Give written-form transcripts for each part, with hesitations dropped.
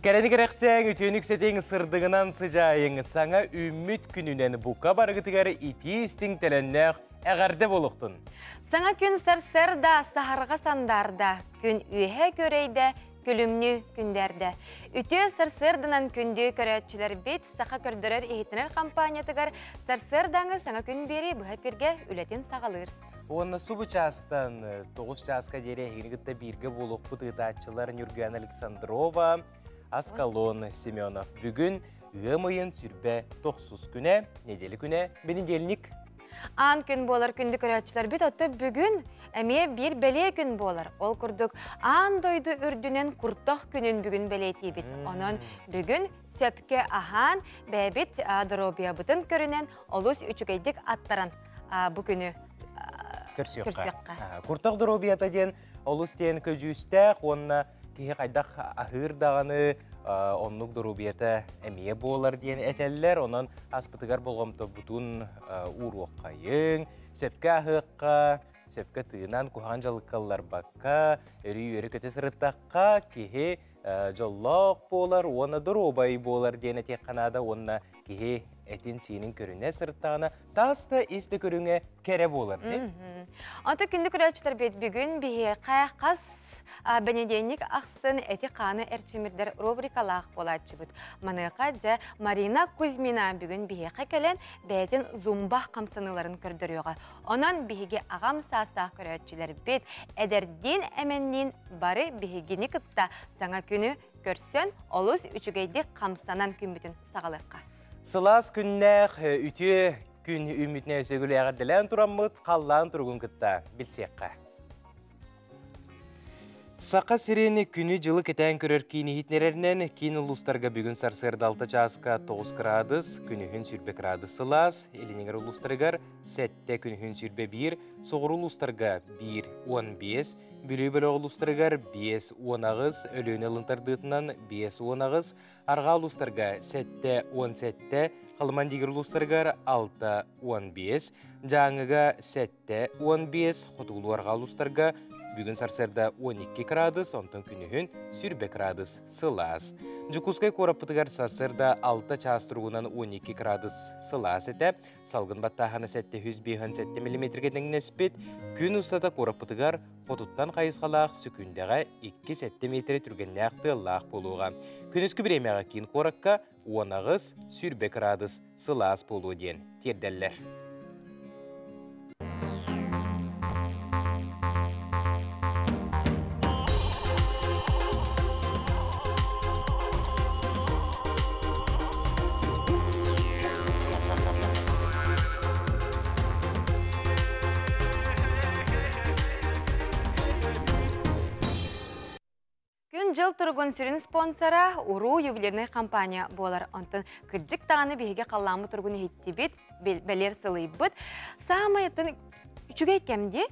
Кэрэни кэрэхсээҥ, үтүөнү үксэтиҥ, сырдыгынан сыдьаайыҥ, саҥа үүммүт күнүнэн бука барыгытыгар итии истиҥ төлөннөөх эҕэрдэ буолуохтун! Саҥа күн сарсыарда саһарҕа сандаарда, күн үөһэ күөрэйдэ, күлүмнүү күндээрдэ. Үтүө сарсыарданан күндү көрөөччүлэрбит Саха көрдөрөр-иһитинэр хампаанньатыгар сарсыардааҥы саҥа күн биэрии быһа эфиргэ үлэтин саҕалыыр. Уонна субу чаастан 9 чааска диэри эһигини кытта бииргэ буолуохпут ыытааччылар Ньургуяна Александрова, Аскалон Семенов. Бүгүн ыам ыйын сүрбэ тохсус күнэ, неделя күнэ, бэнидиэлник. Аан күн буолар күндү көрөөччүлэрбит, отто бүгүн эмиэ биир бэлиэ күн буолар. Ол курдук аан дойду үрдүнэн куртах күнүн бүгүн бэлиэтиибит. Онон бүгүн сөпкө аһаан, бэйэбит доруобуйабытын көрүнэн олус үчүгэйдик аттаран бу күнү көрсүөххэ. Куртах доруобуйата диэн олус диэн көдьүүстээх уонна киһи хайдах аһыыр даҕаны оннук доруобуйата эмиэ буолар диэн этэллэр. Онон аспытыгар болҕомтобутун ууруоххайыҥ, сөпкө аһыахха, сөпкө тыынан куһаҕан дьалыкка ылларбакка, өрүү үөрэ-көтө сырыттахха киһи дьоллоох буолар уонна доруобай буолар диэн этиэххэ наада уонна киһи этин-сиинин көрүнэ сырыттаҕына тас да ис да көрүҥэ кэрэ буолар дии. Онто күндү көрөөччүлэрбит бүгүн биһиэхэ хас бэнидиэнньик ахсын эти-хааны эрчимирдэр рубрикалаах буолааччыбыт. Маныаха дьэ Марина Кузьмина бүгүн биһиэхэ кэлэн бэйэтин зумба хамсаныыларын көрдөрүөҕэ. Онон биһиги аҕам саастаах көрөөччүлэрбит эдэрдиин эмэнниин бары биһигини кытта саҥа күнү көрсөн олус үчүгэйдик хамсанан күммүтүн саҕалыахха. Сылаас күннээх үтүө күн үүммүтүнэ өсөгүл эҕэрдэлээн тураммыт халлаан туругун кытта билсиэххэ. Саха сирин күнү-дьылы кэтээн көрөр киин иһитиннэрэринэн киин улуустарга бүгүн сарсыарда 6 чааска 9 кыраадыс, күнүһүн 20 кыраадыс сылаас, илиниҥэр улуустарыгар 7 күнүһүн 21, соҕуруу улуустарга 1 15, Бүлүү бөлөх улуустарыгар 5 18, Өлүөнэ ылын тардыытынан 5 18, Арҕаа улуустарга 7 17, Халыман Дигир улуустарыгар 6 15, Дьааҥыга 7 15, хотугулуу-арҕаа улуустарга бүгүн сарсыарда 12 кыраадыс, онтон күнүһүн 20 кыраадыс сылаас. Дьокуускай куораппытыгар сарсыарда 6 чаас туругунан 12 кыраадыс сылаас этэ. Салгын баттааһына 757 миллиметргэ тэҥнэспит. Күн устата куораппытыгар хотуттан хайысхалаах сүкүндэҕэ 2-7 миэтэрэ түргэннээх тыаллаах буолуоҕа. Күнүскү бириэмэҕэ киин куоракка 18, 20 кыраадыс сылаас буолуо диэн тиэрдэллэр. Күн-дьыл туругун сүрүн спонсора Уруу ювелирнай компания буолар. Онтон кырдьык даҕаны биһиги халлааммыт туругун иһиттибит, бэлиэр сылыйбыт. Саамай оттон үчүгэй кэм дии.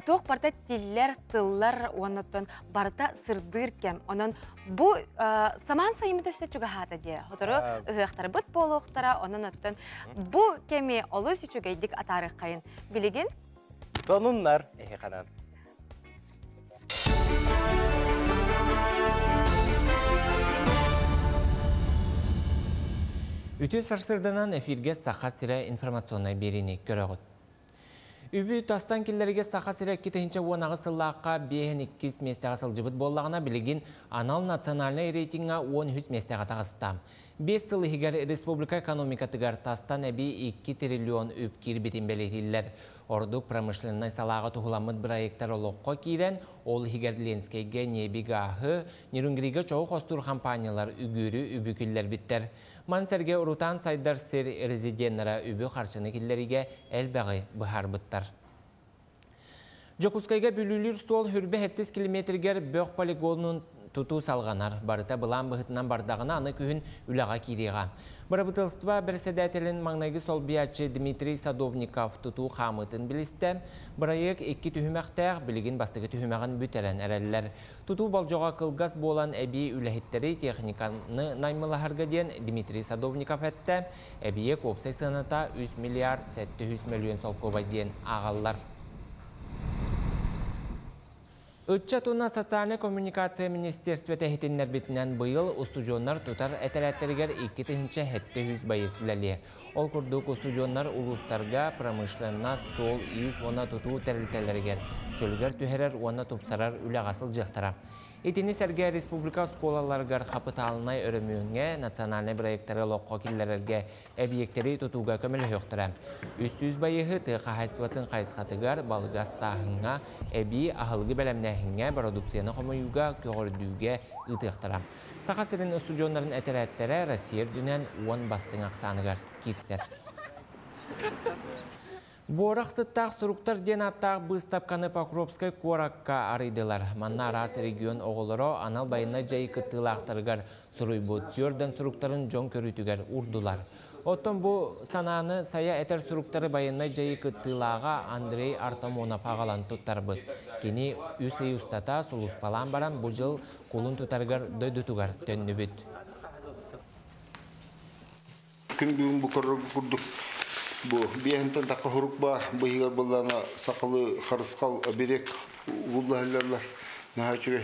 Туох барыта тиллэр, тыллар уонна оттон барыта сырдыыр кэм. Онон бу самаан сайыммыт өссө чугаһаата дии. Сотору ыһыахтарбыт буолуохтара. Онон оттон бу кэми олус үчүгэйдик атаарыаххайын. Билигин Сонуннар эһи ханан. Үтүө сарсыарданан эфиргэ Саха сирэ информационнай биэриини көрөҕүт. Үбү тастан киллэргэ Саха сирэ 2018 сыллаахха 52 миэстэҕэ сылдьыбыт буоллаҕына, билигин анал национальнай рейтиҥҥа 13 миэстэҕэ таҕыста. 5 сыл иһигэр республика экономикатыгар тастан эбии 2 триллион үп киирбитин бэлиэтииллэр. Ордук промышленнай салааҕа туһуламмыт бырайыактар олоххо киирэн, ол иһигэр Ленскэйгэ ньиэби гааһы, Нерюнгригэ чоҕу хостуур хампаанньалар үгүөрү үбү киллэрбиттэр. Маны сэргэ урутаан сайдар сир резиденнэрэ үбү-харчыны киллэриигэ элбэҕи быһаарбыттар. Дьокуускайга Бүлүүлүүр суол хүрбэ 7 километригэр бөх полигонун тутуу салҕанар. Барыта былаан быһыытынан бардаҕына, аны күһүн үлэҕэ киириэҕэ. Бырабыыталыстыба бэрэссэдээтэлин маҥнайгы солбуйааччы Дмитрий Садовников тутуу хаамыытын билистэ. Бырайыак икки түһүмэхтээх, билигин бастакы түһүмэҕин бүтэрэн эрэллэр. Тутуу болдьоҕо кылгас буолан эбии үлэһиттэри, техниканы наймылаһарга диэн Дмитрий Садовников эттэ. Эбийиэк уопсай сыаната 3 миллиард 700 мөлүйүөн солкуобай диэн ааҕаллар. Ыччат уонна социальнай коммуникация министерствота иһитиннэрбитинэн быйыл устудьуоннар тутар этэрээттэригэр 2700 байыас үлэлиэ. Ол курдук устудьуоннар улуустарга промышленность, суол-иис уонна тутуу тэрилтэлэригэр чөлүгэр түһэрэр уонна тупсарар үлэҕэ сылдьыахтара. Итини сэргэ республика оскуолаларыгар хапытаалынай өрөмүөҥҥэ, национальнай бырайыактары олоххо киллэрэргэ эбийиэктэри тутууга көмөлөһүөхтэрэ. 300 байыһы тыа хаһаайыстыбатын хайысхатыгар, балыгы астааһыҥҥа, эбии аһылыгы бэлэмнээһиҥҥэ, бородууксуйаны хомуйууга, көҕөрдүүгэ ыытыахтара. Саха сирин устудьуоннарын этэрээттэрэ Россия үрдүнэн 10 бастыҥ ахсааныгар киирсэр. Буорах сыттаах суруктар диэн ааттаах быыстапканы Покровскай куоракка арыйдылар. Манна араас регион оҕолоро анал байыаннай дьайыы кыттыылаахтарыгар суруйбут түөрдэн суруктарын дьон көрүүтүгэр уурдулар. Оттон бу санааны сайа этэр суруктары байыаннай дьайыы кыттыылааҕа Андрей Артамонов аҕалан туттарбыт. Кини үс ый устата сулууспалаан баран бу дьыл кулун тутарыгар дойдутугар төннүбүт. Күн бүгүн бу курдук бу биэһинтэн тахха хурук баар быһыгар быллана сахалы харысхал оберег угуллаһыллар наһаа үчүгэй.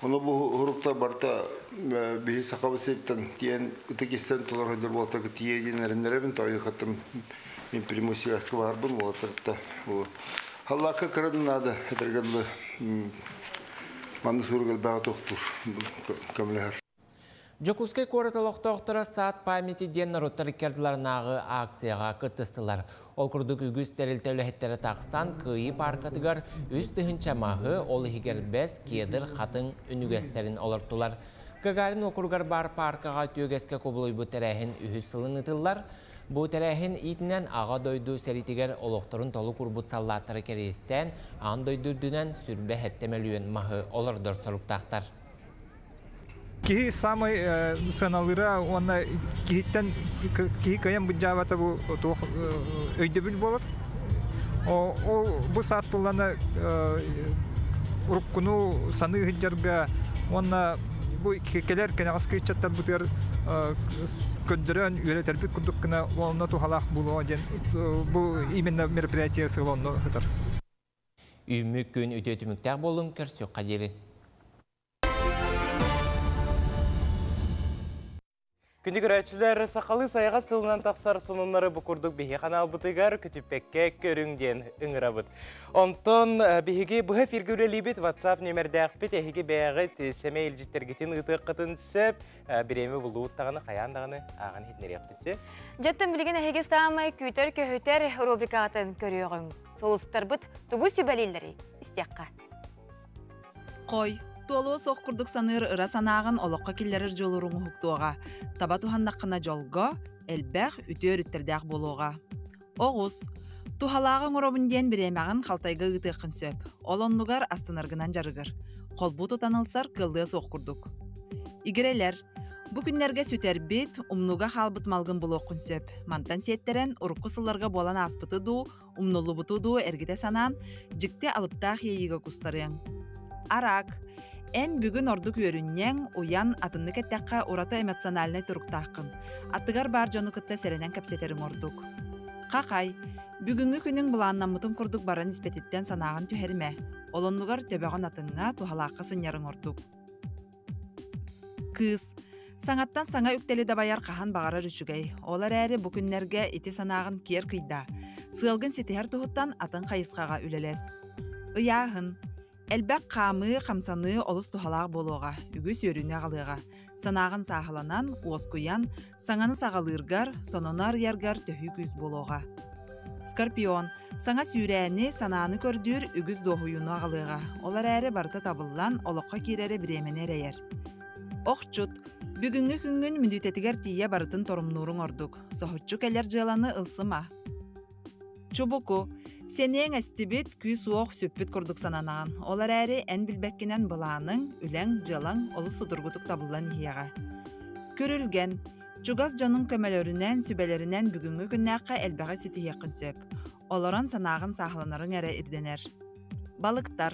Ону бу хуруктар барыта биһи сахабы сириттэн тиэн ытык истэн толор хойдор буолтага тиэ диэн эрэннэрэбин тойхаттым мен прямой связка баарбын буолтарта. Халлаакка кырын наада этэргэллы манны сурук элбэҕи тохтур көмөлөһөр. Дьокуускай куорат олохтоохторо Сад памяти диэн норуоттар иккардыларынааҕы акцияҕа кыттыстылар. Ол курдук үгүс тэрилтэ үлэһиттэрэ тахсан Кыайыы пааркатыгар 3000 маһы, ол иһигэр бэс, кедр, хатыҥ үнүгэстэрин олортулар. Гагарин уокуругар баар пааркаҕа түөгэскэ кубулуйбут тэрээһин үһүс сылын ыытыллар. Бу тэрээһин иитинэн Аҕа дойду сэриитигэр олохторун толук уурбут саллааттары кэриэстээн, аан дойду үрдүнэн 27 мөлүйүөн маһы олордор соруктаахтар. Киһи саамай сыаналыыра уонна киһиттэн киһи кыайан былдьаабата бу туох өйдөбүл буолар. Ол бу саат буллана уруккуну саныы сылдьарга уонна бу кэлэр кэнэҕэски ыччаттарбытыгар көрдөрөн үөрэтэрбит курдук гына онно туһалаах буолуо диэн бу именно мероприятие сыала онно сытар. Үүммүт күн үтүө түмүктээх буоллун, көрсүөххэ диэри. Күндү көрөөччүлэр, сахалыы сайаҕас тылынан тахсар сонуннары бу курдук биһиги ханаалбытыгар көтүппэккэ көрүҥ диэн ыҥырабыт. Онтон биһиги быһа эфиргэ үлэлиибит WhatsApp нүөмэрдээхпит эһиги бэйэҕит сэмэй илдьиттэргитин ыытыаххытын сөп. Бириэмэ булуут даҕаны хайаан даҕаны ааҕан иһитиннэриэхпит. Дьэттэн билигин эһиги саамай күүтэр-көһүтэр рубрикаҕытын көрүөҕүҥ. Сулустарбыт тугу сүбэлииллэрий? Истиэххэ. Хой, туолуо суох курдук саныыр ыра санааҕын олоххо киллэрэр дьулууруҥ уһуктуоҕа. Таба туһаннаххына дьолго, элбэх, үтүө өрүттэрдээх буолуоҕа. Оҕус, туһалааҕы оҥоробун диэн бириэмэҕин халтайга ыытыаххын сөп. Ол оннугар астынаргынан дьарыгыр. Холбуу тутан ылсар кыаллыа суох курдук. Игирэлэр, бу күннэргэ сүтэрбит, умнууга хаалбыт малгын булуоххун сөп. Мантан сиэттэрэн, урукку сылларга буолан ааспыты дуу, умнуллубуту дуу эргитэ санаан, дьикти алыптаах иэйиигэ кустарыаҥ. Араак. Эн бүгүн ордук үөрүнньэҥ, уйан, атыннык эттэххэ ураты эмоциональнай туруктааххын. Аттыгар баар дьону кытта сэрэнэн кэпсэтэриҥ ордук. Хахай. Бүгүҥҥү күнүҥ былааннаммытын курдук баран испэтиттэн санааҕын түһэримэ. Ол оннугар төбөҕүн атыҥҥа, туһалаахха сынньарыҥ ордук. Кыыс. Саҥаттан саҥа үктэли дабайар хаһан баҕарар үчүгэй. Ол эрээри бу күннэргэ ити санааҕын киэр кыйдаа. Сыалгын ситиһэр туһуттан атын хайысхаҕа үлэлэс. Ыйааһын. Элбэх хаамыы, хамсаныы олус туһалаах буолуоҕа, үгүс үөрүүнү аҕалыаҕа. Санааҕын сааһыланан, уоскуйан, саҥаны саҕалыыргар, сонуну арыйаргар төһүү күүс буолуоҕа. Скорпион. Саҥа сүүрээни, санааны көрдүүр үгүс дуоһуйууну аҕалыаҕа. Ол эрээри барыта табыллан, олоххо киирэрэ бириэмэни эрэйэр. Охчут. Бүгүҥҥү күҥҥүн мүнүүтэтигэр тиийэ барытын торумнууруҥ ордук. Соһуччу кэлэр дьыаланы ылсыма. Чубуку. Сэниэҥ эстибит, күүс-уох сүппүт курдук сананаҕын. Ол эрээри эн билбэккинэн былааныҥ, үлэҥ, дьыалаҥ олус судургутук табыллан иһиэҕэ. Күрүлгэн. Чугас дьонуҥ көмөлөрүнэн, сүбэлэринэн бүгүҥҥү күннээххэ элбэҕи ситиһиэххин сөп. Олорон санааҕын сааһыланарыҥ эрэ ирдэнэр. Балыктар.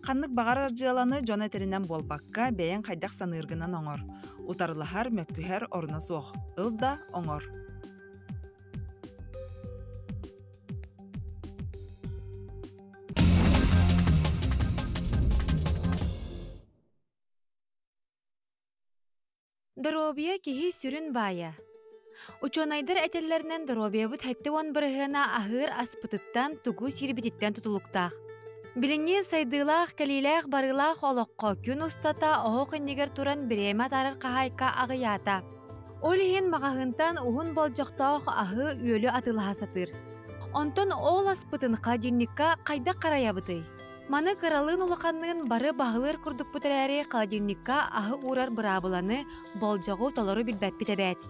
Ханнык баҕарар дьыаланы дьон этэринэн буолбакка, бэйэҥ хайдах саныыргынан оҥор. Утарылаһар, мөккүһэр оруна суох. Ыл да оҥор. Доруобуйа киһи сүрүн баайа. Учуонайдар этэллэринэн доруобуйабыт 70% аһыыр аспытыттан, тугу сиирбититтэн тутулуктаах. Билиҥҥи сайдыылаах, кэлиилээх-барыылаах олоххо күн устата оһох иннигэр туран бириэмэ атаарар хаһаайка аҕыйаата. Ол иһин маҕаһыынтан уһун болдьохтоох аһы-үөлү атыылаһа сатыыр. Онтон ол аспытын холодильникка хайдах харайабытый? Маны кыралыын-улаханныын бары баһылыыр курдукпут эрээри, холодильникка аһы уурар быраабыланы, болдьоҕу толору билбэппит эбээт.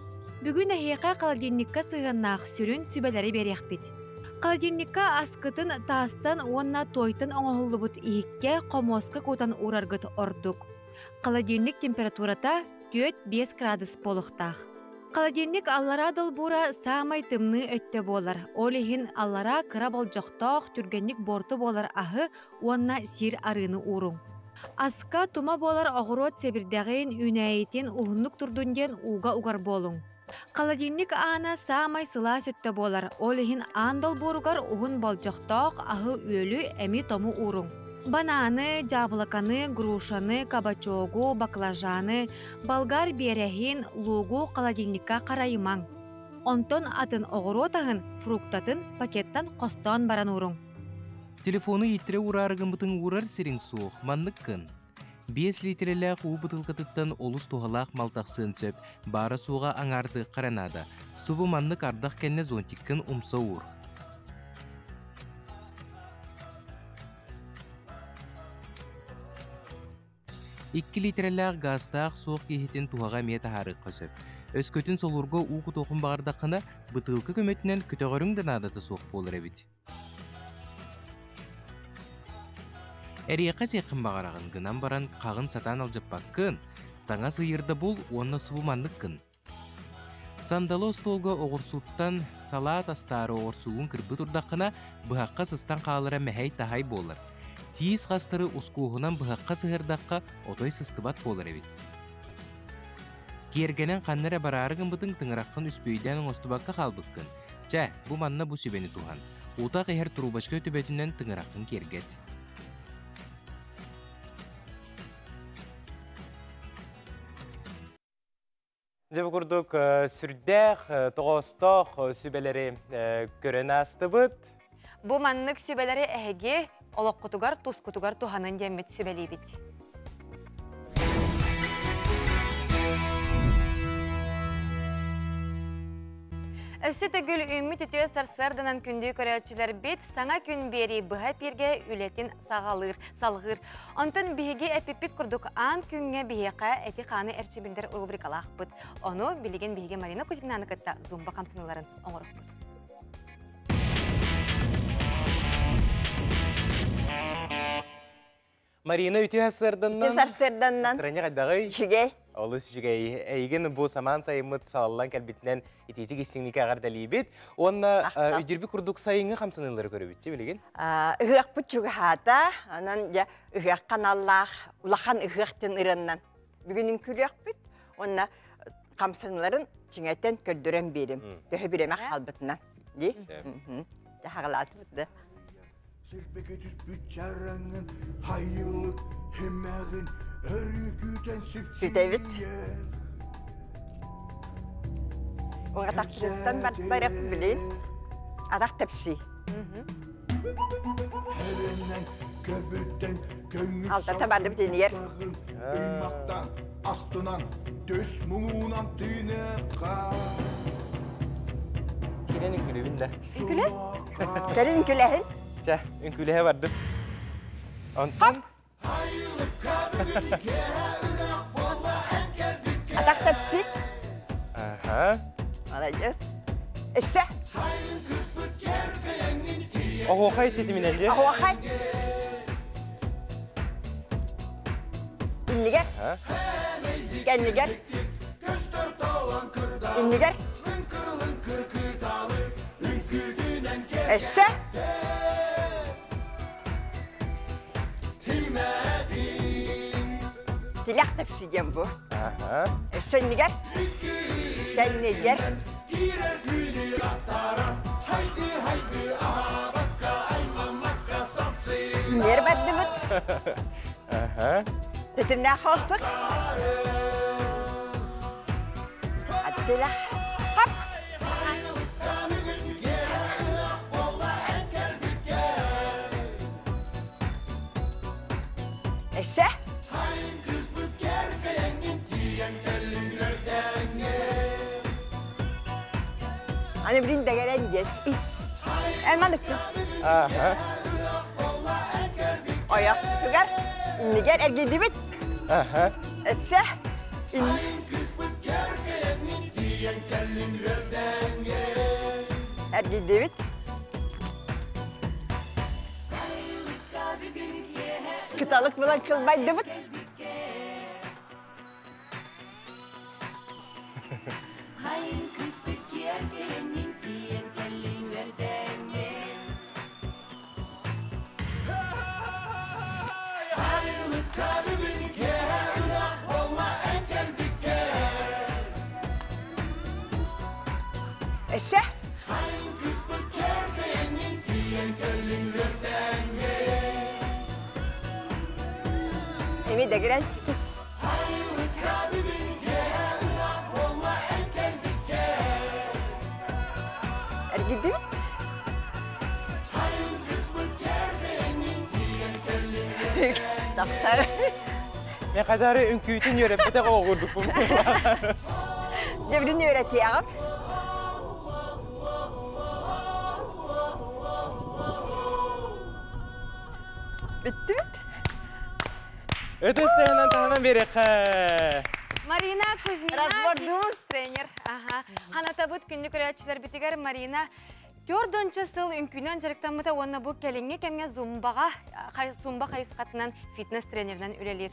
Бүгүн эһиэхэ холодильникка сыһыаннаах сүрүн сүбэлэри биэриэхпит. Холодильникка аскытын таастан уонна туойтан оҥоһуллубут иһиккэ хомуоска кутан уураргыт ордук. Холодильник температурата 4-5 градус буолуохтаах. Холодильник аллараа долбуура саамай тымныы өттө буолар. Ол иһин аллараа кыра болдьохтоох, түргэнник буорту буолар аһы уонна сир арыыны ууруҥ. Аска тума буолар оҕуруот сэбирдэҕин, үүнээйитин уһуннук турдун диэн ууга угар буолуҥ. Холодильник аана саамай сылаас өттө буолар, ол иһин аан долбууругар уһун болдьохтоох аһы-үөлү, эми-тому ууруҥ. Банааны, дьаабылаканы, грушаны, кабачогу, баклажаны, болгар биэрэһин, луугу холодильникка харайымаҥ. Онтон атын оҕуруот аһын, фруктатын пакеттан хостоон баран ууруҥ. Телефону ииттэрэ уураары гыммытыҥ уурар сириҥ суох, маннык гын. 5 литрэлээх уу бытыылкатыттан олус туһалаах мал тахсыан сөп, баара-суоҕа аҥаардыахха эрэ наада. Субу маннык ардах кэннэ зонтиккын умса уур. Икки литрэлээх гаастаах суох киһитин туһаҕа эмиэ таһаарыахха сөп. Өскөтүн солуурга уу кутуоххун баҕардаххына, бытыылка көмөтүнэн көтөҕөрүҥ да наадата суох буолар эбит. Эриэхэ сиэххин баҕараҕын гынан баран хаҕын сатаан алдьаппаккын, таҥас ыйыырда бул уонна субу маннык гын. Сандалы остуолга оҕурсуттан салаат астаары оҕурсуугун кырбыы турдаххына, быһахха сыстан хаалара мэһэй-таһай буолар. Тиис хастары ускуоһунан быһахха сыһыардахха отой сыстыбат буолар эбит. Киэргэнэн ханна эрэ бараары гыммытыҥ тыҥыраххын үспүйдээн оҥостубакка хаалбыккын. Чэ, бу манна бу сүбэни туһан. Утах иһэр трубочка төбөтүнэн тыҥыраххын киэргэт. Дьэ бу курдук сүрдээх тоҕоостоох сүбэлэри көрөн аастыбыт. Бу маннык сүбэлэри эһиги олоххутугар, тускутугар туһанын диэммит сүбэлиибит. Өссө төгүл үүммүт үтүө сарсыарданан күндү көрөөччүлэрбит саҥа күн биэрии быһа эпииргэ үлэтин саҕалыыр, салҕыыр. Онтон биһиги эппиппит курдук аан күҥҥэ биһиэхэ эти-хааны эрчимирдэр рубрикалаахпыт. Ону билигин биһиги Марина Кузьминаны кытта зумба хамсаныыларын оҥоруохпут. Марина үтүө сарсыарданнан. Үтүө сарсыарданнан. Настроение хайдаҕый? Үчүгэй. Олус үчүгэй. Эйигин бу самаан сайыммыт салаллан кэлбитинэн итиитик истиҥник эҕэрдэлиибит. Уонна үдүрбү курдук сайыҥҥы хамсаныылары көрөбүт чи билигин. Ыһыахпыт чугаһаата. Онон дьэ ыһыах ханаллаах улахан ыһыах диэн ырыаннан бүгүн үҥкүүлүөхпүт. Уонна хамсаныыларын чиҥэтэн көрдөрөн биэрим. Төһө бириэмэ хаалбытынан. Дии? Хаҕалаатыбыт да. Силбэкэ түспүт чараҥын, хайылык химэҕин өрүү күүтэн Сүтэбит. Уҥатахтыттан барып билин. Атах тэпси. Эрэнэн көбүттэн көҥүл Алтата барды битинигэр. Ыймактан астынан төс муҥунан тыыныахха. Кирен үҥкүлүбүн да. Үҥкүлэ? Кэлин үҥкүлэһин. Чэ, үҥкүлэһэ бардым. Онтон Атах тэпси. Аха. Молодец. Өссө. Оһуохай титиминэн дии. Оһуохай. Иннигэр. Кэннигэр. Иннигэр. Өссө. Тилэх тэпси диэн бу. Өссө иннигэр. Кэннигэр. Иннигэр бардыбыт. Тэтимнээх хоостук. Тирэх. Хап! Эссе? Аны билин дэгэрэн диэн. Эн маныккын. Аха. Ойохтугар иннигэр эргийдибит. Аха. Эссе? Эргийдибит. Кыталык булан кылбайдыбыт. Эссе? Эми дэгирэн. Эргийдибит. Тахсар. Мен кадары үҥкүүтүн үөрэппэтэх оҕурдукпун. Дебрин үөрэтиэҕим. Бүттүбүт. Өтөс таһынан таһынан берекхэ. Марина Кузьмина, Разбордуубут. тренер. Аха. Ханатабыт күндү көрөөччүлэрбитигэр Марина Төрдөнчө сыл үҥкүүнэн дьарыктаммыта уонна бу кэлиҥҥи кэмҥэ зумбаҕа зумба хайысхатынан фитнес тренеринэн үлэлиир.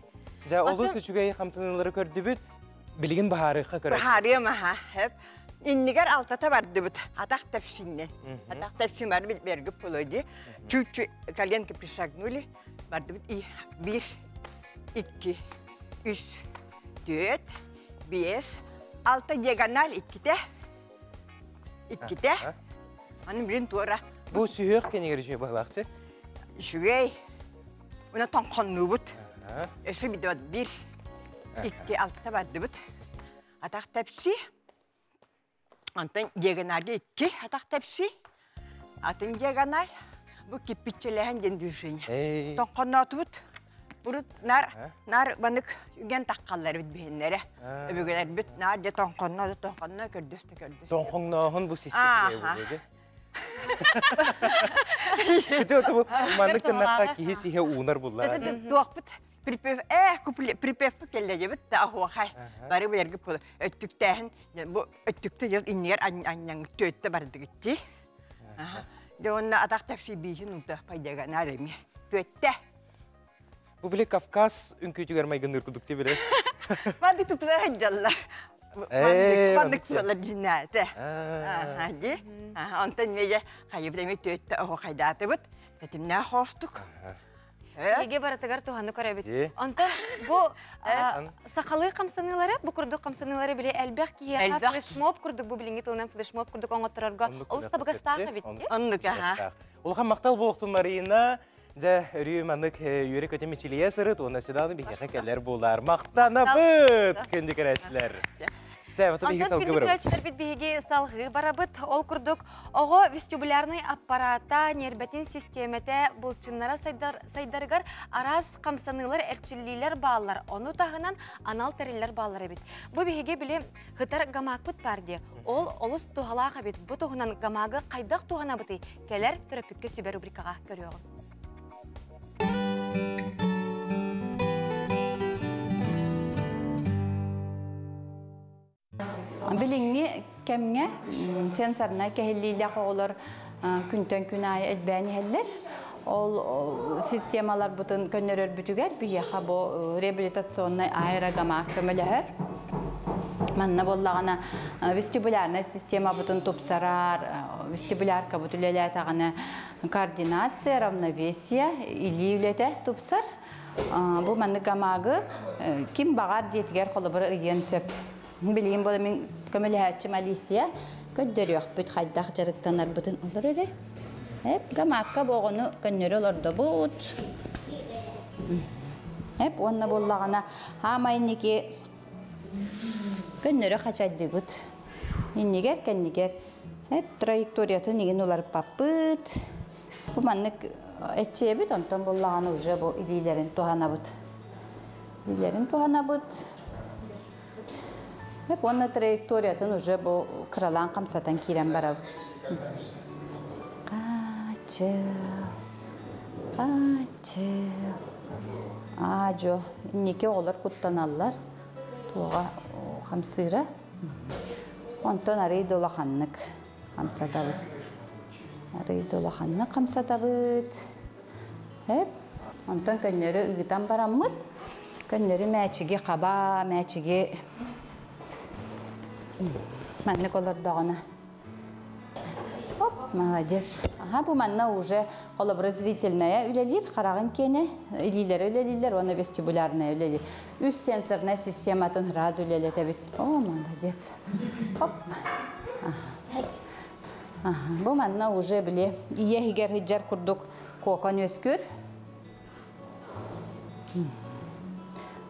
Дьэ, олус үчүгэй хамсаныылары көрдүбүт. Билигин баһаарыахха көрөччү. Баһаарыам аха. Хөп. Иннигэр алтата бардыбыт. Атах тэпсиннен. Атах тэпсин бар бит бергіп болойди. Чуть-чуть коленки присогнули. Бардыбыт и бир, икки, үс, түөрт, биэс, алта диагональ иккитэ. Иккитэ. Аны билин туора. Бу сүһүөх кэнигэр үчүгэй баһылаахчы. Үчүгэй. Уна тоҥхоннуубут. Өссө бидот бир, икки, алта бардыбыт. Атах тэпси. Онтон диагональга икки атах тэпси. Атын диагональ. Бу киппиччэлэһэн диэн движение. Тоҥхонноотубут. Урут нар нар банык үгэн таххаллар бит биһиннэрэ. Өбүгэлэрбит наар дьэ тоҥхонно тоҥхонно көрдөс да көрдөс. Тоҥхоҥнооһун бу сискэ киһи Кычы бу маннык тыннахха киһи сиһэ уунар буллар. Туохпут припев э припевпут кэллэдьэбит да оһуохай бары билэрги була өттүктээһин бу өттүктэ дьыл иннигэр анньаҥ түөттэ бардыгытти. Дьэ онно атах тэпси бииһин ута пайдагана эми түөттэ. Бу били Кавказ үҥкүүтүгэр майгынныыр курдук ти биле. Маннык тутула сылдьаллар. Маннык туталар дьиннээтэ. Ди. Онтон меже хайыбыт эми түөттэ оһуохайдаатыбыт. Тэтимнээх хоостук. Эһиги барытыгар туһаны көрөбүт. Онтон бу сахалыы хамсаныылары, бу курдук хамсаныылары били элбэх киһиэхэ флешмоб курдук, бу билиҥҥи тылынан флешмоб курдук оҥотторорго олус табыгастаах эбит. Оннук аха. Улахан махтал буолуохтун Марина. Дьэ, өрүү маннык үөрэ көтө мичилийэ сырыт, уонна седаны биһиэхэ кэлэр буолар. Махтанабыт, күндү көрөөччүлэр. Сәбәті биһиги салгыы барабыт. Көрөөччүлэрбит биһиги салгыы барабыт. Ол курдук, оҕо вестибулярный аппарата, нербэтин систиэмэтэ былчыннара сайдарыгар араас хамсаныылар, эрчиллиилэр бааллар. Ону таһынан анал тэриллэр бааллар эбит. Бу биһиги били хытар гамакпыт бар дии. Ол олус туһалаах эбит. Бу туһунан гамагы хайдах туһанабытый? Кэлэр төрөппүккэ сүбэ рубрикаҕа көрүөҕүм. Билиҥҥи кэмҥэ сенсорнай кэһиллиилээх оҕолор күнтэн күн аайы элбээн иһэллэр. Ол системаларбытын көннөрөрбүтүгэр биһиэхэ бу реабилитационнай аэрогамак көмөлөһөр. Манна буоллаҕына вестибулярнай системабытын тупсарар, вестибуляркабыт үлэлээтэҕинэ координация, равновесие, илии үлэтэ тупсар. Бу маннык гамагы ким баҕар дьиэтигэр холобура ыйыан сөп. Билигин буола мин көмөлөһөөччүм Алисия көрдөрүөхпүт хайдах дьарыктанарбытын олор эрэ. Эп гамакка бу оҕону көннөрү олордобут. Эп уонна буоллаҕына хаамай инники көннөрү хачайдыбыт. Иннигэр, кэннигэр. Эп траекториятын игин уларыппаппыт. Бу маннык эччиэбит, онтон буллаҕына уже бу илиилэрин туһанабыт. Илиилэрин туһанабыт. Эп уонна траекториятын уже бу кыралаан хамсатан киирэн барабыт. Хаачыл, хаачыл. Аа, жо, инники оҕолор куттаналлар. Туоҕа хамсыыра. Онтон арый долаханнык хамсатабыт. Арый долаханнык хамсатабыт. Эп. Онтон көннөрү ыытан бараммыт. Көннөрү мээчиги хаба, мээчиги маннык олордоҕуна. Оп, молодец. Аха, бу манна уже холобура зрительная үлэлиир, хараҕын киэнэ, илиилэрэ үлэлииллэр уонна вестибулярная үлэлиир. Үс сенсорная систематын сразу үлэлэтэбит. О, молодец. Оп. Аха. Бу манна уже били ийэ иһигэр сылдьар курдук кокон үөскүүр.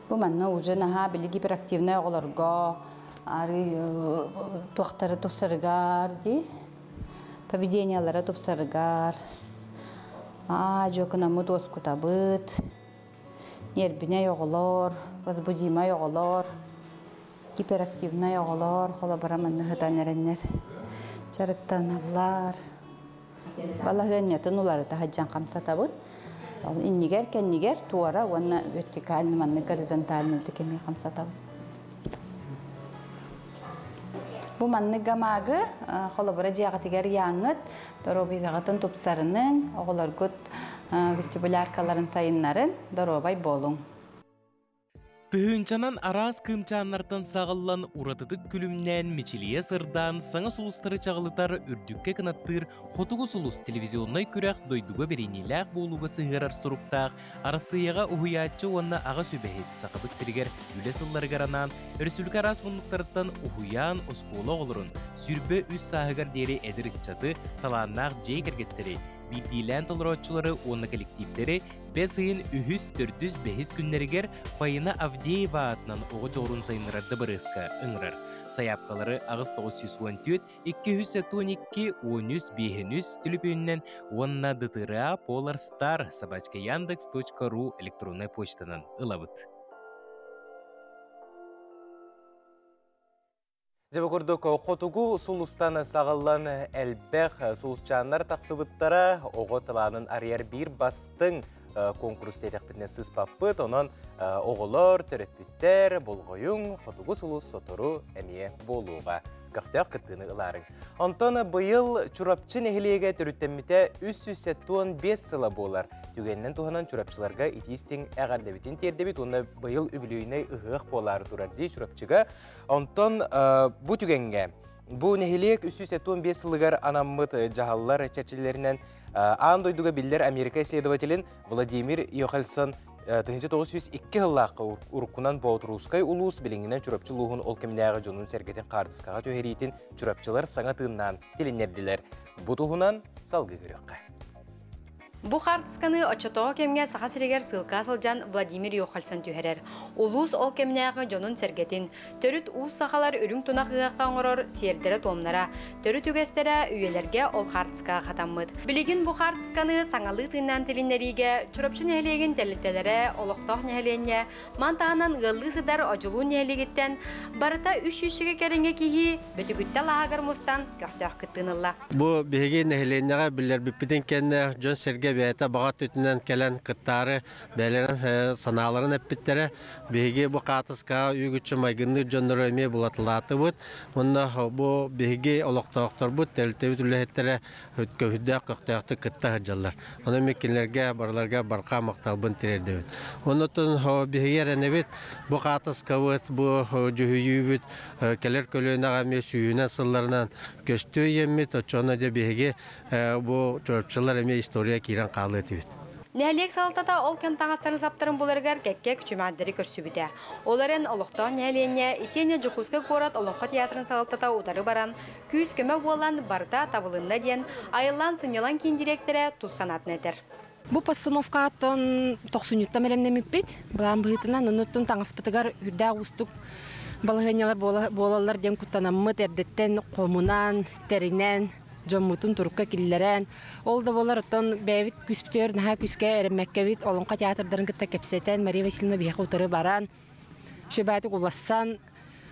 Бу манна уже наһаа били гиперактивный оҕолорго ары туохтары тупсарыгар ди поведениялара тупсарыгар аа жокунаммыт уоскутабыт нербинэй оҕолор, возбудимай оҕолор, гиперактивный оҕолор холобура манна сытан эрэннэр дьарыктаналлар. Балаһыанньатын уларыта сылдьан хамсатабыт. Иннигэр, кэннигэр туора уонна вертикальный маннык горизонтальный кэми хамсатабыт. Бу маннык гамагы холобура дьиэҕитигэр яаңҥыт, доруобуйаҕытын тупсарының, оҕолоргут вестибуляркаларын сайыннарын, доруобай буолуҥ. Тыһыынчанан араас кыымчааннартан саҕыллан уратытык күлүмнээн мичилийэ сырдаан саҥа сулустары чаҕылытар үрдүккэ кынаттыыр Хотугу сулус телевизионнай күрэх дойдуга бэриниилээх буолууга сыһыарар суруктаах Арассыыйаҕа уһуйааччы уонна аҕа сүбэһит Сахабыт сиригэр үлэ сылларыгар анаан өрөспүүбүлүкэ араас муннуктарыттан уһуйаан оскуола оҕолорун 23 сааһыгар диэри эдэр ыччаты, талааннаах дьиэ кэргэттэри, биирдиилээн толорооччулары уонна кэлэктииптэри бэс ыйын үһүс, төрдүс, бэһис күннэригэр Фаина Авдеева аатынан оҕо дьоҕурун сайыннарар дыбарыаска ыҥырар. Сайаапкалары 8914 212 13 5 түлүпүөнүнэн уонна ДТРА Polar Star собачка яндекс.ру электроннай почтанан ылабыт. Дьэ бу курдук хотугу сулустан саҕыллан элбэх сулусчааннар тахсыбыттара оҕо талаанын арыйар биир бастыҥ конкурс диэтэхпитинэ сыыспаппыт. Онон оҕолор, төрөппүттэр болҕойуҥ, хотугу сулус сотору эмиэ буолуоҕа. Көхтөөх кыттыыны ылаарыҥ. Онтон быйыл Чурапчы нэһилиэгэ төрүттэммитэ 375 сыла буолар. Түгэнинэн туһанан Чурапчыларга итии-истиҥ эҕэрдэбитин тиэрдэбит уонна быйыл үбүлүөйүнэй ыһыах буолаары турар дии Чурапчыга. Онтон бу түгэҥҥэ бу нэһилиэк 375 сылыгар анаммыт дьаһаллар чэрчилэринэн аан дойдуга биллэр Америка исследователин Владимир Йохельсон 1902 сыллаахха уруккунан Боотурусскай улуус билиҥҥинэн Чурапчы улууһун ол кэминээҕи дьонун-сэргэтин хаартыскаҕа түһэриитин чурапчылар саҥа тыыннаан тилиннэрдилэр. Бу туһунан салгыы көрүөххэ. Бу хаартысканы оччотооҕу кэмҥэ Саха сиригэр сыылка сылдьан Владимир Йохальсон түһэрэр. Улуус ол кэмнээҕи дьонун-сэргэтин, төрүт уус сахалар үрүҥ тунах ыһыахха оҥорор сиэрдэрэ-туомнара, төрүт үгэстэрэ үйэлэргэ ол хаартыскаҕа хатаммыт. Билигин бу хаартысканы саҥалыы тыыннаан тилиннэриигэ Чурапчы нэһилиэгин тэрилтэлэрэ, олохтоох нэһилиэнньэ, ман таһынан ыаллыы сытар Одьулуун нэһилиэгиттэн барыта 300 кэриҥэ киһи Бөтүгүттэ лааҕыгар мустан көхтөөх кыттыыны ылла. Бу биһиги нэһилиэнньэҕэ биллэрбиппитин кэннэ дьон-сэргэ бэйэтэ баҕа өттүнэн кэлэн кыттаары бэйэлэрин санааларын эппиттэрэ. Биһиги бу хаатыскаҕа үгүччү майгынныыр дьоннору эмиэ булаталаатыбыт. Уонна бу биһиги олохтоохторбут, тэрилтэбит үлэһиттэрэ көһүрдээх көхтөөхтүк кытта сылдьаллар. Онон мен кинилэргэ барыларга барҕа махталбын тириэрдэбин. Оннуттан биһиги эрэнэбит, бу хаатыскабыт, бу дьүһүйүүбүт кэлэр көлүөнэҕэ эмиэ сүүһүнэн сылларынан көстүү иэммит, оччоҕуна дьэ биһиги бу чурапчылар эмиэ история киирэн хаалыа этибит. Нэһилиэк салалтата ол кэм таҥастарын саптарын буларыгар кэккэ күчүмэҕэрдэри көрсүбүтэ. Ол эрэн олохтоох нэһилиэнньэ итиэннэ Дьокуускай куорат Олоҥхо театрын салалтата утары баран, күүс-көмө буолан барыта табылынна диэн Айыллаан сынньалаҥ киин дириэктэрэ тус санаатын этэр. Бу постановкаттан тохсунньуттан бэлэмнэммиппит. Былаан быһыытынан оннуттан таҥаспытыгар үрдээх уустук Балаһыанньалар буолаллар диэн куттанаммыт эрдэттэн хомунан, тэринэн, дьоммутун турукка киллэрэн, ол да буолар оттон бэйэбит күүспүтүгэр наһаа күүскэ эрэммэккэбит Олоҥхо театрдарын кытта кэпсэтэн, Мария Васильевна биһиэхэ утары баран, үчүгэйдик улассан,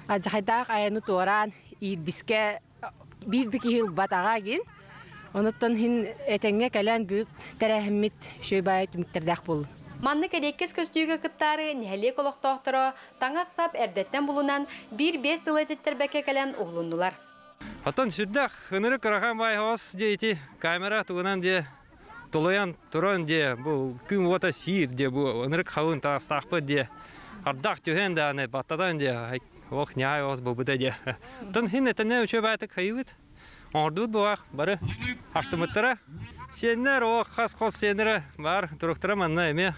алдьархайдаах айаны туораан, иирбискэ биир да киһи ылбатаҕа гин. Онуттан иһин этэҥҥэ кэлэн бүт тэрээһиммит үчүгэй баайы түмүктэрдээх буоллун. Маннык эриэккэс көстүүгэ кыттаары нэһилиэк олохтоохторо таҥас-сап эрдэттэн булунан, биир-биэс сыл этиттэрбэккэ кэлэн уһулуннулар. Оттон сүрдээх ынырык ырахан баай хоос дьэ ити камера тугунан дьэ тулуйан туран дьэ бу күн уота сиир дьэ бу ынырык халын таастаахпыт дьэ ардах түһэн дааны баттатан дьэ ох ньаай оос буолбута дьэ. Оттон хин этэнэ үчүгэй баайтык хайыбыт. Оҥордубут буолаах бары астыммыттара. Сиэннэр ох хас хос сиэннэрэ баар туруктара манна эмиэ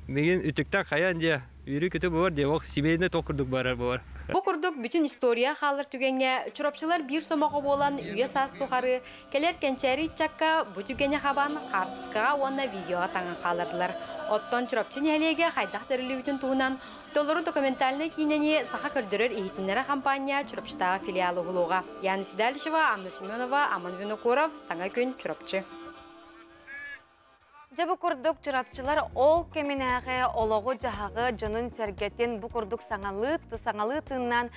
мигин үтүктэн хайан дьэ үөрүү-көтүү буолар диэ ох семейный ток курдук барар буолар. Бу курдук бүтүн история хаалар түгэҥҥэ чурапчылар биир сомоҕо буолан үйэ-саас тухары кэлэр кэнчээри ыччакка бу түгэни хабан хаартыскаҕа уонна видеоҕа таҥан хааллардылар. Оттон Чурапчы нэһилиэгэ хайдах тэриллибитин туһунан толору документальнай киинэни Саха көрдөрөр-иһитиннэрэр хампаанньа Чурапчытааҕы филиала уһулуоҕа. Яна Седалищева, Анна Семенова, Аман Винокуров, Саҥа күн, Чурапчы. Дьэ бу курдук чурапчылар ол кэминээҕи олоҕу-дьаһаҕы дьонун-сэргэтин бу курдук саҥалыы саҥалыы тыыннаан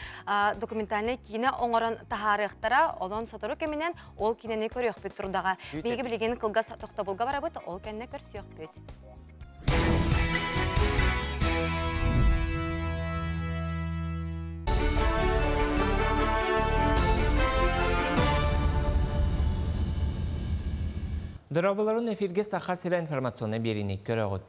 документальнай киинэ оҥорон таһаарыахтара. Онон сотору кэминэн ол киинэни көрүөхпүт турдаҕа. Биһиги билигин кылгас тохтобулга барабыт, ол кэннэ көрсүөхпүт. Дорооболорун эфиргэ Саха сирэ информационнай биэриини көрөҕүт.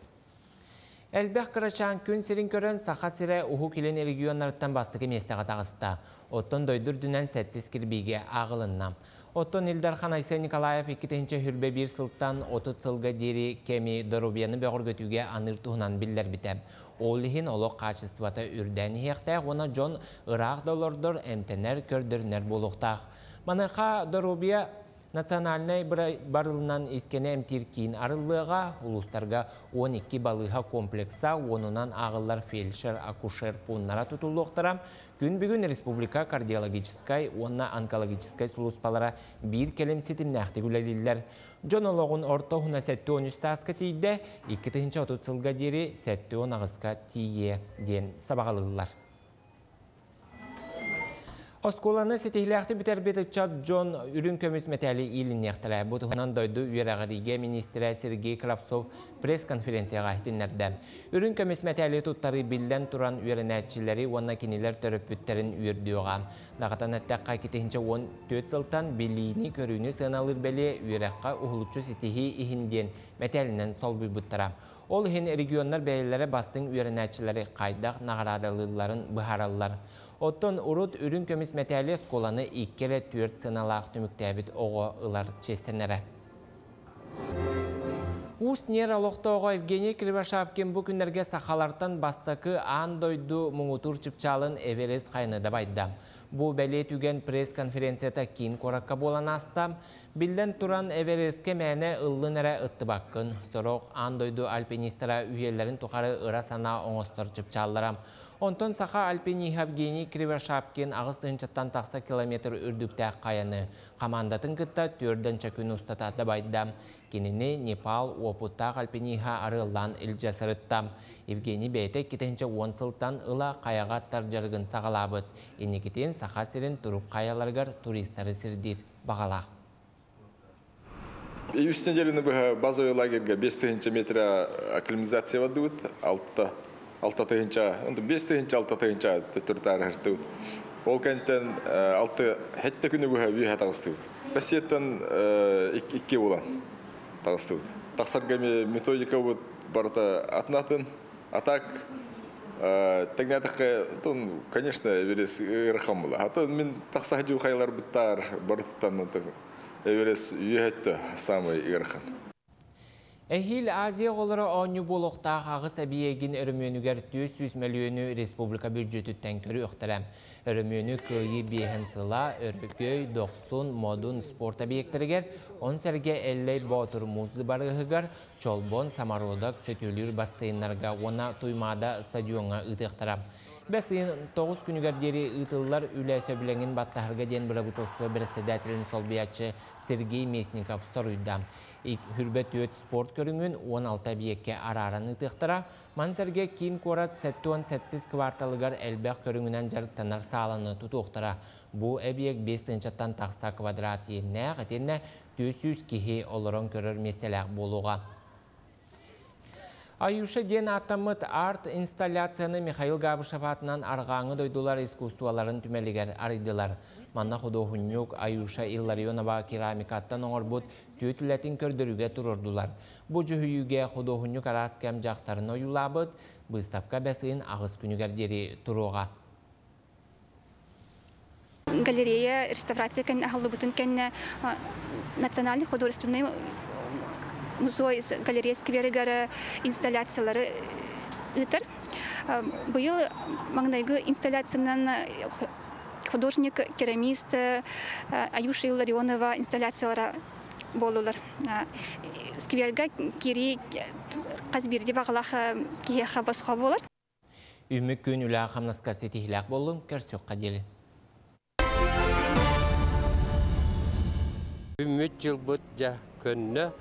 Элбэх кырачаан күн сирин көрөн Саха сирэ Уһук Илин регионнарыттан бастакы миэстэҕэ таҕыста. Оттон дойду үрдүнэн сэттис кирбиигэ ааҕылынна. Оттон Ил Дархан Айсен Николаев 2021 сылтан 30 сылга диэри кэми доруобуйаны бөҕөргөтүүгэ аныыр туһунан биллэрбитэ. Ол иһин олох хаачыстыбата үрдээн иһиэхтээх уонна дьон ыраах да олордор, эмтэнэр, көрдөрүнэр буолуохтаах. Маныаха доруобуйа Национальнай барылынан искэни эмтиир киин арыллыаҕа, улуустарга 12 балыыһа комплекса, уонунан ааҕыллар фельдшер-акушер пууннара тутуллуохтара. Күн бүгүн республика кардиологическай уонна онкологическай сулууспалара биир кэлим ситимнээхтик үлэлииллэр. Дьон олоҕун орто уһуна 73 сааска тиийдэ, 2030 сылга диэри 78-ка тиийиэ диэн сабаҕалыыллар. Оскуоланы ситиһилээхтик бүтэрбит ыччат дьон үрүҥ көмүс мэтээли иилинниэхтэрэ. Бу туһунан дойду үөрэҕириигэ миниистирэ Сергей Кравцов пресс-конференцияҕа иһитиннэрдэ. Үрүҥ көмүс мэтээли туттарыы биллэн туран үөрэнээччилэри уонна кинилэр төрөппүттэрин үөрдүөҕэ. Даҕатан эттэххэ, 2014 сылтан билиини-көрүүнү сыаналыыр бэлиэ үөрэххэ уһулуччу ситиһии иһин диэн мэтээлинэн солбуйбуттара. Ол иһин регионнар бэйэлэрэ бастыҥ үөрэнээччилэри хайдах наҕараадалыылларын быһаараллар. Оттон урут үрүҥ көмүс мэтээли оскуоланы икки эрэ түөрт сыаналаах түмүктээбит оҕо ылар чиэстэнэрэ. Уус Ньэр олохтооҕо Евгений Кривошапкин бу күннэргэ сахалартан бастакы аан дойду муҥутуур чыпчаалын Эверест хайаны дабайда. Бу бэлиэ түгэн пресс-конференцията киин куоракка буолан ааста. Биллэн туран, Эвересткэ мээнэ ыллын эрэ ыттыбаккын. Сорох аан дойду альпинистара үйэлэрин тухары ыра санаа оҥостор чыпчааллара. Онтон саха альпиниһа Евгений Кривошапкин аҕыс тыһыынчаттан тахса километр үрдүктээх хайаны хамаандатын кытта түөрдэнчэ күн устата дабайда. Кинини Непал уопуттаах альпиниһа арыаллаан илдьэ сырытта. Евгений бэйэтэ 2010 сылтан ыла хайаҕа аттар дьарыгын саҕалаабыт. Инникитин Саха сирин турук хайаларыгар туристары сирдиир баҕалаах. Үс неделяны быһа базовый лагерьга 5 тыһыынча метр акклиматизация бардыбыт. Алта, 6 тыһыынча, 5 тыһыынча, 6 тыһыынча төттөрү Ол кэнтэн алты хетте күнү быһа үөһэ таҕыстыбыт. Россияттан икки буолан таҕыстыбыт. Тахсарга методика вот барыта атын-атын. А так тэҥнээтэххэ, конечно, Эверест ыарахан була. А то мин тахса хайаларбыттар барытыттан Эверест үөһөттө самый ыарахан. Эһиил Азия оҕолоро оонньуу буолуохтаах аҕыс эбийиэгин өрөмүөнүгэр 400 мөлүйүөнү республика бүддьүөтүттэн көрүөхтэрэ. Өрөмүөнү Кыайыы биэһин сыла, Өрөгөй, Дохсун, Модун спорт объектарыгар, он сэргэ Эллэй Боотур муус дыбарыаһыгар, Чолбон, Самородок, Сөтүөлүүр бассейннарга уонна Туймаада стадиоҥҥа ыытыахтара. Бэс ыйын 9 күнүгэр диэри ыытыллар үлэ сөбүлэҥин баттаһарга диэн бырабыыталыстыба бэрэссэдээтэлин солбуйааччы Сергей Местников соруйда. Хүрбэ түөрт спорт көрүҥүн 16 эбийиэккэ арааран ыытыахтара. Маны сэргэ киин куорат 77 кварталыгар элбэх көрүҥүнэн дьарыктанар сааланы тутуохтара. Бу эбийиэк 5 тыһыынчаттан тахса квадрат иэннээх, итиэннэ 400 киһи олорон көрөр миэстэлээх буолуоҕа. Аюша диэн ааттаммыт арт-инсталляцияны Михаил Габышев аатынан арҕааҥы дойдулар искусстволарын түмэлигэр арыйдылар. Манна худуоһунньук Аюша Илларионова керамикаттан оҥорбут түөрт үлэтин көрдөрүүгэ туруордулар. Бу дьүһүйүүгэ худуоһунньук араас кэм дьахтарын ойуулаабыт, быыстапка бэс ыйын аҕыс күнүгэр диэри туруоҕа. Галерея реставрация кэннэ аһыллыбытын кэннэ Национальный художественный музей галерея скверигэр инсталляциялары ыытар. Быйыл маҥнайгы инсталляциянан художник, керамист Аюша Илларионова инсталляциялара буоллулар. Скверга киирии хас биирдии баҕалаах киһиэхэ босхо буолар. Үмүк күн үлэҕэ-хамнаска ситиһиилээх буоллун, көрсүөххэ диэри. Үммүт дьылбыт дьэ көннө,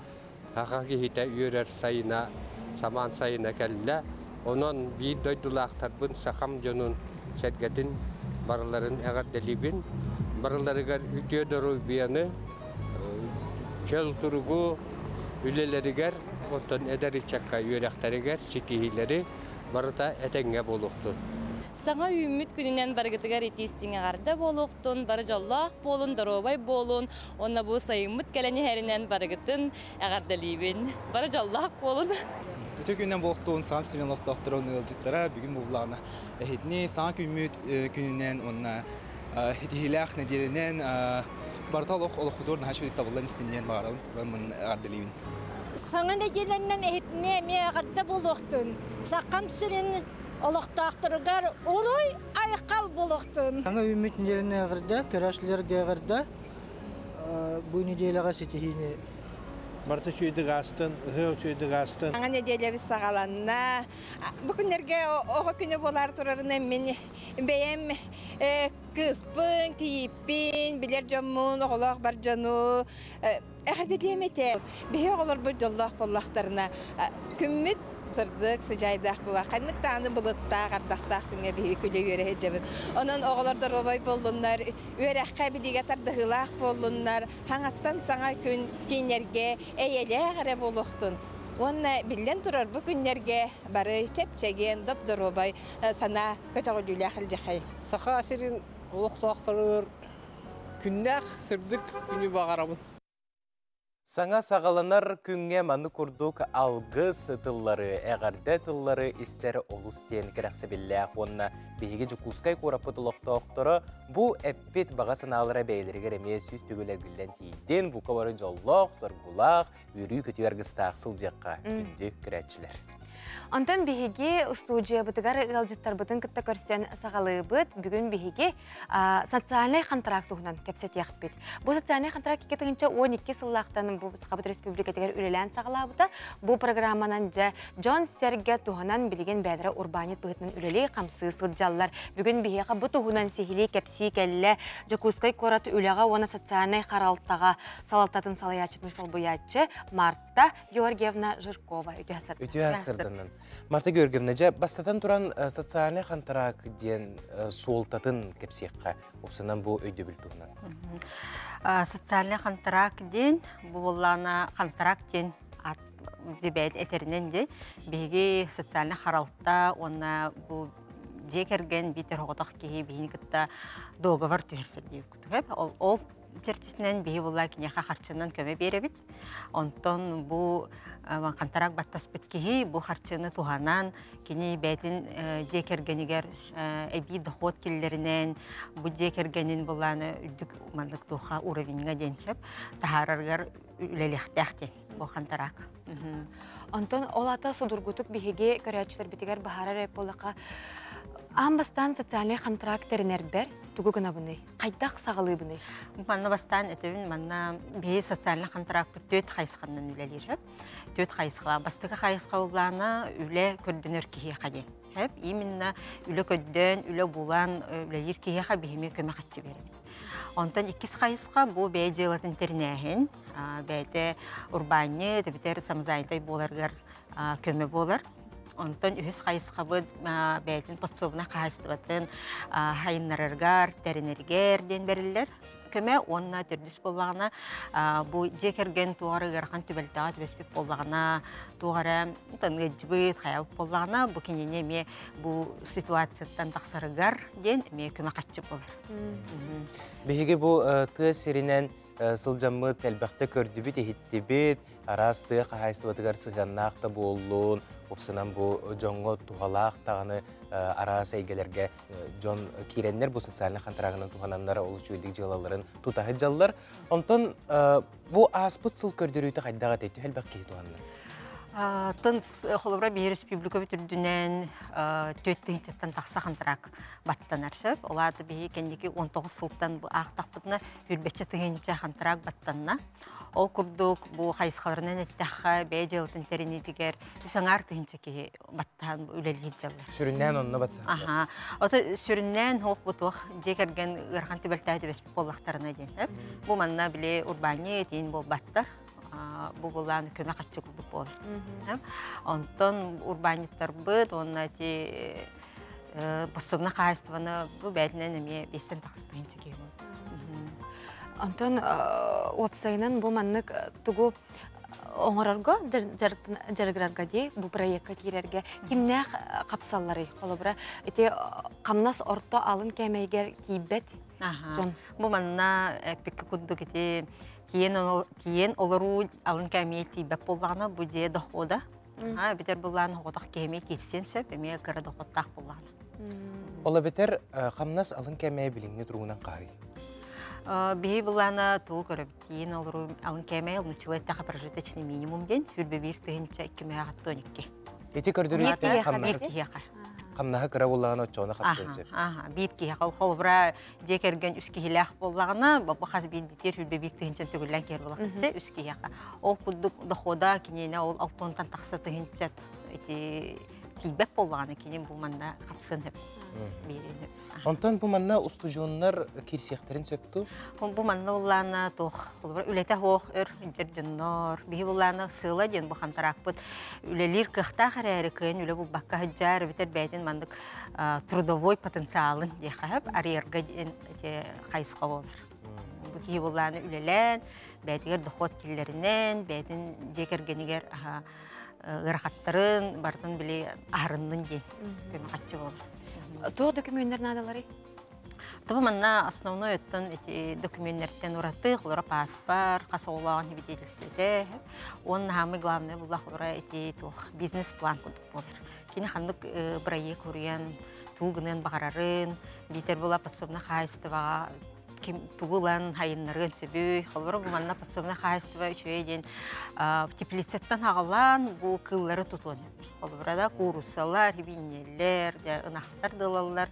аҕа киһитэ үөрэр сайына, самаан сайына кэллэ. Онон биир дойдулаахтарбын, сахам дьонун сэргэтин барыларын эҕэрдэлиибин. Барыларыгар үтүө доруобуйаны, чөл туругу үлэлэригэр, оттон эдэр ыччакка үөрэхтэригэр ситиһиилэри барыта этэҥҥэ буолуохтун. Саҥа үүммүт күнүнэн барыгытыгар итии-истиҥ эҕэрдэ буолуохтун, бары дьоллоох буолун, доруобай буолун уонна бу сайыммыт кэлэн иһэринэн барыгытын эҕэрдэлиибин. Бары дьоллоох буолун! Үтүө күнүнэн буолуохтун, Саам сирин олохтоохторун ыалдьыттара бүгүн буоллаҕына эһитини саҥа күммүт күнүнэн уонна итиһиилээх нэдиэлэнэн барыта олох олохпутугар наһаа үчүгэй табыллан истин диэн баҕарабын, мын эҕэрдэлиибин. Саҥа нэдиэлэннэн эһитини эмиэ эҕэрдэ буолуохтун. Сахам сирин олохтоохторугар уруй айхал буолуохтун. Саҥа үүммүт нэдиэлэни эҕэрдэ, көрөөччүлэргэ эҕэрдэ. Бу нэдиэлэҕэ ситиһиини Барыта үчүгэйдик аастын, ыһыах үчүгэйдик аастын. Саҥа нэдиэлэбит саҕаланна. Бу күннэргэ оҕо күнэ буолаары турарынан мин бэйэм кыыспын, кийииппин, билэр дьоммун, оҕолоох бар дьону эҕэрдэлиэм этэ. Биһи оҕолорбут дьоллоох буоллахтарына, күммүт сырдык, сыдьаайдаах буолар. Ханнык даҕаны былыттаах, ардахтаах күҥҥэ биһиги күлэ-үөрэ сылдьабыт. Онон оҕолор доруобай буоллуннар, үөрэххэ, билиигэ тардыһыылаах буоллуннар, хаҥаттан саҥа күн кинилэргэ эйэлээх эрэ буолуохтун. Уонна биллэн турар, бу күннэргэ бары чэп-чэгиэн, доп-доруобай санаа көтөҕүллүүлээх илдьэхэй. Саха сирин олохтоохторугар күннээх сырдык күнү баҕарабын. Саҥа саҕаланар күҥҥэ маннык курдук алгыс тыллары, эҕэрдэ тыллары истэр олус диэн кэрэхсэбиллээх уонна биһиги Дьокуускай куораппыт олохтоохторо бу эппит баҕа санаалара бэйэлэригэр эмиэ сүүс төгүл эргиллэн тиийдин, бука бары дьоллоох, соргулаах, үөрүү-көтүү аргыстаах сылдьыахха күндү көрөөччүлэр. Онтон биһиги устуудьуйабытыгар ыалдьыттарбытын кытта көрсөн саҕалыыбыт. Бүгүн биһиги социальнай хантараак туһунан кэпсэтиэхпит. Бу социальнай хантараак 2012 сыллаахтан бу Сахабыт Республикатыгар үлэлээн саҕалаабыта. Бу программанан дьэ дьон-сэргэ туһанан билигин бэйэлэрэ урбаанньыт быһыытынан үлэлии-хамсыы сылдьаллар. Бүгүн биһиэхэ бу туһунан сиһилии кэпсии кэллэ Дьокуускай куорат үлэҕэ уонна социальнай харалтаҕа салалтатын салайааччытын солбуйааччы Марта Георгиевна Жиркова. Үтүө сырдынан. Үтүө сырдынан. Марта Георгиевна, дьэ, бастатан туран социальный хантараак диэн суолтатын кэпсиэххэ, упсанан бу өйдөбүл туһунан. Социальный хантараак диэн, бу буоллаана хантараак диэн дибээт этэринэн дии, биһиги социальный харалта уонна бу дьиэ кэргэн биитэр оҕотох киһи биһини кытта договор түһэрсэр диир Ол, ол чэрчитинэн биһи буолла киниэхэ харчынан көмө биэрэбит. Онтон бу хантараак баттаспыт киһи бу харчыны туһанан кини бэйэтин дьиэ кэргэнигэр эбии дохуот киллэринэн бу дьиэ кэргэнин булааны үрдүк маннык туха уровеньҥа диэн сөп таһаарарыгар үлэлиэхтээх диэн бу хантараак. Онтон ол ата судургутук биһиги көрөөччүлэрбитигэр баһаарар эп буоллахха аан бастаан социальный контракт тэринэрбэр тугу гынабыный? Хайдах саҕалыыбыный? Манна бастаан этэбин, манна биһи социальный контракпыт түөрт хайысханан үлэлиир. Түөрт хайысхалаах. Бастакы хайысха улаана үлэ көрдөнөр киһиэхэ диэн. Хэп именно үлэ көрдөөн, үлэ булан, үлэлиир киһиэхэ биһими көмө хаччы биэрэбит. Онтон иккис хайысха бу бэйэ дьыалатын тэринээһин, бэйэтэ урбаанньыт, эбэтэр самозанятай буоларыгар көмө буолар. Онтон үһүс хайысхабыт бэйэтин подсобнай хаһаайыстыбатын хайыннарарыгар, тэринэригэр диэн бэриллэр көмө уонна төрдүс буоллаҕына бу дьиэ кэргэн туох эрэ ыарахан түбэлтэҕэ түбэспит буоллаҕына, туох эрэ ыалдьыбыт, хайаабыт буоллаҕына, бу кинини эмиэ бу ситуацияттан тахсарыгар диэн эмиэ көмө хаччы буолар. Биһиги бу тыа сиринэн сылдьаммыт элбэхтэ көрдүбүт, иһиттибит, араас тыа хаһаайыстыбатыгар сыһыаннаах да буоллун, упсанан бу дьоҥҥо туһалаах даҕаны араас эйгэлэргэ дьон киирэннэр бу социальнай хантараагынан туһананнар ол үчүгэйдик дьыалаларын тута сылдьаллар. Онтон бу ааспыт сыл көрдөрүүтэ хайдах этэй? Төһө элбэх киһи туһанна? Тын холобура биһи республикабыт үрдүнэн 4 тыһыынчаттан тахса хантараак баттанар сөп. Ол аата биһи кэнники 19 сылтан бу аахтахпытына үрбэччэ тыһыынча хантараак баттанна. Ол курдук бу хайысхаларынан эттэххэ бэйэ дьыалатын тэринитигэр үс аҥаар тыһыынча киһи баттаан үлэлиир дьаллар. Сүрүннээн онно баттаан. Аха. Ото сүрүннээн хуох бу туох дьиэ кэргэн ыарахан түбэлтэһэ түбэспит буоллахтарына диэн. Бу манна били урбаанньы этиин буолбаттар. Бу булаан көмө хаччы курдук буолар. Онтон урбаанньыттарбыт уонна ити пособно хаһаайыстыбаны бу бээтинэн эмиэ биэстэн тахса тыһыынча киһи буолар. Онтон уопсайынан бу маннык тугу оҥорорго дьарыгырарга дии бу проекка киирэргэ кимнээх хапсалларый холобура ити хамнас орто алын кээмэйигэр тиийбэт дьон бу манна эппиккэ курдук ити тиийэн олоруу алын кээмэйэ тиийбэт буоллаҕына бу дьиэ дохода битэр буллаан оҕотох киһи киирсиэн сөп эмиэ кыра доходтаах буоллаҕына Ол эбэтэр хамнас алын кээмэйэ билиҥҥи туругунан хаһый? Биһи былаана тугу көрөбүт киин олоруу алын кээмэйэ нууччалыы эттэххэ прожиточный минимум диэн хүрбэ биир тыһыынча икки мөһөөх икки. Ити көрдөрүүтэ биир киһиэхэ. Хамнаһы кыра буоллаҕына оччоҕуна хапсыан сөп. Биир киһиэхэ. Ол холобура дьиэ кэргэн үс киһилээх буоллаҕына, бу хас биирдиитигэр хүрбэ биир тыһыынчан төгүллээн киһи буоллахча үс киһиэхэ. Ол курдук дохода киниэнэ ол алтонтан тахса тыһыынча ити тиийбэт буоллаҕына кини бу манна хапсыан сөп. Биэриэн Онтон бу манна устудьуоннар киирсиэхтэрин сөп дуу? Бу манна буллаана туох холобура үлэтэ суох өр дьэр дьоннор биһи буллаана сыала диэн бу хантараакпыт үлэлиир кыахтаах эрээри кыайан үлэ булбакка сылдьар эбэтэр бэйэтин маннык трудовой потенциалын диэххэ сөп арыйарга диэн хайысха буолар. Бу киһи буллаана үлэлээн бэйэтигэр дохуот киллэринэн бэйэтин дьиэ кэргэнигэр ыарахаттарын барытын били аһарыннын диэн көмө хаччы буолар. Туох докумуоннар наадаларый? Тобу манна основной өттөн эти документтэртэн ураты холоро паспорт, хас оҕолоон свидетельствете, уонна самый главное була холоро эти туох бизнес-план курдук буолар. Кини ханнык проект уруйан, тугу гыныан баҕарарын, биитэр була подсобное хаһаайыстыбаҕа ким тугу ылан хайыннарыан сөбүй. Холобура бу манна подсобное хаһаайыстыба үчүгэй диэн теплицаттан аҕалаан бу кыыллары тутуон. Холобура да кууруссалар, хибинньэллэр, ынахтар да ылаллар,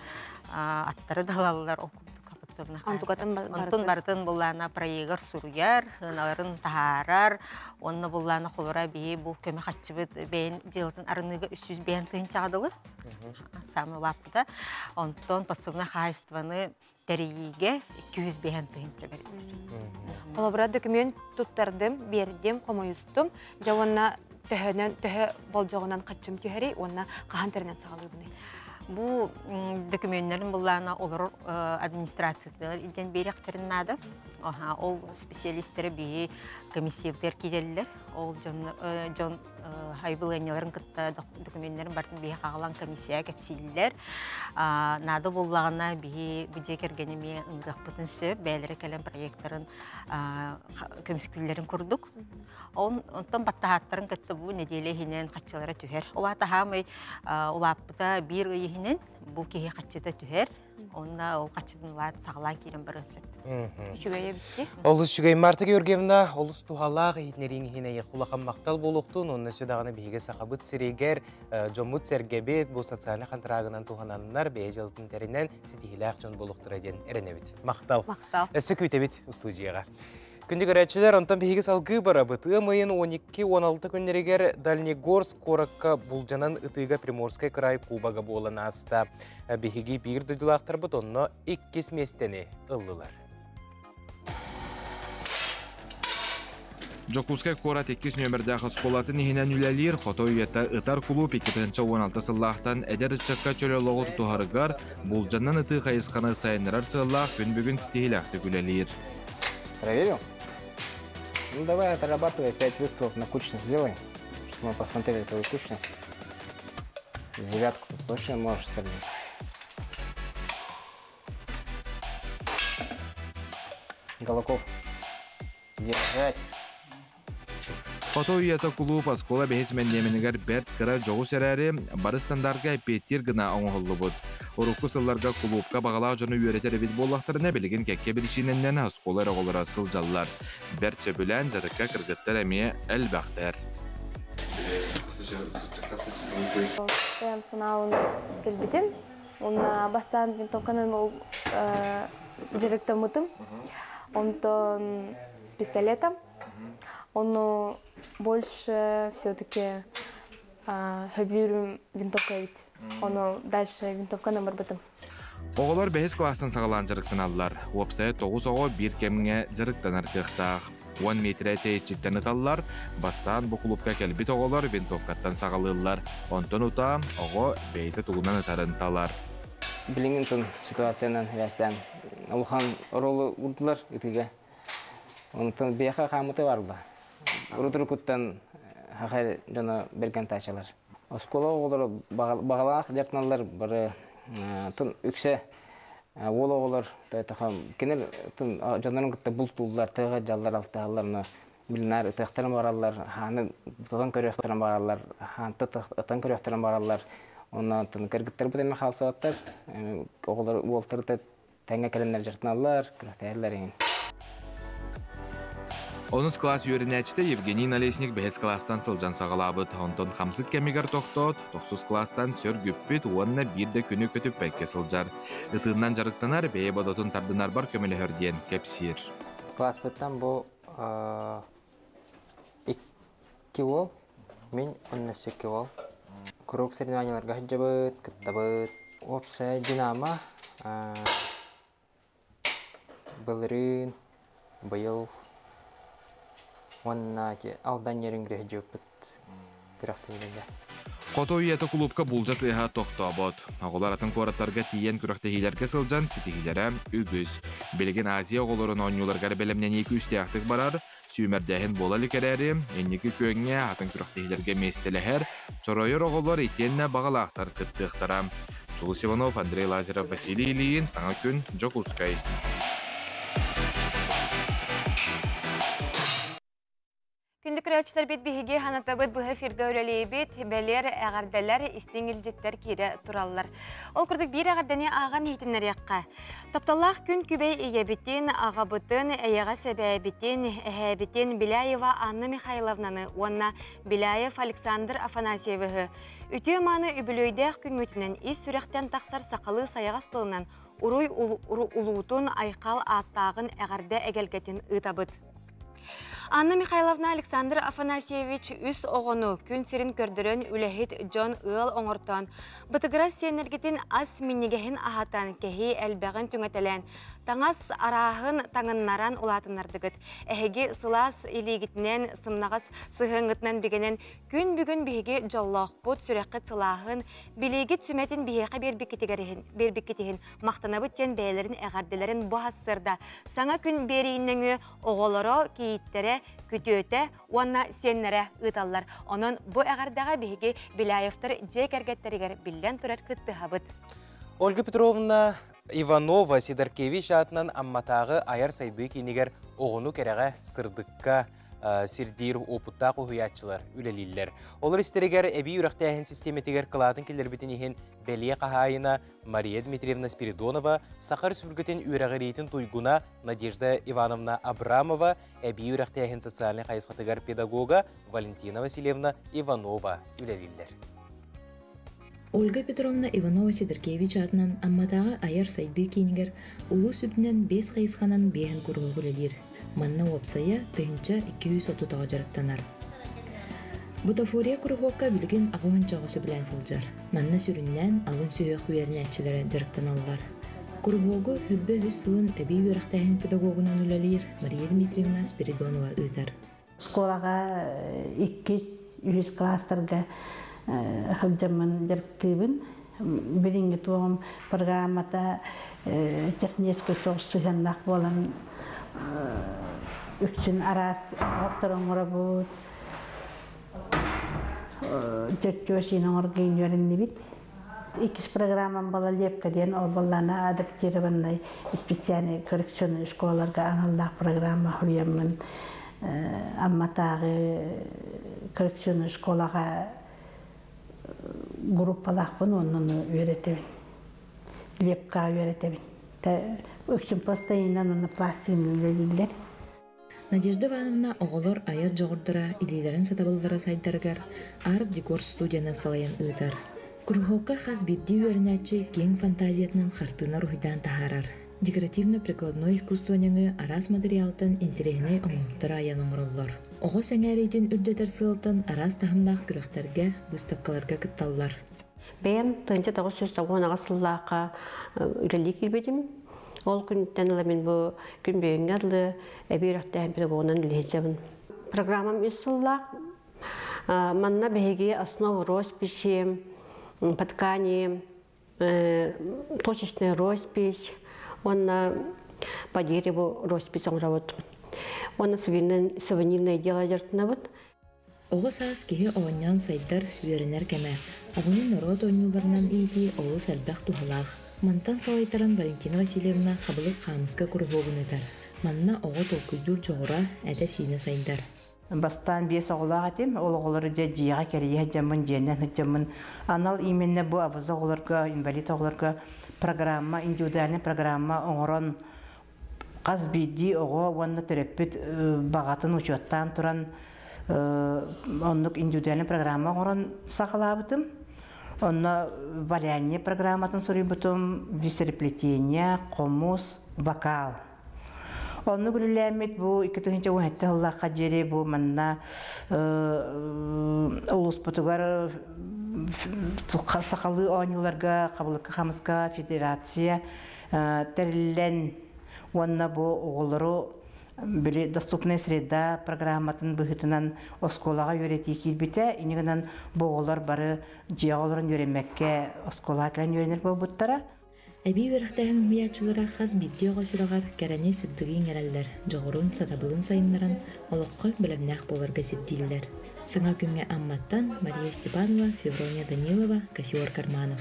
аттары да ылаллар ол курдук подсобное Онтун барытын буллаана проегар суруйар, ыналарын таһаарар, онно буллаана холобура биһи бу көмө хаччыбыт бэйэн дьыалатын арыныыга 305 тыһыынчаҕа дылы саамай улааппыта. Онтон подсобное хаһаайыстыбаны тэрийиигэ 205 тыһыынча бэриллэр. Холобура документ туттардым, биэрдим, хомуйустум. Дьэ уонна төһөнөн төһө болдьоҕунан хаччым түһэрий уонна хаһан тэринэн саҕалыыбыный? Бу докуменнарын буллаана олорор администрациятыгар илдьэн биэриэхтэрин наада. Ол специалисттэрэ биһи комиссиябытыгар киирэллэр. Ол дьон дьон айбылыанньаларын кытта докуменнарын барытын биһи хаҕалан комиссияҕа кэпсииллэр. Наада буоллаҕына биһи бу дьиэ кэргэни эмиэ ыҥырыахпытын сөп, бэйэлэрэ кэлэн проекттарын көмүскүүллэрин курдук. Онтон баттаһааттарын кытта бу нэдиэлэ иһинэн хаччылара түһэр. Ол аата хаамай улааппыта биир ый иһинэн бу киһи хаччыта түһэр. Онно ол хаччытын улаат саҕалаан киирэн барыан сөп. Үчүгэй эбитти. Олус үчүгэй Марта Георгиевна, олус туһалаах иһитинэрииҥ иһин эйиэхэ улахан махтал буолуохтун. Онно өссө даҕаны биһиги Сахабыт сиригэр дьоммут-сэргэбит бу социальнай хантараагынан туһананнар бэйэ дьыалатын тэринэн ситиһиилээх дьон буолуохтара диэн эрэнэбит. Махтал. Махтал. Өссө күүтэбит устуудьуйаҕа. Күндү көрөөччүлэр, онтон биһиги салгыы барабыт. Ыам ыйын 12-16 күннэригэр Дальнегорск куоракка булдьанан ытыыга Приморскай кыраай кубога буолан ааста. Биһиги биир дойдулаахтарбыт онно иккис миэстэни ыллылар. Дьокуускай куорат иккис нүөмэрдээх оскуолатын иһинэн үлэлиир Хото үйэтэ ытар кулууп 2016 сыллаахтан эдэр ыччакка чөл олоҕу тутуһарыгар булдьанан ытыы хайысханы сайыннарар сыаллаах күн бүгүн ситиһиилээхтик үлэлиир. Проверил? Ну давай отрабатывай 5 выстрелов на кучность сделай, чтобы мы посмотрели твою кучность. Девятку ты точно можешь стрелять. Голоков. Держать. Хоту үйэтэ кулууп оскуола бэһис мэндиэмэнигэр бэрт кыра дьоҕус эрээри, бары стандарка эппиэттиир гына оҥоһуллубут. Урукку сылларга кулуупка баҕалаах дьону үөрэтэр эбит буоллахтарына, билигин кэккэ биричиинэннэн оскуола эрэ оҕолоро сылдьаллар. Бэрт сөбүлээн дьарыкка кыргыттар эмиэ элбэхтэр. Бэйэм санаабын кэлбитим. Уонна бастаан винтовканан ол дьарыктаммытым. Онтон пистолетом. Ону больше все-таки сөбүлүүрүм винтовка эбит. Ону дальше винтовканан барбытым. Оҕолор бэһис кылаастан саҕалаан дьарыктаналлар. Уопсайа тоҕус оҕо биир кэмҥэ дьарыктанар кыахтаах. Уон миэтэрэ тэйиччиттэн ыталлар. Бастаан бу кулуупка кэлбит оҕолор винтовкаттан саҕалыыллар. Онтон утаа оҕо бэйэтэ тугунан ытарын талар. Билиҥҥи тун ситуациянан сибээстээн улахан оруолу уурдулар ытыыга. Онтон биһиэхэ хаамыта барда. Урут-уруккуттан хахай дьоно бэргэн таачалар. Оскуола оҕолоро баҕалаах дьарыктаналлар бары тун үксэ уол оҕолор кинилэр дьоннорун кытта бултууллар, тыаҕа дьаллар, алтыһаллар, но билинаар ытыахтарын бараллар, хааны тутан көрүөхтэрин бараллар, хаанта ытан көрүөхтэрин бараллар. Онно кыргыттарбыт эмэ хаалсыбаттар, оҕолор уолтары тэҥҥэ кэлэннэр дьарыктаналлар, күрэхтэһэллэр эҥин. Онус кылаас үөрэнээччитэ Евгений Налесник бэһис кылаастан сылдьан саҕалаабыт. Онтон хамсык кэмигэр тохтоот, тохсус кылаастан сөргүппүт уонна биир да күнү көтүппэккэ сылдьар. Ытыыннан дьарыктанар, бэйэ бодотун тардынарбар көмөлөһөр диэн кэпсиир. Класспыттан бу икки уол, мин уонна өссө икки уол. Куруук соревнованиеларга сылдьабыт, кыттабыт. Уопсайа Динамо былырыын, быйыл уонна Алдан Нерюнгри сылдьыбыппыт күрэхтэһиилэргэ. Хоту үйэтэ кулуупка булдьа тыаһа тохтообот. Оҕолор атын куораттарга тиийэн күрэхтэһиилэргэ сылдьан ситиһиилэрэ үгүс. Билигин Азия оҕолорун оонньууларыгар бэлэмнэнии күүстээхтик барар, сүүмэрдээһин буола илик эрээри, инники күөҥҥэ атын күрэхтэһиилэргэ миэстэлэһэр, чоройор оҕолор итиэннэ баҕалаахтар кыттыахтара. Чулус Иванов, Андрей Лазарев, Василий Ильин, Саҥа күн, Дьокуускай. Күндү көрөөччүлэрбит биһиги ханатабыт быһа эфиргэ үлэлиибит, бэлиэр эҕэрдэлэр, истиҥ илдьиттэр киирэ тураллар. Ол курдук биир эҕэрдэни ааҕан иһитиннэриэххэ. Тапталлаах күн күбэй ийэбитин, аҕабытын, эйэҕэс эбээбитин, эһээбитин Беляева Анна Михайловнаны уонна Беляев Александр Афанасьевиһы үтүө-мааны үбүлүөйдээх күҥҥүтүнэн ис сүрэхтэн тахсар сахалыы сайаҕас тылынан уруй улуутун айхал ааттааҕын эҕэрдэ эгэлгэтин ыытабыт. Анна Михайловна Александр Афанасьевич үс оҕону күн сирин көрдөрөн үлэһит дьон ыал оҥортоон, бытыгырас сиэннэргитин ас минньигэһин аһатан, кэһии элбэҕин түҥэтэлээн, таҥас арааһын таҥыннаран улаатыннардыгыт. Эһиги сылаас илиигитинэн, сымнаҕас сыһыаҥҥытынан бигэнэн күн бүгүн биһиги дьоллоохпут, сүрэххит сылааһын, билиигит сүмэтин биһиэхэ биэрбиккитигэр иһин, биэрбиккит иһин махтанабыт диэн бэйэлэрин эҕэрдэлэрин бу сарсыарда саҥа күн биэриин нөҥүө оҕолоро, кийииттэрэ, күтүөтэ уонна сиэннэрэ ыыталлар. Онон бу эҕэрдэҕэ биһиги Беляевтар дьиэ кэргэттэригэр биллэн турар кыттыһабыт. Ольга Петровна Иванова Сидоркевич аатынан Амматааҕы айар сайдыы киинигэр оҕону кэрэҕэ, сырдыкка сирдиир уопуттаах уһуйааччылар үлэлииллэр. Олор истэригэр эбии үрэхтээһин систиэмэтигэр кылаатын киллэрбитин иһин бэлиэ хаһаайына Мария Дмитриевна Спиридонова Саха Республикатын үөрэҕириитин туйгуна Надежда Ивановна Абрамова, эбии үрэхтээһин социальнай хайысхатыгар педагога Валентина Васильевна Иванова үлэлииллэр. Ольга Петровна Иванова-Сидоркевич аатынан Амматааҕы айар сайдыы киинигэр улуус үрдүнэн биэс хайысханан биэһин куруһуок үлэлиир. Манна уопсайа 1230 оҕо дьарыктанар. Бутафория куруһуокка билигин аҕыһын чоҕо сөбүлээн сылдьар. Манна сүрүннээн алын сүһүөх үөрэнээччилэрэ дьарыктаналлар. Куруһуогу хүрбэ үс сылын эбии үөрэхтээһин педагогунан үлэлиир Мария Дмитриевна Спиридонова ыытар. Оскуолаҕа иккис, үһүс класстарга сылдьаммын дьарыктыыбын. Билиҥҥи туоҕум программата техническэй соҕус сыһыаннаах буолан үксүн араас оһохтор оҥоробут, чөччүө оҥоргин үөрэннибит. Иккис программам была Лепка диэн ол буоллаана адаптированный специальный коррекционный школаларга аналлаах программа хуруйаммын Амматааҕы коррекционный школаҕа группалаахпын оннуну үөрэтэбин. Лепка үөрэтэбин. Үксүн пластинынан уонна пластинынан үлэлииллэр. Надежда Ивановна оҕолор айар дьоҕурдара, илиилэрин сатабыллара сайдарыгар арт-декор студияны салайан ыытар. Куруһуокка хас биирдии үөрэнээччи киэҥ фантазиятынан хартыына уруһуйдаан таһаарар. Декоративно-прикладной искусство нөҥүө араас материалтан интэриэһинэй оҥоһуктары айан оҥороллор. Оҕо сэҥээриитин үрдэтэр сыалтан араас таһымнаах күрэхтэргэ, быыстапкаларга кытталлар. Бэйэм 1998 сыллаахха үлэлии киирбитим. Ол күнтэн ыла мин бу күн бүгүҥҥэ дылы эбии үөрэхтээһин педагогунан үлэлэһэбин. Программам үс сыллаах. Манна биһиги основу росписи, по ткани, точечная роспись уонна по дереву роспись оҥоробут. Уонна сувенирное дело дьарыктанабыт. Оҕо саас киһи оонньоон сайдар, үөрэнэр кэмэ. Оҕону норуот оонньууларынан иитии олус элбэх туһалаах. Мантан салайтаран Валентина Васильевна хабылык хаамыска куруһуогун ыытар. Манна оҕо толкуйдуур дьоҕура, этэ-сиинэ сайдар. Бастаан биэс оҕолоох этим. Ол оҕолору дьэ дьиэҕэ кэрийэ сылдьаммын, дьиэнэн сылдьаммын анал именно бу абаза оҕолорго, инвалид оҕолорго программа, индивидуальный программа оҥорон хас биирдии оҕо уонна төрөппүт баҕатын учуоттаан туран оннук индивидуальный программа оҥорон саҕалаабытым. Онно валяние программатын суруйбутум, бисереплетение, хомус, вокал. Оннук үлэлээммит бу 2017 сыллаахха диэри бу манна улууспутугар сахалыы оонньууларга хабылыкка хамыска федерация тэриллэн уонна бу оҕолору били доступная среда программатын быһыытынан оскуолаҕа үөрэтии киирбитэ. Инньэ гынан бу оҕолор бары дьиэҕэ олорон үөрэммэккэ оскуолаҕа кэлэн үөрэнэр буолбуттара. Эбии үөрэхтээһин уһуйааччылара хас биирдии оҕо сүрэҕэр кэрэни сырдыгы иҥэрэллэр, дьоҕурун, сатабылын сайыннаран, олоххо бэлэмнээх буоларга сирдииллэр. Саҥа күҥҥэ Амматтан Мария Степанова, Феврония Данилова, Косиор Карманов.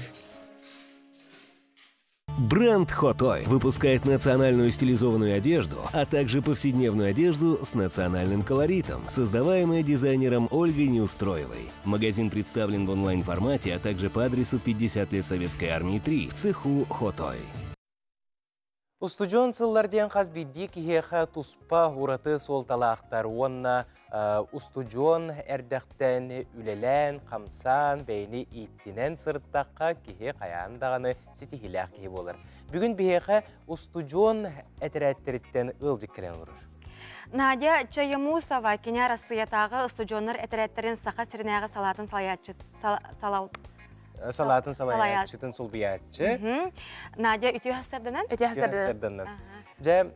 Бренд Хотой выпускает национальную стилизованную одежду, а также повседневную одежду с национальным колоритом, создаваемая дизайнером Ольгой Неустроевой. Магазин представлен в онлайн-формате, а также по адресу 50 лет Советской Армии 3 в цеху Хотой. Устудьуон сыллар диэн хас биирдии киһиэхэ туспа ураты суолталаахтар уонна устудьуон эрдэхтэн үлэлээн, хамсаан, бэйэни ииттинэн сырыттахха киһи хайаан даҕаны ситиһиилээх киһи буолар. Бүгүн биһиэхэ устудьуон этэрээттэриттэн ыалдьыт кэлэн олорор. Надя Чаемусова кини Арассыыйатааҕы устудьуоннар этэрээттэрин Саха сиринээҕи салаатын салайааччы салал салаатын салайааччытын солбуйааччы. Надя үтүө хастарданан? Үтүө хастарданан. Дьэ,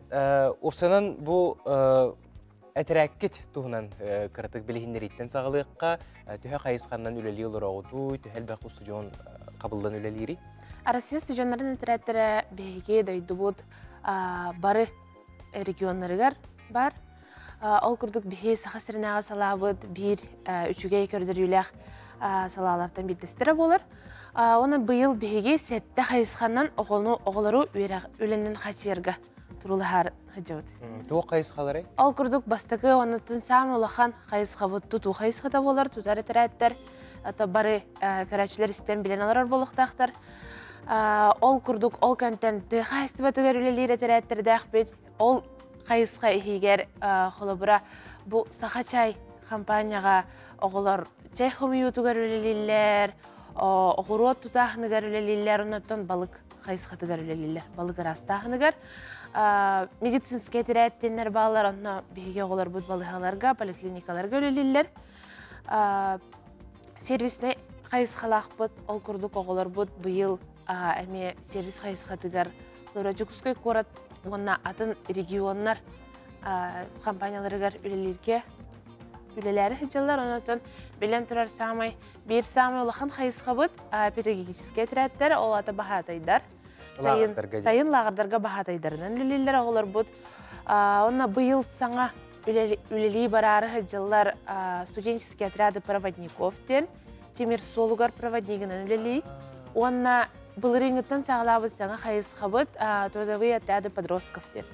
уопсанан бу этэрээккит туһунан кыратык билиһиннэрииттэн саҕалыахха, төһө хайысханнан үлэлии олороҕутуй, төһө элбэх устудьуон қабылдан үлэлиирий? Россия студеннарын этэрээттэрэ биһиги дойдубут бары регионнарыгар бар. Ол курдук биһи Саха сиринээҕи салаабыт биир үчүгэй көрдөрүүлээх салаалартан биирдэстэрэ буолар. Онон быйыл биһиги сэттэ хайысханан оҕону оҕолору үөрэх үлэнэн хачыйарга турулаһар сылдьабыт. Туох хайысхаларый? Ол курдук бастакы оннуттан саамай улахан хайысхабыт тутуу хайысхата буолар, тутар этэрээттэр бары көрөөччүлэр истэн билэн олорор буолуохтаахтар. Ол курдук ол кэнтэн тыа хаһайыстыбатыгар үлэлиир этэрээттэрдээхпит. Ол хайысха иһигэр холобура бу Саха чай компанияҕа оҕолор чай хомуйуутугар үлэлииллэр, оҕуруот тутааһыныгар үлэлииллэр, оннуттан балык хайысхатыгар үлэлииллэр, балык ыраастааһыныгар. Медицинскэй этэрээттэннэр бааллар, онно биһиги оҕолорбут балыыһаларга, поликлиникаларга үлэлииллэр. Сервиснэй хайысхалаахпыт, ол курдук оҕолорбут быйыл эмиэ сервис хайысхатыгар Дьокуускай куорат уонна атын регионнар компанияларыгар үлэлииргэ үлэлээри сылдьаллар. Онон билэн турар саамай биир саамай улахан хайысхабыт педагогическай этэрээттэр, ол аата баһаатайдар. Сайын, сайын лааҕырдарга баһаатайдарынан үлэлииллэр оҕолорбут. Онно быйыл саҥа үлэлии бараары сылдьаллар студенческие отряды проводников диэн тимир суолугар проводнигынан үлэлии. Уонна былырыыҥҥыттан саҕалаабыт саҥа хайысхабыт трудовые отряды подростков диэн.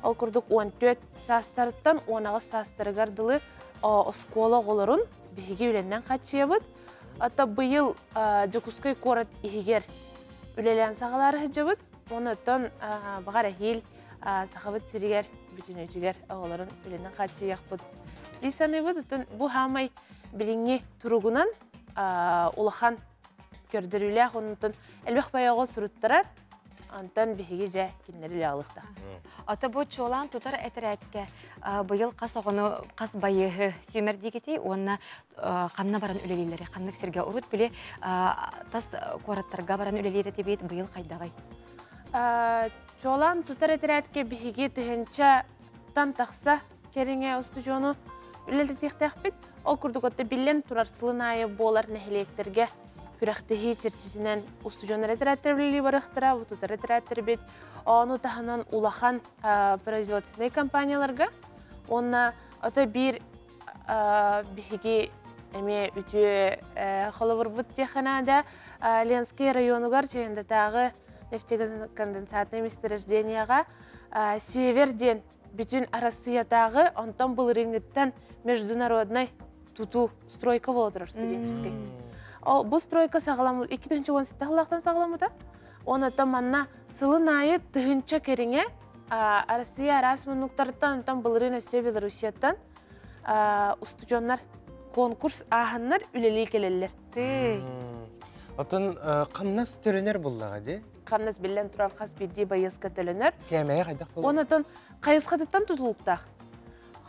Ол курдук 14 саастарыттан 18 саастарыгар дылы оскуола оҕолорун биһиги үлэннэн хаччыйабыт. Ата быйыл Дьокуускай куорат иһигэр үлэлээн саҕалаары сылдьабыт. Онтон баҕар эһиил Сахабыт сиригэр бүтүнүүтүгэр оҕолорун үлэнэн хааччыйыахпыт дии саныыбыт. Оттон бу хаамай билиҥҥи туругунан улахан көрдөрүүлээх онтон элбэх байоҕу суруттарар. Онтон биһиги дьэ кинилэри үлэҕалыахтаах. Ата бу чуолаан тутар этэрээккэ быйыл хас оҕону хас байыаһы сүүмэрдиигитий уонна ханна баран үлэлииллэри ханнык сиргэ урут били тас куораттарга баран үлэлиир этибит быйыл хайдаҕый? Чуолаан тутар этэрээткэ биһиги тыһыынчаттан тахса кэриҥэ устудьуону үлэлэтиэхтээхпит. Ол курдук отто биллэн турар сылын аайы буолар нэһилиэктэргэ күрэхтэһии чэрчитинэн устудьуоннар этэрээттэр үлэлии барыахтара, бу тутар этэрээттэрбит. Ону таһынан улахан производственнай компанияларга уонна ото биир биһиги эмиэ үтүө холобурбут диэххэ наада. Ленский районугар Чайындатааҕы нефтегазоконденсатнай месторождениеҕа Север диэн бүтүн Арассыыйатааҕы, онтон былырыыҥҥыттан международнай тутуу стройка буола турар студенческий. Ол бу стройка саҕаламмыт 2017 сыллаахтан саҕаламмыта. Онон манна сылын аайы тыһыынча кэриҥэ Россия араас муннуктарыттан, онтон былырыын өссө Белоруссияттан устудьуоннар конкурс ааһаннар үлэлии кэлэллэр. Отон хамнас төлөнөр буллаҕа дии? Хамнас биллэн турар хас биирдии байыаска төлөнөр. Кээмэйэ хайдах буолар? Онотон хайысхатыттан тутулуктаах.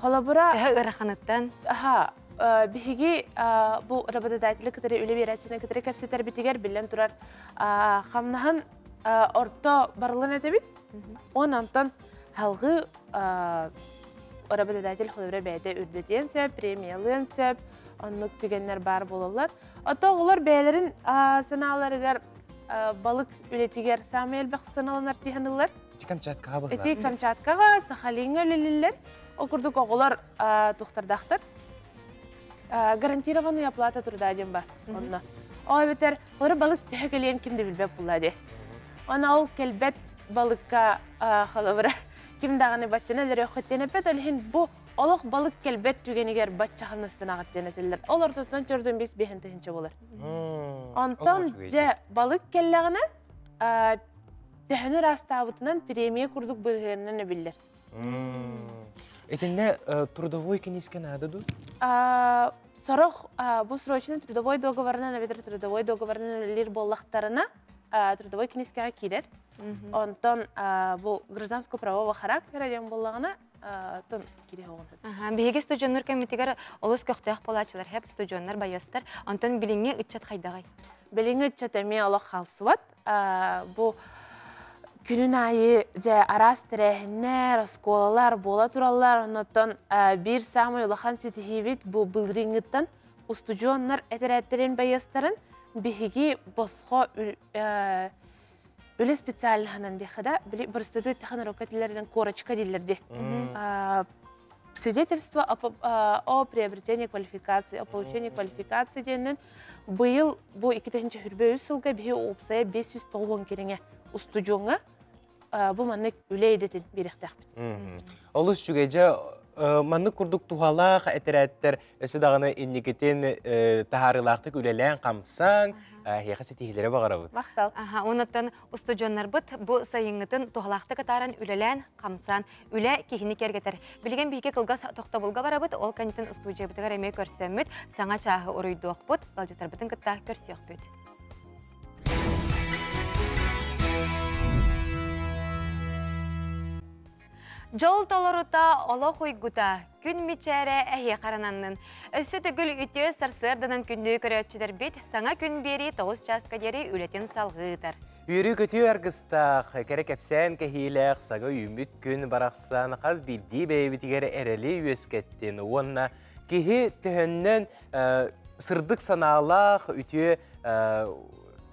Холобура... Төһө ыараханыттан? Аха, биһиги бу работодатели кытары үлэ биэрээччини кытары кэпсэтэрбитигэр биллэн турар хамнаһын орто барылын этэбит. Онон халгыы работодатель холобура бэйэтэ үрдэтиэн сөп, премиялыан сөп, оннук түгэннэр баар буолаллар. Ото оҕолор бэйэлэрин санааларыгар балык үлэтигэр саамай элбэх сыаналанар тиһаныллар. Ити Камчаткаҕа быһылар. Ити Камчаткаҕа, Сахалиҥҥа үлэлиллэр. Ол курдук оҕолор тухтардаахтар. Гарантированная оплата труда диэн бар онно. Ол эбэтэр Оры балык төһө кэлиэн ким да билбэт булла дии. Она ол кэлбэт балыкка холобура ким даҕаны баччаны өлөрүөххүттэн эппэт, ол иһин бу олох балык кэлбэт түгэнигэр бачча хамнастан аҕыттан этэллэр. Ол ортотунан төрдүн бис биһэн тыһынча болар. Онтон дьэ балык кэллэҕинэ төһөнү ыраастаабытынан премия курдук бырыһыанынан эбиллэр. Итиннэ трудовой киниискэ наада дуу? Сорох бу срочный трудовой договорынан эбэтэр трудовой договорынан үлэлиир буоллахтарына трудовой киниискэҕэ киирэр. Онтон бу гражданско-правового характера диэн буоллаҕына тон киириэ оҕун. Биһиги студеннар кэммитигэр олус көхтөөх буолааччылар, хэп студеннар, байыастар. Онтон билиҥҥи ыччат хайдаҕый? Билиҥҥи ыччат эмиэ олох хаалсыбат. Бу күнүн аайы дьэ араас тэрээһиннэр, оскуолалар буола тураллар. Оннуттан биир саамай улахан ситиһиибит бу былырыыҥҥыттан устудьуоннар этэрээттэрин байыастарын биһиги босхо үлэ специальноһынан диэххэ да, били простоту технология этилэринэн корочка дииллэр дии. Свидетельство о приобретении квалификации, о получении квалификации диэннэн быйыл бу 2023 сылга биһи уопсайа 590 кэриҥэ устудьуоҥҥа бу маннык үлэ идэтин биэриэхтээхпит. Олус үчүгэй дьэ маннык курдук туһалаах этэрээттэр өссө даҕаны инникитин таһаарыылаахтык үлэлээн хамсаан эһиэхэ ситиһиилэри баҕарабыт. Махтал. Аха, онуттан устудьуоннарбыт бу сайыҥҥытын туһалаахтык атааран үлэлээн хамсаан үлэ киһини киэргэтэр. Билигин биһиги кылгас тохтобулга барабыт, ол кэнниттэн устуудьуйабытыгар эмиэ көрсөммүт, саҥа чааһы уруйдуохпут, ыалдьыттарбытын кытта көрсүөхпүт. Дьол толорута, олох уйгута, күн мичээрэ эһиэхэ арананнын. Өссө төгүл үтүө сарсыарданан күндү көрөөччүлэрбит саҥа күн биэрии 9 чааска диэри үлэтин салҕыы ыытар. Үөрүү-көтүү аргыстаах, кэрэ кэпсээн кэһиилээх саҥа үүммүт күн барахсан хас биирдии бэйэбитигэр эрэли үөскэттин уонна киһи төһөннөн сырдык санаалаах үтүө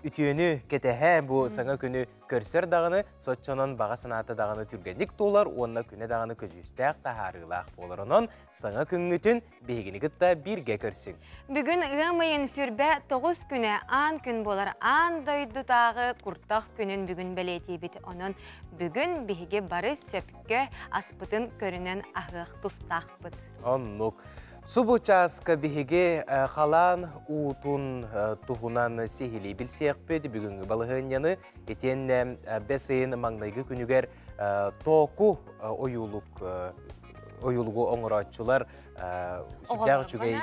үтүөнү кэтэһэ бу саҥа күнү Көрсөр даҕаны, соччонон баҕа санаата даҕаны түргэнник туолар уонна күнэ даҕаны көдьүүстээх таһаарыылаах буолар. Онон саҥа күҥҥүтүн биһигини кытта бииргэ көрсүҥ. Бүгүн ыам ыйын 29 күнэ аан күн буолар. Аан дойдутааҕы куртах күнүн бүгүн бэлиэтиибит. Онон бүгүн биһиги бары сөпкө аспытын көрүнэн аһыах тустаахпыт. Оннук. Субу чааска биһиги халаан уутун туһунан сиһилии билсиэхпит. Бүгүҥҥү балаһыанньаны итиэннэ бэс ыйын маҥнайгы күнүгэр тооку ойуулук ойуулугу оҥорооччулар сүрдээх үчүгэй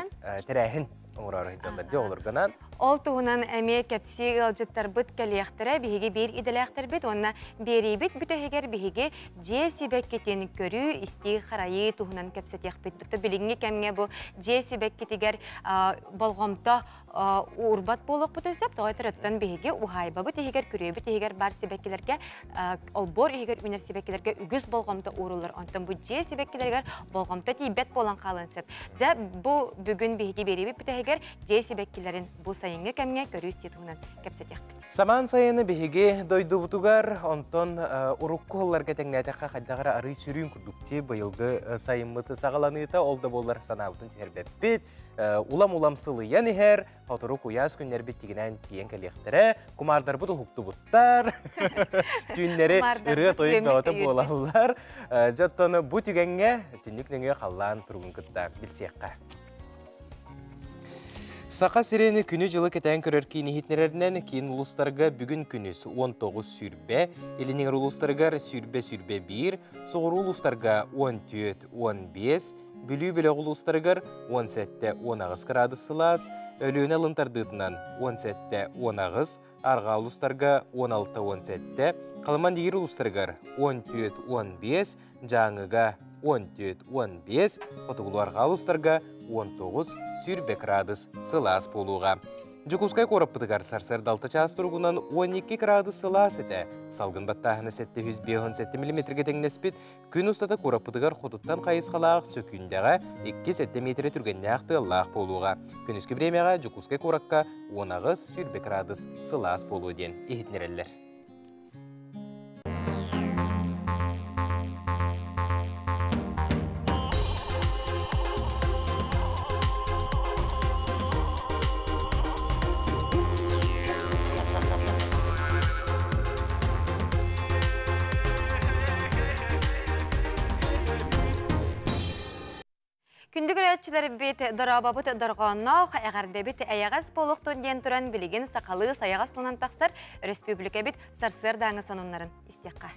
тэрээһин оҥороору сылдьаллар дьэ оҕолоргонан. Ол туһунан эмиэ кэпсии ыалдьыттарбыт кэлиэхтэрэ, биһиги биир идэлээхтэрбит уонна биэриибит бүтэһигэр биһиги дьиэ сибэккитин көрүү, истии, харайыы туһунан кэпсэтиэхпит. Бүтэ билиҥҥи кэмҥэ бу дьиэ сибэккитигэр болҕомто уурбат буолуохпутун сөп. Тоҕо этэр биһиги уһаайбабыт иһигэр, күрүөбүт иһигэр баар сибэккилэргэ, олбуор иһигэр үүнэр сибэккилэргэ үгүс болҕомто ууруллар. Онтон бу дьиэ сибэккилэригэр болҕомто тиийбэт буолан хаалыан сөп. Дьэ, бу бүгүн биһиги биэриибит бүтэһигэр дьиэ сибэккилэрин бу сайыҥҥы кэмҥэ көрүү-истии туһунан кэпсэтиэхпит. Самаан сайыны биһиги дойдубутугар, онтон урукку сылларга тэҥнээтэххэ хайдах эрэ арый сүрүүн курдук ти быйылгы сайыммыт саҕаланыыта ол да буоллар санаабытын түһэрбэппит. Улам-улам сылыйан иһэр, сотору куйаас күннэрбит тигинээн тиийэн кэлиэхтэрэ, кумаардарбыт уһуктубуттар, түүннэри ырыа-тойук бөҕөтө буолаллар. Дьэ, оттон бу түгэҥҥэ түннүк нөҥүө халлаан туругун кытта билсиэххэ. Саха сирин күнү-дьылы кэтээн көрөр киин иһитиннэрэринэн киин улуустарга бүгүн күнүс 19.20, Илиниҥэр улуустарыгар 20-21, соҕуруу улуустарга 14-15, Бүлүү бөлөх улуустарыгар 17-18 кыраадыс сылаас, Өлүөнэ алын тардыытынан 17-18, арҕаа улуустарга 16-17, Халыман-Дигир улуустарыгар 14-15, Дьааҥыга 14-15, хотугулуу-арҕаа улуустарга 19-20 кыраадыс сылаас буолуоҕа. Дьокуускай куораппытыгар сарсыарда 6 чаас туругунан 12 кыраадыс сылаас этэ. Салгын баттааһына 757 миллиметргэ тэҥнэспит. Күн устата куораппытыгар хотуттан хайысхалаах сөкүүндэҕэ 2-7 миэтэрэ түргэннээх тыаллаах буолуоҕа. Күнүскү бириэмэҕэ Дьокуускай куоракка 18-20 кыраадыс сылаас буолуо диэн иһитиннэрэллэр. Күндү көрөөччүлэрбит, дорообобут дорҕоонноох, эҕэрдэбит эйэҕэс буолуохтун диэн туран билигин сахалыы сайаҕас тылынан тахсар өрөспүүбүлүкэбит сарсыардааҥы сонуннарын истиэххэ.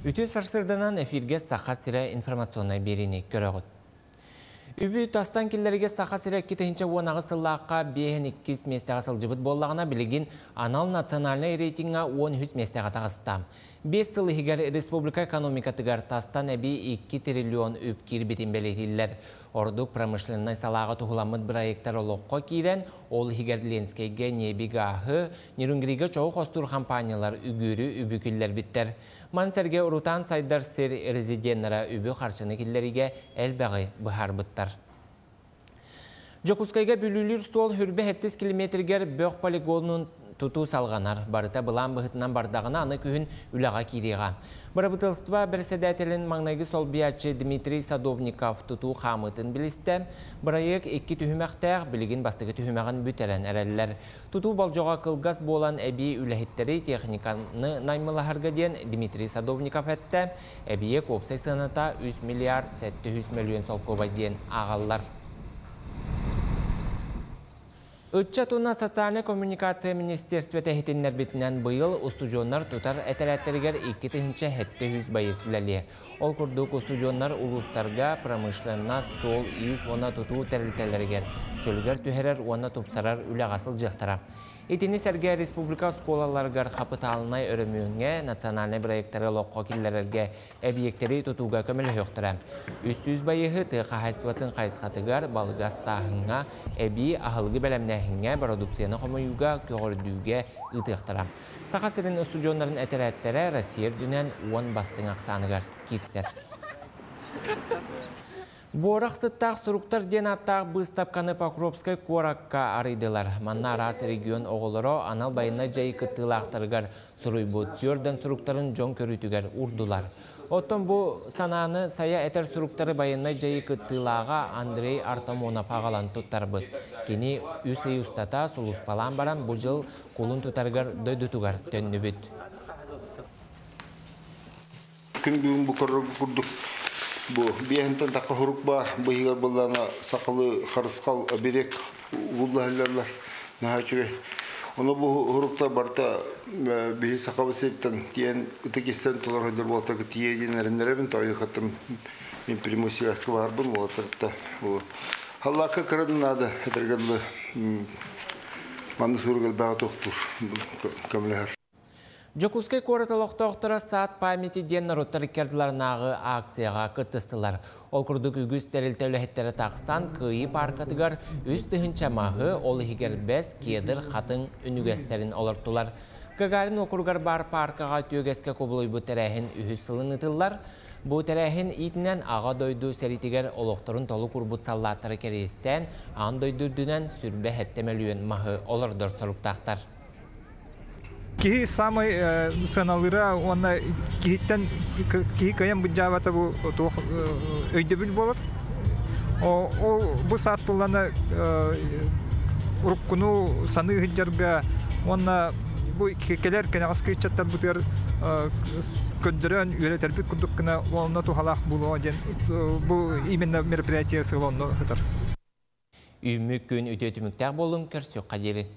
Үтүө сарсыарданан эфиргэ Саха сирэ информационнай биэриини көрөҕүт. Үбү тастан киллэригэ Саха сирэ 2018 сыллаахха 52 миэстэҕэ сылдьыбыт буоллаҕына, билигин анал национальнай рейтиҥҥа 13 миэстэҕэ таҕыста. Биэс сыл иһигэр республика экономикатыгар тастан эбии 2 триллион үп киирбитин бэлиэтииллэр. Ордук промышленнай салааҕа туһуламмыт бырайыактар олоххо киирэн, ол иһигэр Ленскэйгэ ньиэби-гааһы, Нерюнгрига чоҕу хостуур хампаанньалар үгүөрү үбү киллэрбиттэр. Маны сэргэ урутаан сайдар сир резиденнэрэ үбү-харчыны киллэриигэ элбэҕи быһаарбыттар. Дьокуускайга Бүлүүлүүр суол хүрбэ сэттис километригэр бөх полигонун тутуу салҕанар. Барыта былаан быһыытынан бардаҕына, аны күһүн үлэҕэ киириэҕэ. Бырабыыталыстыба бэрэссэдээтэлин маҥнайгы солбуйааччы Дмитрий Садовников тутуу хаамыытын билистэ. Бырайыак икки түһүмэхтээх, билигин бастакы түһүмэҕин бүтэрэн эрэллэр. Тутуу болдьоҕо кылгас буолан эбии үлэһиттэри техниканы наймылаһарга диэн Дмитрий Садовников эттэ. Эбийиэк уопсай сыаната 3 миллиард 700 мөлүйүөн солкуобай диэн ааҕаллар. Ыччат уонна социальнай коммуникация министерствота иһитиннэрбитинэн быйыл устудьуоннар тутар этэрээттэригэр 2700 байыас үлэлиэ. Ол курдук устудьуоннар улуустарга промышленность, суол-иис уонна тутуу тэрилтэлэригэр чөлүгэр түһэрэр уонна тупсарар үлэҕэ сылдьыахтара. Итини сэргэ республика оскуолаларыгар хапытаалынай өрөмүөҥҥэ, национальнай бырайыактары олоххо киллэрэргэ эбийиэктэри тутууга көмөлөһүөхтэрэ. 300 байыһы тыа хаһаайыстыбатын хайысхатыгар балыгы астааһыҥҥа, эбии аһылыгы бэлэмнээһиҥҥэ, бородууксуйаны хомуйууга, көҕөрдүүгэ ыытыахтара. Саха сирин устудьуоннарын этэрээттэрэ Россия үрдүнэн 10 бастыҥ ахсааныгар киирсэр. Буорах сыттаах суруктар диэн ааттаах быыстапканы Покровскай куоракка арыйдылар. Манна араас регион оҕолоро анал байыаннай дьайыы кыттыылаахтарыгар суруйбут түөрдэн суруктарын дьон көрүүтүгэр уурдулар. Оттон бу санааны сайа этэр суруктары байыаннай дьайыы кыттыылааҕа Андрей Артамонов аҕалан туттарбыт. Кини үс ый устата сулууспалаан баран бу дьыл кулун тутарыгар дойдутугар төннүбүт. Күн бүгүн бу курдук бу биэһинтэн такка хурук баар быһыгар быллана сахалы харысхал оберег угуллаһыллар наһаа үчүгэй. Ону бу хуруктар барыта биһи сахабы сириттэн тиэн ытык истэн толор хойдор буолтарга тиийэ диэн эрэннэрэбин тоойукаттым мен прямой связка баарбын буолтарта халлаакка кырын наада этэргэ дылы манны сурук элбэҕи тохтуур көмөлөһөр. Дьокуускай куорат олохтоохторо Сад памяти диэн норуоттар иккардыларынааҕы акцияҕа кыттыстылар. Ол курдук үгүс тэрилтэ үлэһиттэрэ тахсан Кыайыы пааркатыгар 3000 маһы, ол иһигэр бэс, кедр, хатыҥ үнүгэстэрин олортулар. Гагарин уокуругар баар пааркаҕа үтүөгэскэ кубулуйбут тэрээһин үһүс сылын ыытыллар. Бу тэрээһин иитинэн Аҕа дойду сэриитигэр олохторун толук урбут саллааттары кэриэстээн, аан дойду үрдүнэн 27 мөлүйүөн маһы олордор соруктаахтар. Киһи самай сыаналыыра уонна киһиттэн киһи кыайан былдьаабата бу туох өйдөбүл буолар. Ол бу саат буллана уруккуну саныы сылдьарга уонна бу кэлэр кэнэҕэски ыччаттарбытыгар көрдөрөн үөрэтэрбит курдук гына онно туһалаах буолуо диэн бу именно мероприятие сыала онно сытар. Үүммүт күн үтүө түмүктээх буоллун, көрсүөххэ диэри.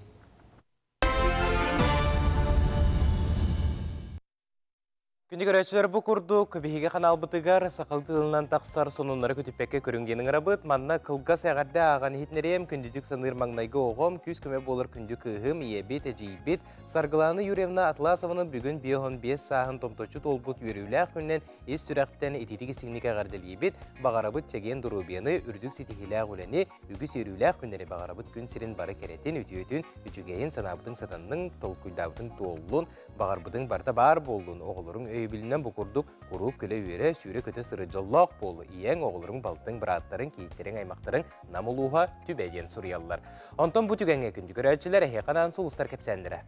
Күндү көрөөччүлэр бу курдук биһиги ханаалбытыгар сахалыы тылынан тахсар сонуннары көтүппэккэ көрүҥ диэн ыҥырабыт. Манна кылгас эҕэрдэ ааҕан иһитинэриэм, күндүтүк саныыр маҥнайгы оҕом, күүс-көмө буолар күндү кыыһым, ийэбит, эдьиийбит Саргылаана Юрьевна Атласованы бүгүн 55 сааһын томточчу туолбут үөрүүлээх күнүнэн ис сүрэхтэн итиитик истиҥник эҕэрдэлиибит, баҕарабыт чэгиэн доруобуйаны, үрдүк ситиһиилээх үлэни, үгүс үөрүүлээх күннэри баҕарабыт күн сирин бары кэрэтин, үтүөтүн, үчүгэйин, санаабытыҥ сатанныҥ, толкуйдаабытыҥ туоллун, баҕарбытыҥ барыта баар буоллун, оҕолоруҥ өйөбүлүнэн бу курдук куруук күлэ-үөрэ, сүүрэ-көтө сырыт дьоллоох буолу, ийэҥ, оҕолоруҥ, балтыҥ, бырааттарыҥ, кийииттэриҥ, аймахтарыҥ Нам улууһа Түбэ диэн суруйаллар. Онтон бу түгэҥҥэ күндү көрөөччүлэр эһиэхэ анаан сулустар кэпсээннэрэ.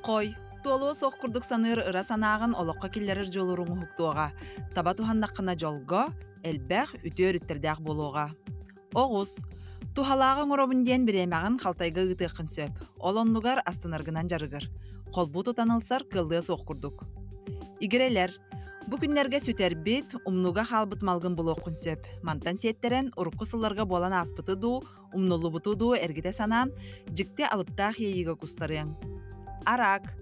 Хой, туолуо суох курдук саныыр ыра санааҕын олоххо киллэрэр дьулууруҥ уһуктуоҕа. Таба туһаннаххына дьолго, элбэх, үтүө өрүттэрдээх буолуоҕа. Оҕус. Туһалааҕы оҥоробун диэн бириэмэҕин халтайга ыытыаххын сөп. Ол оннугар астынаргынан дьарыгыр. Холбуу тутан ылсар кыаллыа суох курдук. Игирэлэр. Бу күннэргэ сүтэрбит, умнууга хаалбыт малгын булуоххун сөп. Мантан сиэттэрэн, урукку сылларга буолан ааспыты дуу, умнуллубуту дуу эргитэ санаан, дьикти алыптаах иэйиигэ кустарыаҥ. Араак.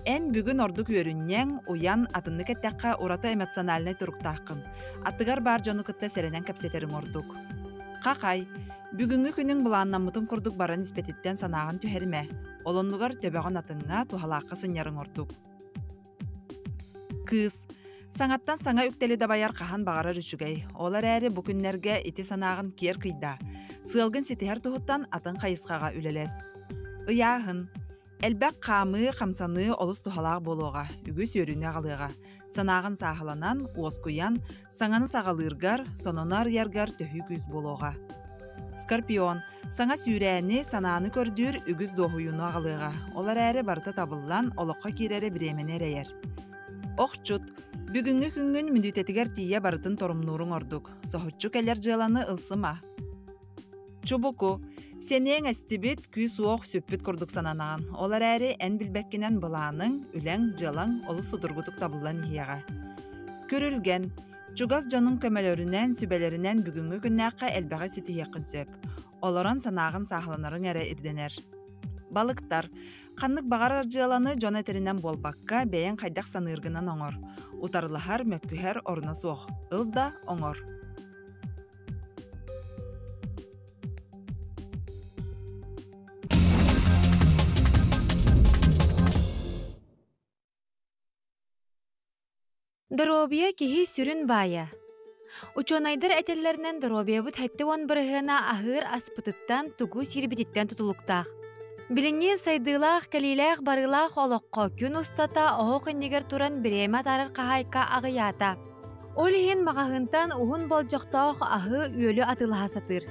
Эн бүгүн ордук үөрүнньэҥ, уйан, атыннык эттэххэ, ураты эмоциональнай туруктааххын. Аттыгар баар дьону кытта сэрэнэн кэпсэтэриҥ ордук. Хахай. Бүгүҥҥү күнүҥ былааннаммытын курдук баран испэтиттэн санааҕын түһэримэ. Ол оннугар төбөҕүн атыҥҥа, туһалаахха сынньарыҥ ордук. Кыыс. Саҥаттан саҥа үктэли дабайар хаһан баҕарар үчүгэй. Ол эрээри бу күннэргэ ити санааҕын киэр кыйдаа. Сыалгын ситиһэр туһуттан атын хайысхаҕа үлэлэс. Ыйааһын. Элбэх хаамыы, хамсаныы олус туһалаах буолуоҕа, үгүс үөрүүнү аҕалыаҕа. Санааҕын сааһыланан, уоскуйан, саҥаны саҕалыыргар, сонуну арыйаргар төһүү күүс буолуоҕа. Скорпион. Саҥа сүүрээни, санааны көрдүүр үгүс дуоһуйууну аҕалыаҕа. Ол эрээри барыта табыллан, олоххо киирэрэ бириэмэни эрэйэр. Охчут. Бүгүҥҥү күҥҥүн мүнүүтэтигэр тиийэ барытын торумнууруҥ ордук. Соһуччу кэлэр дьыаланы ылсыма. Чубуку. Сэниэҥ эстибит, күүс-уох сүппүт курдук сананаҕын. Ол эрээри эн билбэккинэн былааныҥ, үлэҥ, дьыалаҥ олус судургутук табыллан иһиэҕэ. Күрүлгэн. Чугас дьонуҥ көмөлөрүнэн, сүбэлэринэн бүгүҥҥү күннээххэ элбэҕи ситиһиэххин сөп. Олорон санааҕын сааһыланарыҥ эрэ ирдэнэр. Балыктар. Ханнык баҕарар дьыаланы дьон этэринэн буолбакка, бэйэҥ хайдах саныыргынан оҥор. Утарылаһар, мөккүһэр оруна суох. Ыл да оҥор. Доруобуйа киһи сүрүн баайа. Учуонайдар этэллэринэн доруобуйабыт 70 бырыһыана аһыыр аспытыттан, тугу сиирбититтэн тутулуктаах. Билиҥҥи сайдыылаах, кэлиилээх-барыылаах олоххо күн устата оһох иннигэр туран бириэмэ атаарар хаһаайка аҕыйаата. Ол иһин маҕаһыынтан уһун болдьохтоох аһы-үөлү атыылаһа сатыыр.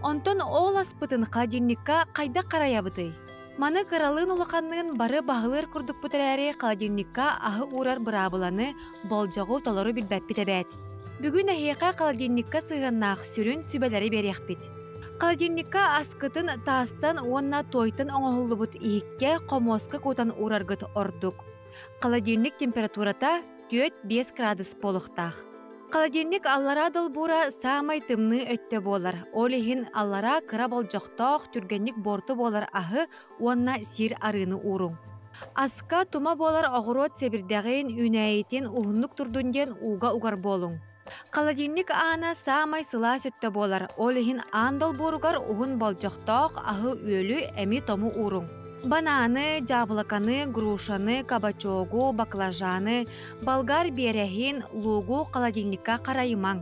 Онтон ол аспытын холодильникка хайдах харайабытый? Маны кыралыын-улаханныын бары баһылыыр курдукпут эрээри холодильникка аһы уурар быраабыланы, болдьоҕу толору билбэппит эбээт. Бүгүн эһиэхэ холодильникка сыһыаннаах сүрүн сүбэлэри биэриэхпит. Холодильникка аскытын таастан уонна туойтан оҥоһуллубут иһиккэ хомуоска кутан уураргыт ордук. Холодильник температурата 4-5 градус буолуохтаах. Холодильник аллараа долбуура саамай тымныы өттө буолар. Ол иһин аллараа кыра болдьохтоох, түргэнник буорту буолар аһы уонна сир арыыны ууруҥ. Аска тума буолар оҕуруот сэбирдэҕин, үүнээйитин уһуннук турдун диэн ууга угар буолуҥ. Холодильник аана саамай сылаас өттө буолар, ол иһин аан долбууругар уһун болдьохтоох аһы-үөлү, эми-тому ууруҥ. Банааны, дьаабылаканы, грушаны, кабачогу, баклажаны, болгар биэрэһин, луугу холодильникка харайымаҥ.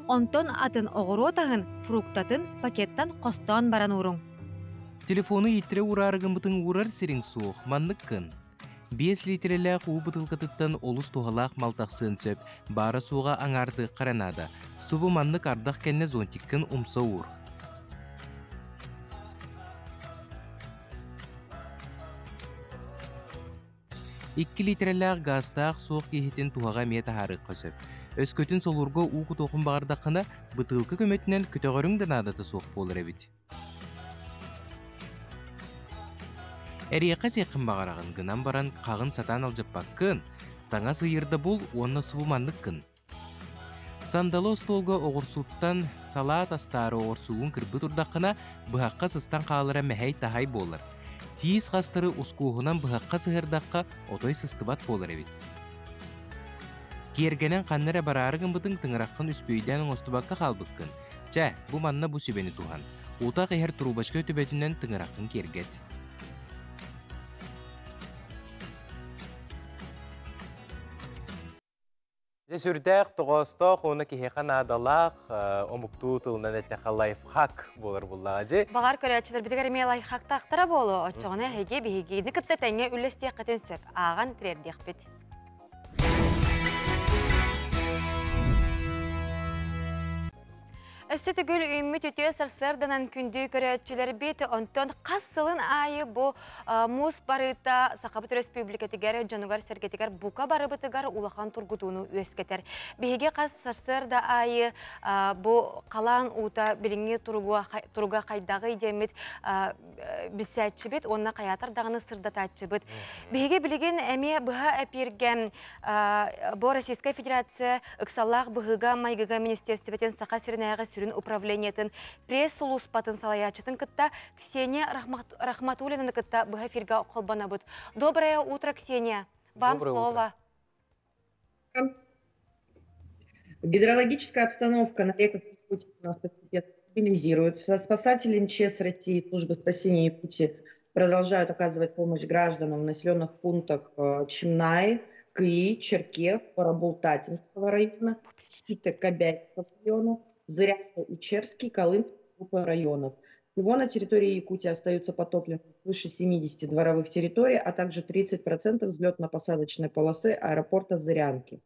Онтон атын оҕуруот аһын, фруктатын пакеттан хостоон баран ууруҥ. Телефону ииттэрэ уураары гыммытыҥ уурар сириҥ суох, маннык гын. Биэс лиитирэлээх уу бытыылкатыттан олус туһалаах мал тахсыан сөп, баара-суоҕа аҥаардыахха эрэ наада. Субу маннык ардах кэннэ зонтиккын умса уур. Икки лиитирэлээх гаастаах суох киһитин туһаҕа эмиэ таһаарыахха сөп. Өскөтүн солуурга уу кутуохун баҕардаххына, бытыылка көмөтүнэн көтөҕөрүҥ да наадата суох буолар эбит. Эриэхэ сиэххин баҕараҕын гынан баран хаҕын сатаан алдьаппаккын, таҥас ыйыырда бул уонна субу маннык гын. Сандалы остуолга оҕурсуттан салаат астаары оҕурсуугун кырбыы турдаххына, быһахха сыстан хаалара мэһэй-таһай буолар. Тиис хастары ускуоһунан быһахха сыһыардахха отой сыстыбат буолар эбит. Киэргэнэн ханна эрэ бараары гыммытыҥ тыҥыраххын үспүйдээн оҥостубакка хаалбыккын. Чэ, бу манна бу сүбэни туһан. Утах иһэр трубочка төбөтүнэн тыҥыраххын киэргэт. Дьэ сүрдээх тоҕоостоох уонна киһиэхэ наадалаах омуктуу тылынан эттэххэ лайфхак буолар буллаҕа дьи. Баҕар көрөөччүлэрбитигэр эмиэ лайфхактаахтара буолуо. Оччоҕуна эһиги биһигини кытта тэҥҥэ үллэстиэххитин сөп. Ааҕан тириэрдиэхпит. Өссө төгүл үүммүт үтүө сарсыарданан күндү көрөөччүлэрбит, онтон хас сылын аайы бу муус барыыта Сахабыт Өрөспүүбүлүкэтигэр, дьонугар-сэргэтигэр бука барыбытыгар улахан тургутууну үөскэтэр. Биһиги хас сарсыарда аайы бу халаан уута билиҥҥи туруга хайдаҕый диэммит билсээччибит уонна хайаатар даҕаны сырдатааччыбыт. Биһиги билигин эмиэ быһа эпииргэ бу Российскай Федерация ыксаллаах быһыыга-майгыга министиэристибэтин Саха сиринээҕи сүрүн управлениетын пресс-сулууспатын салайааччытын кытта Ксения Рахматуллинаны кытта быһа эфиргэ холбонобут. Доброе утро, Ксения. Вам Доброе слово. Утро. Гидрологическая обстановка на реках Якутии у нас постепенно стабилизируется. Спасатели МЧС России, Службы спасения Якутии продолжают оказывать помощь гражданам в населенных пунктах Чимнай, Кыи, Черкех, Барабултатинского района, Сита, Кобяйского района, Зырянка и Черский, Колымский группа районов. Всего на территории Якутии остаются потоплены свыше 70 дворовых территорий, а также 30% взлетно-посадочной полосы аэропорта Зырянки.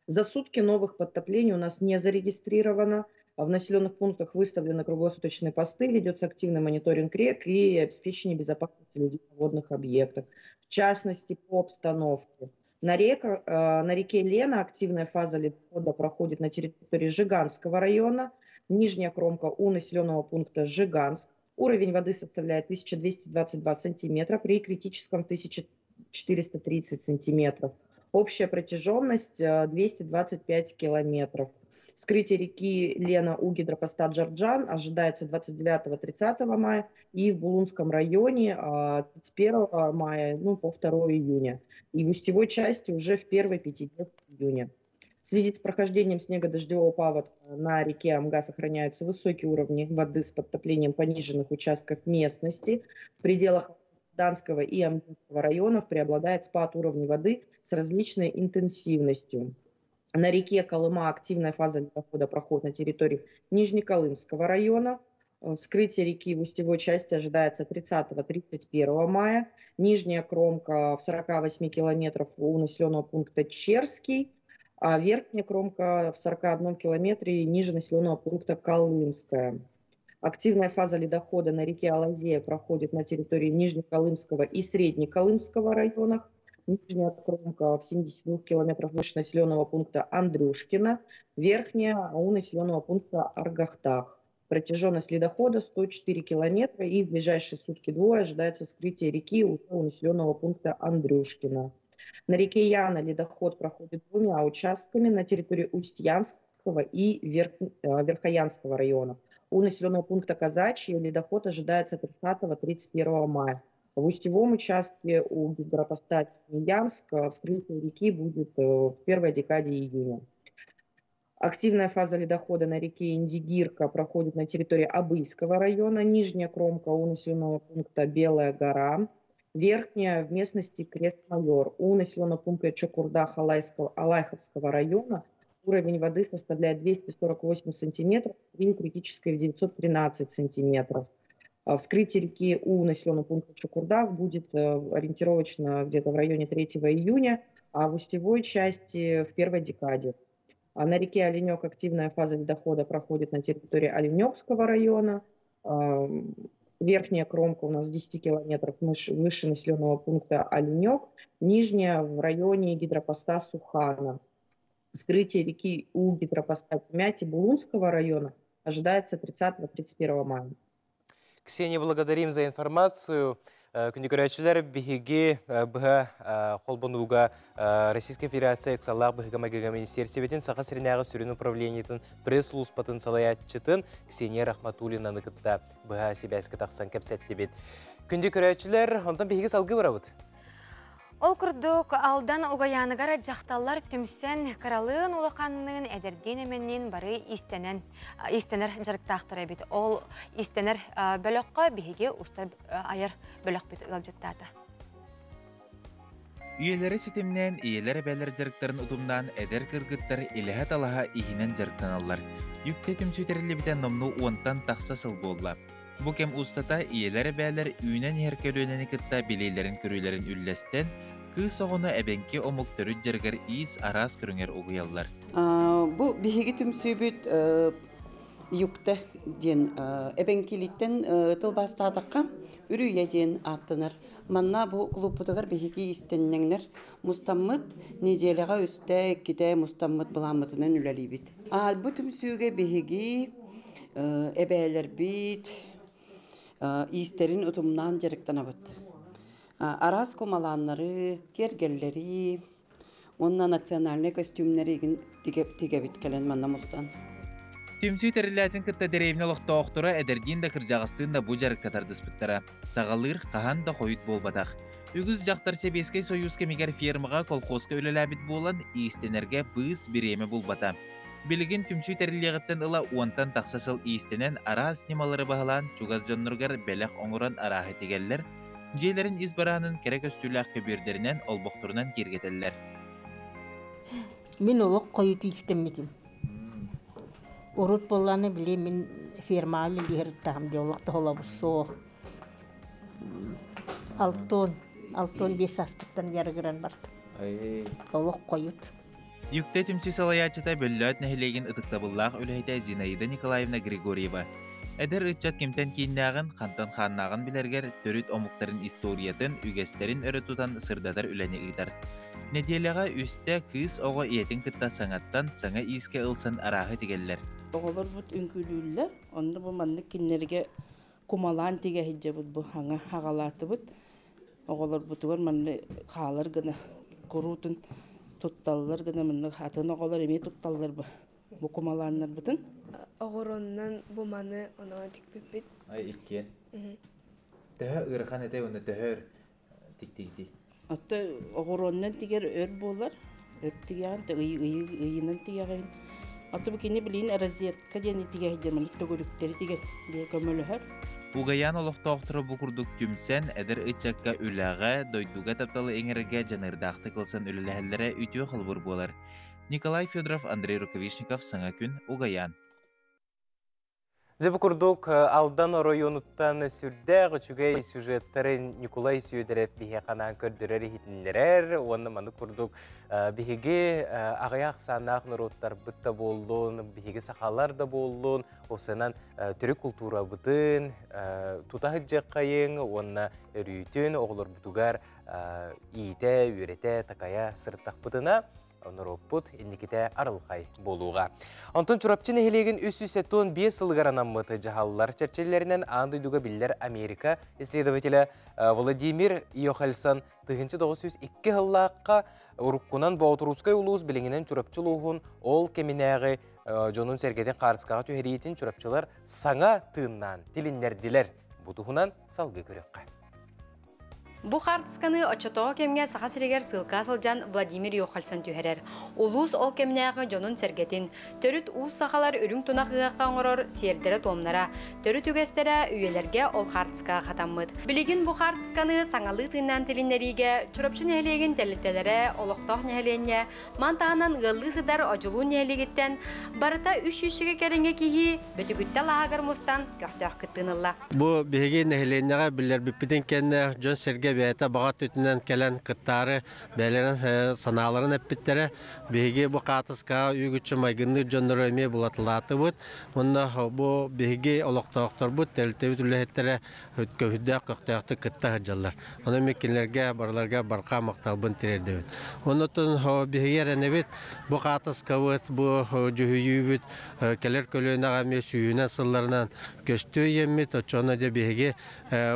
За сутки новых подтоплений у нас не зарегистрировано. В населенных пунктах выставлены круглосуточные посты, ведется активный мониторинг рек и обеспечение безопасности людей на водных объектах. В частности, по обстановке. На, река, на реке Лена активная фаза ледохода проходит на территории Жиганского района. Нижняя кромка у населенного пункта Жиганск. Уровень воды составляет 1222 сантиметра, при критическом 1430 сантиметров. Общая протяженность 225 километров. Вскрытие реки Лена у гидропоста Джарджан ожидается 29-30 мая и в Булунском районе 31 мая, ну, по 2 июня. И в устьевой части уже в первой пятидневке июня. В связи с прохождением снега-дождевого паводка на реке Амга сохраняются высокие уровни воды с подтоплением пониженных участков местности. В пределах Данского и Амгинского районов преобладает спад уровня воды с различной интенсивностью. На реке Колыма активная фаза ледохода проходит на территории Нижнеколымского района. Вскрытие реки в устьевой части ожидается 30-31 мая. Нижняя кромка в 48 километров у населенного пункта Черский, а верхняя кромка в 41 километре ниже населенного пункта Колымская. Активная фаза ледохода на реке Алазея проходит на территории Нижнеколымского и Среднеколымского районов. Нижняя кромка в 72 километрах выше населенного пункта Андрюшкино, верхняя у населенного пункта Аргахтах. Протяженность ледохода 104 километра, и в ближайшие сутки двое ожидается вскрытие реки у населенного пункта Андрюшкино. На реке Яна ледоход проходит двумя участками на территории Усть-Янского и Верхоянского районов. У населенного пункта Казачье ледоход ожидается 30-31 мая. В устьевом участке у гидропоста Янск вскрытие реки будет в первой декаде июня. Активная фаза ледохода на реке Индигирка проходит на территории Абыйского района. Нижняя кромка у населенного пункта Белая гора. Верхняя в местности Крест-Майор. У населенного пункта Чокурдах Алайховского района уровень воды составляет 248 сантиметров, при критической в 913 сантиметров. Вскрытие реки у населенного пункта Чокурдах будет ориентировочно где-то в районе 3 июня, а в устьевой части в первой декаде. А на реке Оленек активная фаза ледохода проходит на территории Оленекского района. Верхняя кромка у нас 10 километров выше населенного пункта Оленек, нижняя в районе гидропоста Сухана. Вскрытие реки у гидропоста Пмяти Булунского района ожидается 30-31 мая. Ксения, благодарим за информацию. Күндү көрөөччүлэр, биһиги быһа холбонууга Российская Федерация ыксаллаах быһыыга-майгыга министиэристибэтин Саха сиринээҕи сүрүн управлениетын пресс-сулууспатын салайааччытын Ксения Рахматуллинаны кытта быһа сибээскэ тахсан кэпсэттибит. Күндү көрөөччүлэр, онтон биһиги салгыы барабыт. Ол курдук, Алдан Угаяныгар дьахталлар түмсэн кыралыын улаханныын, эдэрдиин эмэнниин бары иистэнэн, иистэнэр дьарыктаахтар эбит. Ол иистэнэр бөлөххө биһиги устар айар бөлөхпүт ыалдьыттаата. Үйэлэри ситимнээн, ийэлэр эбээлэр дьарыктарын утумнаан эдэр кыргыттар илэһэ-талаһа иһинэн дьарыктаналлар. Юкте түмсүү тэриллибитэ номнуо уонтан тахса сыл буолла. Бу кэм устата ийэлэр эбээлэр үүнэн иһэр көлүөнэни кытта билиилэрин-көрүүлэрин үллэстэн, кыыс оҕону эбэҥки омук төрүт дьарыгар иис араас көрүҥэр угуйаллар. Бу биһиги түмсүүбүт Юкте диэн эбэҥкилиттэн тылбаастаатахха Үрүйэ диэн ааттанар. Манна бу клубпутугар биһиги истэнньэҥнэр мустаммыт, неделяҕа үстэ, иккитэ мустаммыт былааммытынан үлэлиибит. Бу түмсүүгэ биһиги эбээлэрбит иистэрин утумнаан дьарыктанабыт. Араас кумалааннары, киэргэллэри уонна национальнай костюмнары тигэбит кэлэн манна мустан. Түмсүү тэриллээтин кытта дэриэбинэ олохтоохторо эдэрдиин да кырдьаҕастыын да бу дьарыкка тардыспыттара. Саҕалыыр хаһан да хойут буолбатах. Үгүс дьахтар Сэбиэскэй Сойуус кэмигэр фермаҕа, колхозка үлэлээбит буолан, иистэнэргэ быыс бириэмэ булбата. Билигин түмсүү тэриллиэҕиттэн ыла уонтан тахса сыл иистэнэн араас ньымалары баһылаан чугас дьонноругар бэлэх оҥорон арааһы тигэллэр, дьиэлэрин ис бараанын кэрэ көстүүлээх көбүөрдэринэн, олбохторунан киэргэтэллэр. Мин олох хойут иистэммитим. Урут буоллаҕына били мин фермаҕа үлэлиир ырыттаҕым дии олох да холобур суох. Алтон, алтон биэс ааспыттан дьарыгыран бардым. Олох хойут. Юкте түмсүү салайааччыта Бөллөөт нэһилиэгин ытыктабыллаах үлэһитэ Зинаида Николаевна Григорьева. Эдэр ыччат кимтэн кииннээҕин, хантан хааннааҕын билэргэр төрүт омуктарын историятын, үгэстэрин өрө тутан сырдатар үлэни ыытар. Нэдиэлэҕэ үстэ кыыс оҕо ийэтин кытта саҥаттан саҥа иискэ ылсан арааһы тигэллэр. Оҕолорбут үҥкүүлүүллэр, онно бу маннык кинилэргэ кумалаан тигэ сылдьабыт бу хаҥа хаҕалаатыбыт. Оҕолорбутугар манна хаалар гына куруутун тутталлар гына маннык атын оҕолор эмиэ тутталлар бу. Бу кумалааннарбытын. Оҕуруоннан бу маны оноон тикпиппит. Ай иккиэн. Төһө ыарахан этэй уонна төһө өр тиктигитий? Отто оҕуруоннан тигэр өр буолар. Өр тигэҕин, ыйынан тигэҕин. Ото бу кини билин розетка диэн тигэһидер маннык төгүрүктэри тигэр көмөлөһөр. Угайаан олохтоохторо бу курдук түмсэн, эдэр ыччакка үлэҕэ, дойдуга тапталы иҥэрэргэ дьаныардаахтык ылсан үлэлэһэллэрэ үтүө холобур буолар. Николай Федоров, Андрей Рукавишников, Саҥа күн, Угайаан. Дьэ бу курдук Алдан оройуонуттан сүрдээх үчүгэй сюжеттары Ньукулай Сүөдэрэп биһиэхэ анаан көрдөрөр иһитиннэрэр уонна маннык курдук биһиги аҕыйах ахсааннаах норуоттарбыт да буоллун, биһиги сахалар да буоллун, осынан төрүт култуурабытын тута сылдьыаххайыҥ уонна өрүүтүн оҕолорбутугар иитэ, үөрэтэ, такайа сырыттахпытына норуоппут инникитэ арылхай буолууга. Онтон Чурапчы нэһилиэгин 375 сылыгар анаммыт дьаһаллар чэрчилэринэн аан дойдуга биллэр Америка исследователэ Владимир Йохельсон 1902 сыллаахха уруккунан Боотурусскай улуус билиҥинэн Чурапчы улууһун ол кэминээҕи дьонун-сэргэтин хаарыскаҕа түһэриитин чурапчылар саҥа тыыннаан тилиннэрдилэр. Бу туһунан салгыы көрүөххэ. Бу хаартысканы оччотооҕу кэмҥэ Саха сиригэр сыылка сылдьан Владимир Йохальсон түһэрэр. Улуус ол кэмнээҕи дьонун-сэргэтин, төрүт уус сахалар үрүҥ тунах ыһыахха оҥорор сиэрдэрэ-туомнара, төрүт үгэстэрэ үйэлэргэ ол хаартыскаҕа хатаммыт. Билигин бу хаартысканы саҥалыы тыыннаан тилиннэриигэ Чурапчы нэһилиэгин тэрилтэлэрэ, олохтоох нэһилиэнньэ, ман таһынан ыаллыы сытар Одьулуун нэһилиэгиттэн барыта 300 кэриҥэ киһи Бөтүгүттэ лааҕыгар мустан көхтөөх кыттыыны ылла. Бу биһиги нэһилиэнньэҕэ биллэрбиппитин кэннэ дьон-сэргэ бэйэтэ баҕа өттүнэн кэлэн кыттаары бэйэлэрин санааларын эппиттэрэ. Биһиги бу хаатыскаҕа үгүччү майгынныыр дьоннору эмиэ булаталаатыбыт. Уонна бу биһиги олохтоохторбут, тэрилтэбит үлэһиттэрэ көһүрдээх көхтөөхтүк кытта сылдьаллар. Онон мин кинилэргэ барыларга барҕа махталбын тириэрдэбин. Оннуттан биһиги эрэнэбит, бу хаатыскабыт, бу дьүһүйүүбүт кэлэр көлүөнэҕэ эмиэ сүүһүнэн сылларынан көстүө иэммит, оччоҕуна дьэ биһиги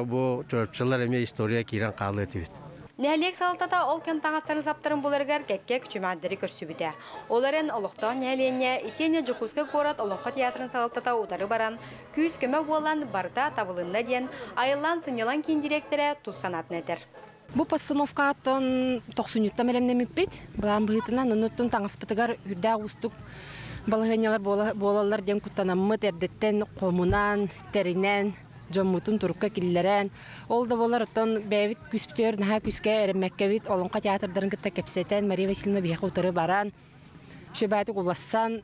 бу чурапчылар эмиэ история киирэн хаалыа этибит. Нэһилиэк салалтата ол кэм таҥастарын саптарын буларыгар кэккэ күчүмэҕэрдэри көрсүбүтэ. Ол эрэн олохтоох нэһилиэнньэ итиэннэ Дьокуускай куорат Олоҥхо театрын салалтата утары баран, күүс-көмө буолан барыта табылынна диэн Айыллаан сынньалаҥ киин дириэктэрэ тус санаатын этэр. Бу постановкаттан тохсунньуттан бэлэмнэммиппит. Былаан быһыытынан оннуттан таҥаспытыгар үрдээх уустук балаһыанньалар буолаллар диэн куттанаммыт эрдэттэн хомунан, тэринэн, дьоммутун турукка киллэрэн, ол да буолар оттон бэйэбит күүспүтүгэр наһаа күүскэ эрэммэккэбит Олоҥхо театрдарын кытта кэпсэтэн, Мария Васильевна биһиэхэ утары баран, үчүгэйдик улассан,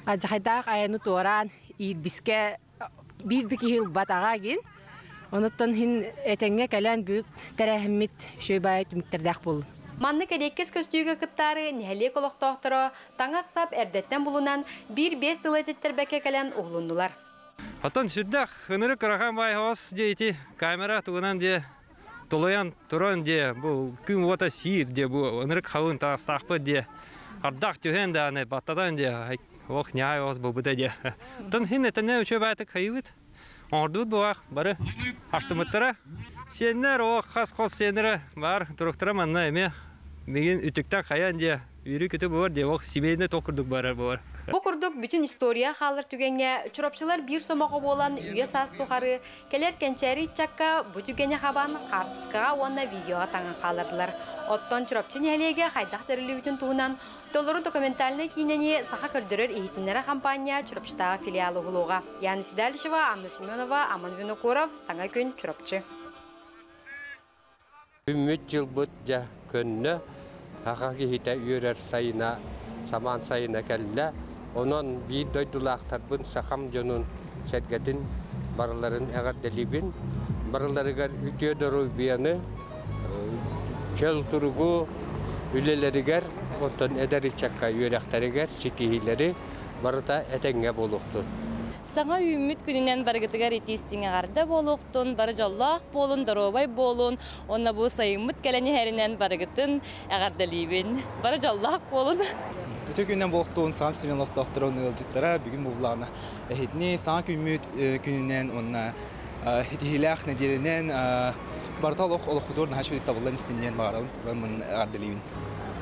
алдьархайдаах айаны туораан, иирбискэ биир да киһи ылбатаҕа гин. Онуттан иһин этэҥҥэ кэлэн бүт тэрээһиммит үчүгэй баайы түмүктэрдээх буоллун. Маннык эриэккэс көстүүгэ кыттаары нэһилиэк олохтоохторо таҥас-сап эрдэттэн булунан биир-биэс сылы этиттэрбэккэ кэлэн уһулуннулар. Оттон сүрдээх ынырык ырахан баай хоос дьэ ити камера тугунан дьэ тулуйан туран дьэ бу күн уота сиир дьэ бу ынырык халын таҥастаахпыт дьэ ардах түһэн даҕаны баттатан дьэ ох ньаай оҕус буолбута дьэ. Оттон хин этэнэ үчүгэй баайтык хайыбыт. Оҥордубут буолаах бары астыммыттара. Сиэннэр ох хас хос сиэннэрэ баар туруктара манна эмиэ мигин үтүктэн хайан дьэ үөрүү-көтүү буолар диэ ох семейный ток курдук барар буолар. Бу курдук бүтүн история хаалар түгэҥҥэ чурапчылар биир сомоҕо буолан үйэ-саас тухары кэлэр кэнчээри ыччакка бу түгэни хабан хаартыскаҕа уонна видеоҕа таҥан хааллардылар. Оттон Чурапчы нэһилиэгэ хайдах тэриллибитин туһунан Толору документальнай киинэни Саха көрдөрөр-иһитиннэрэр хампаанньа Чурапчытааҕы филиала уһулуоҕа. Яна Седалищева, Анна Семенова, Аман Винокуров, Саҥа күн, Чурапчы. Күммүт дьылбыт дьэ көннө, саха киһитэ үөрэр сайына, самаан сайына кэллэ. Онон биир дойдулаахтарбын, сахам дьонун сэргэтин барыларын эҕэрдэлиибин. Барыларыгар үтүө доруобуйаны, чөл туругу үлэлэригэр, оттон эдэр ыччакка үөрэхтэригэр ситиһиилэри барыта этэҥҥэ буолуохтун. Саҥа үүммүт күнүнэн барыгытыгар итии-истиҥ эҕэрдэ буолуохтун, бары дьоллоох буолун, доруобай буолун уонна бу сайыммыт кэлэн иһэринэн барыгытын эҕэрдэлиибин. Бары дьоллоох буолун! Үтүө күнүнэн буолуохтун, Саам сирин олохтоохторун ыалдьыттара бүгүн буоллаҕына эһитини саҥа күммүт күнүнэн уонна итиһиилээх нэдиэлэнэн барыта олох олохпутугар наһаа үчүгэй табыллан истин диэн баҕарабын, туран эҕэрдэлиибин.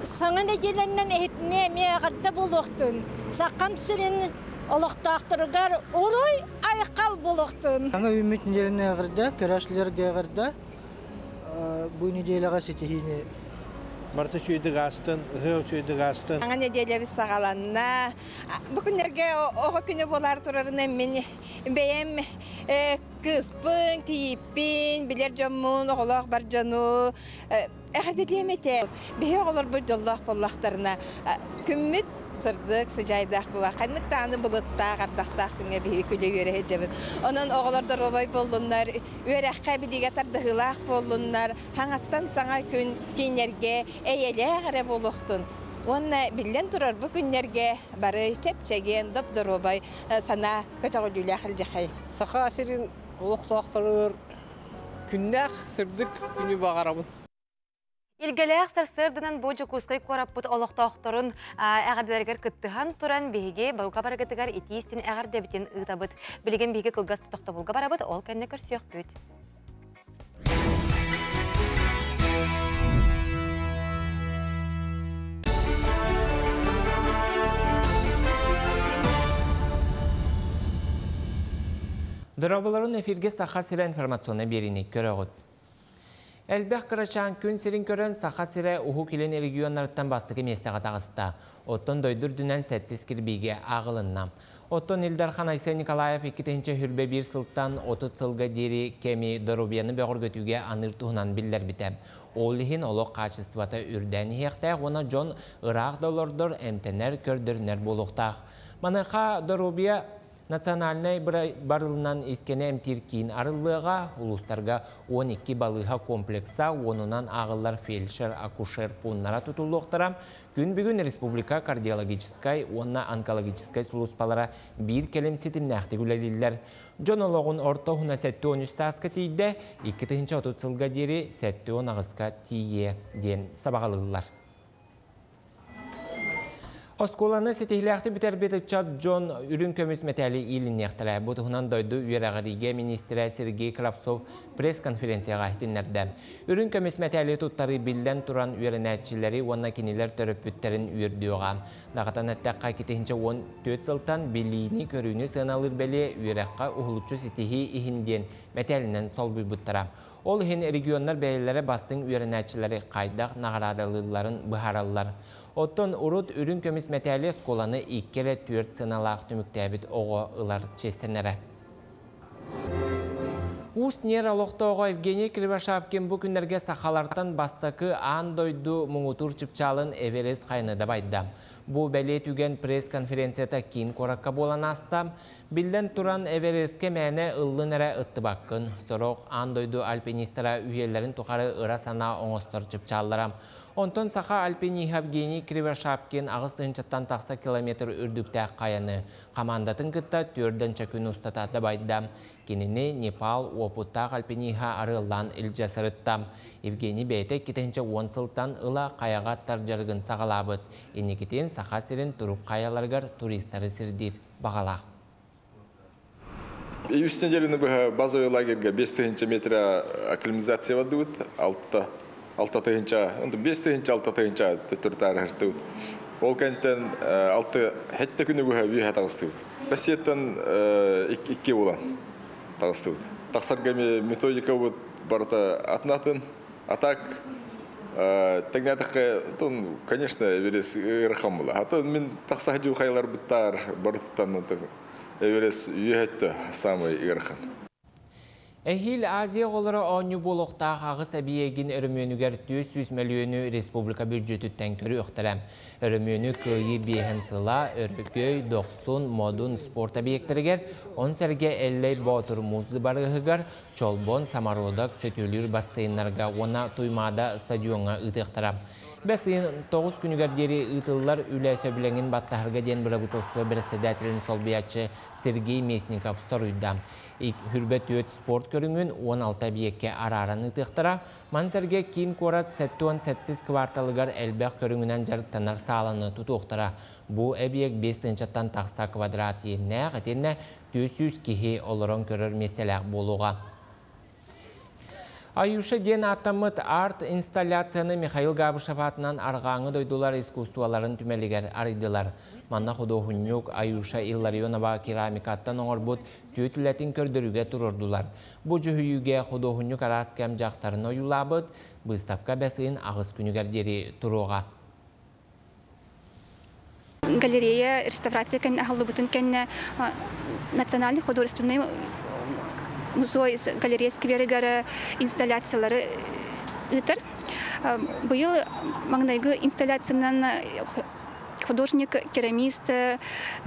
Саҥа нэдиэлэннэн эһитини эмиэ эҕэрдэ буолуохтун. Сахам сирин олохтоохторугар уруй айхал буолуохтун. Саҥа үүммүт нэдиэлэни эҕэрдэ, көрөөччүлэргэ эҕэрдэ. Бу нэдиэлэҕэ ситиһиини Барыта үчүгэйдик аастын, ыһыах үчүгэйдик аастын. Саҥа нэдиэлэбит саҕаланна. Бу күннэргэ оҕо күнэ буолаар турарынан мин бэйэм кыыспын, кийииппин, билэр дьоммун, оҕолоох бар дьону эҕэрдэлиэм этэ. Биһи оҕолорбут дьоллоох буоллахтарына, күммүт сырдык, сыдьаайдаах буолар. Ханнык даҕаны былыттаах, ардахтаах күҥҥэ биһиги күлэ-үөрэ сылдьабыт. Онон оҕолор доруобай буоллуннар, үөрэххэ, билиигэ тардыһыылаах буоллуннар, хаҥаттан саҥа күн кинилэргэ эйэлээх эрэ буолуохтун. Уонна биллэн турар, бу күннэргэ бары чэп-чэгиэн, доп-доруобай санаа көтөҕүллүүлээх илдьэхэй. Саха сирин олохтоохторугар күннээх сырдык күнү баҕарабын. Илгэлээх сарсыарданан бу Дьокуускай куораппыт олохтоохторун эҕэрдэлэригэр кыттыһан туран биһиги Баука барыгытыгар итии-истин эҕэрдэбитин ыытабыт. Билигин биһиги кылгас тохтобулга барабыт, ол кэннэ көрсүөхпүт. Дорооболорун эфиргэ Саха сирэ информационнай биэриини көрөҕүт. Элбэх кырачаан күн сирин көрөн Саха сирэ Уһук Илин регионнарыттан бастакы миэстэҕэ таҕыста. Оттон дойду үрдүнэн сэттис кирбиигэ ааҕылынна. Оттон Ил Дархан Айсен Николаев 2021 сылтан 30 сылга диэри кэми доруобуйаны бөҕөргөтүүгэ аныыр туһунан биллэрбитэ. Ол иһин олох хаачыстыбата үрдээн иһиэхтээх уонна дьон ыраах да олордор, эмтэнэр, көрдөрүнэр буолуохтаах. Маныаха доруобуйа Национальнай барылынан искэни эмтиир киин арыллыаҕа, улуустарга 12 балыыһа комплекса, уонунан ааҕыллар фельдшер-акушер пууннара тутуллуохтара. Күн бүгүн республика кардиологическай уонна онкологическай сулууспалара биир кэлим ситимнээхтик үлэлииллэр. Дьон олоҕун орто уһуна 73 сааска тиийдэ, 2030 сылга диэри 78-ка тиийиэ диэн сабаҕалыыллар. Оскуоланы ситиһилээхтик бүтэрбит ыччат дьон үрүҥ көмүс мэтээли иилинниэхтэрэ. Бу туһунан дойду үөрэҕириигэ миниистирэ Сергей Кравцов пресс-конференцияҕа иһитиннэрдэ. Үрүҥ көмүс мэтээли туттарыы биллэн туран үөрэнээччилэри уонна кинилэр төрөппүттэрин үөрдүөҕэ. Даҕатан эттэххэ, 2014 сылтан билиини-көрүүнү сыаналыыр бэлиэ үөрэххэ уһулуччу ситиһии иһин диэн мэтээлинэн солбуйбуттара. Ол иһин регионнар бэйэлэрэ бастыҥ үөрэнээччилэри хайдах наҕараадалыылларын быһаараллар. Оттон урут үрүҥ көмүс мэтээли оскуоланы икки эрэ түөрт сыаналаах түмүктээбит оҕо ылар чиэстэнэрэ. Уус Ньэр олохтооҕо Евгений Кривошапкин бу күннэргэ сахалартан бастакы аан дойду муҥутуур чыпчаалын Эверест хайаны дабайда. Бу бэлиэ түгэн пресс-конференцията киин куоракка буолан ааста. Биллэн туран, Эвересткэ мээнэ ыллын эрэ ыттыбаккын. Сорох аан дойду альпинистара үйэлэрин тухары ыра санаа оҥостор чыпчааллара. Онтон саха альпиниһа Евгений Кривошапкин аҕыс тыһыынчаттан тахса километр үрдүктээх хайаны хамаандатын кытта түөрдөнчө күн устата дабайда. Кинини Непал уопуттаах альпиниһа арыаллаан илдьэ сырытта. Евгений бэйэтэ 2010 сылтан ыла хайаҕа аттар дьарыгын саҕалаабыт. Инникитин Саха сирин турук хайаларыгар туристары сирдиир баҕалаах. Үс неделяны быһа базовый лагерьга 5 тыһыынча метр акклиматизация бардыбыт. Алта, 6 тыһыынча, 5 тыһыынча, 6 тыһыынча төттөрү таарыһыртыбыт. Ол кэнтэн алты хетте күнү быһа бүйэ таҕыстыбыт. Россияттан икки булан таҕыстыбыт. Тахсарга методика бут барыта атын-атын. А так тэҥнээтэххэ, конечно, Эверест ыарахан була. А то мин тахса хадьуу хайлар буттар барыттан Эверест үөһөттө самый ыарахан. Эһиил Азия оҕолоро оонньуу буолуохтаах аҕыс эбийиэгин өрөмүөнүгэр 400 мөлүйүөнү республика бүддьүөтүттэн көрүөхтэрэ. Өрөмүөнү Кыайыы биэһэн сыла, Өрөгөй, Дохсун, Модун спорт объектарыгар, он сэргэ Эллэй Боотур муус дыбарыаһыгар, Чолбон, Самородок, Сөтүөлүүр бассейннарга уонна Туймаада стадиоҥҥа ыытыахтара. Бэс ыйын 9 күнүгэр диэри ыытыллар үлэ сөбүлэҥин баттаһарга диэн бырабыыталыстыба бэрэссэдээтэлин солбуйааччы Сергей Местников соруйда. Хүрбэ түөрт спорт көрүҥүн 16 эбийиэккэ арааран ыытыахтара. Маны сэргэ киин куорат 77 кварталыгар элбэх көрүҥүнэн дьарыктанар сааланы тутуохтара. Бу эбийиэк 5 тыһыынчаттан тахса квадрат иэннээх, итиэннэ 400 киһи олорон көрөр миэстэлээх буолуоҕа. Аюша диэн ааттаммыт арт-инсталляцияны Михаил Габышев аатынан арҕааҥы дойдулар искусстволарын түмэлигэр арыйдылар. Манна худуоһунньук Аюша Илларионова керамикаттан оҥорбут түөт үлэтин көрдөрүүгэ туруордулар. Бу дьүһүйүүгэ худуоһунньук араас кэм дьахтарын ойуулаабыт, быыстапка бэс ыйын аҕыс күнүгэр диэри туруоҕа. Галерея реставрация кэннэ аһыллыбытын кэннэ Национальный художественный музей галерея скверигэр инсталляциялары ыытар. Быйыл маҥнайгы инсталляциянан художник, керамист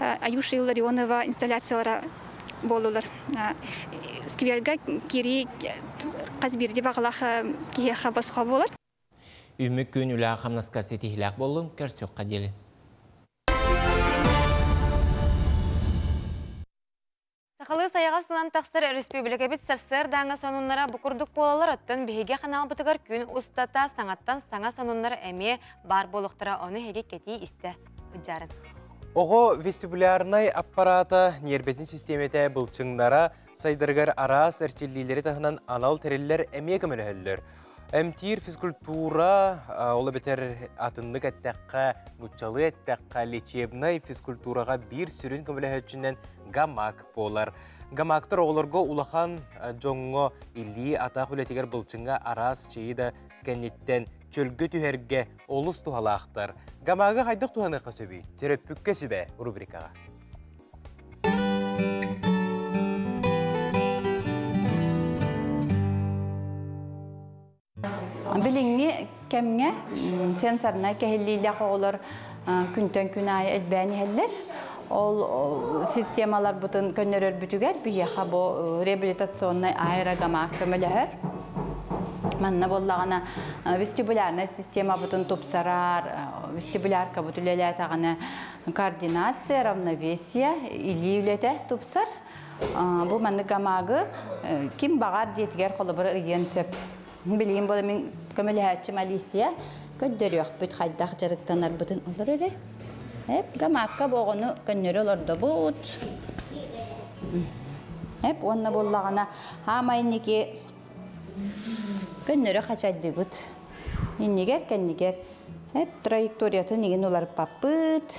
Аюша Илларионова инсталляциялара буоллулар. Скверга киирии хас биирдии баҕалаах киһиэхэ босхо буолар. Үмүк күн үлэ-хамнаска ситиһилээх буоллун, көрсүөххэ диэри. Сахалыы сайаҕас ылан тахсар өрөспүүбүлүкэбит сарсыардааҥы сонуннара бу курдук буолаллар, оттон биһиги ханаалбытыгар күн устата саҥаттан саҥа сонуннар эмиэ баар буолуохтара, ону эһиги кэтии истэ ыдьаарын. Оҕо вестибулярнай аппарата ньиэрбэтин систиэмэтэ былчыҥнара сайдарыгар араас эрчиллиилэри таһынан анал тэриллэр эмиэ көмөлөһөллөр. Эмтиир физкультура, ол эбэтэр атыннык эттэххэ, нууччалыы эттэххэ, лечебнай физкультураҕа биир сүрүн көмөлөһөөччүнэн гамак буолар. Гамактар оҕолорго улахан дьоҥҥо илии-атах үлэтигэр былчыҥҥа араас чэйи да кэнниттэн чөлгө түһэргэ олус туһалаахтар. Гамагы хайдах туһаныахха сөбүй? Төрөппүккэ сүбэ рубрикаҕа. Билиҥҥи кэмҥэ сенсорнай кэһиллиилээх оҕолор күнтэн күн аайы элбээн иһэллэр. Ол системаларбытын көннөрөрбүтүгэр биһиэхэ бу реабилитационнай аэрогамак көмөлөһөр. Манна буоллаҕына вестибулярнай системабытын тупсарар, вестибуляркабыт үлэлээтэҕинэ координация, равновесие, илии үлэтэ тупсар. Бу маннык гамагы ким баҕар дьиэтигэр холобура ыйыан сөп. Билигин буола мин көмөлөһөөччүм Алисия көрдөрүөхпүт хайдах дьарыктанарбытын олор эрэ. Эп гамакка бу оҕону көннөрү олордобут. Эп уонна буоллаҕына хаамай инники көннөрү хачайдыыбыт. Иннигэр кэннигэр эп траекториятын игин уларыппаппыт.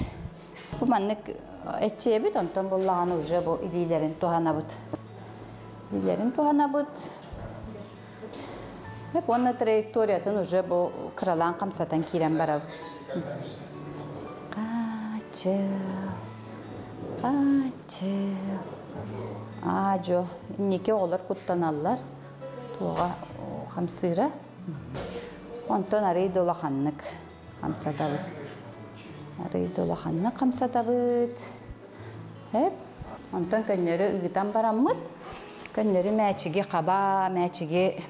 Бу маннык эччиэбит, онтон буллаҕына уже бу илиилэрин туһанабыт. Илиилэрин туһанабыт. Уонна траекториятын уже бу кыралаан хамсатан киирэн барабыт. Хаачыл, хаачыл. Аа, инники оҕолор куттаналлар. Туоҕа хамсыыра. Онтон арый да улаханнык хамсатабыт. Арый да улаханнык хамсатабыт. Эп. Онтон көннөрү ыытан бараммыт. Көннөрү мээчиги хаба, мээчиги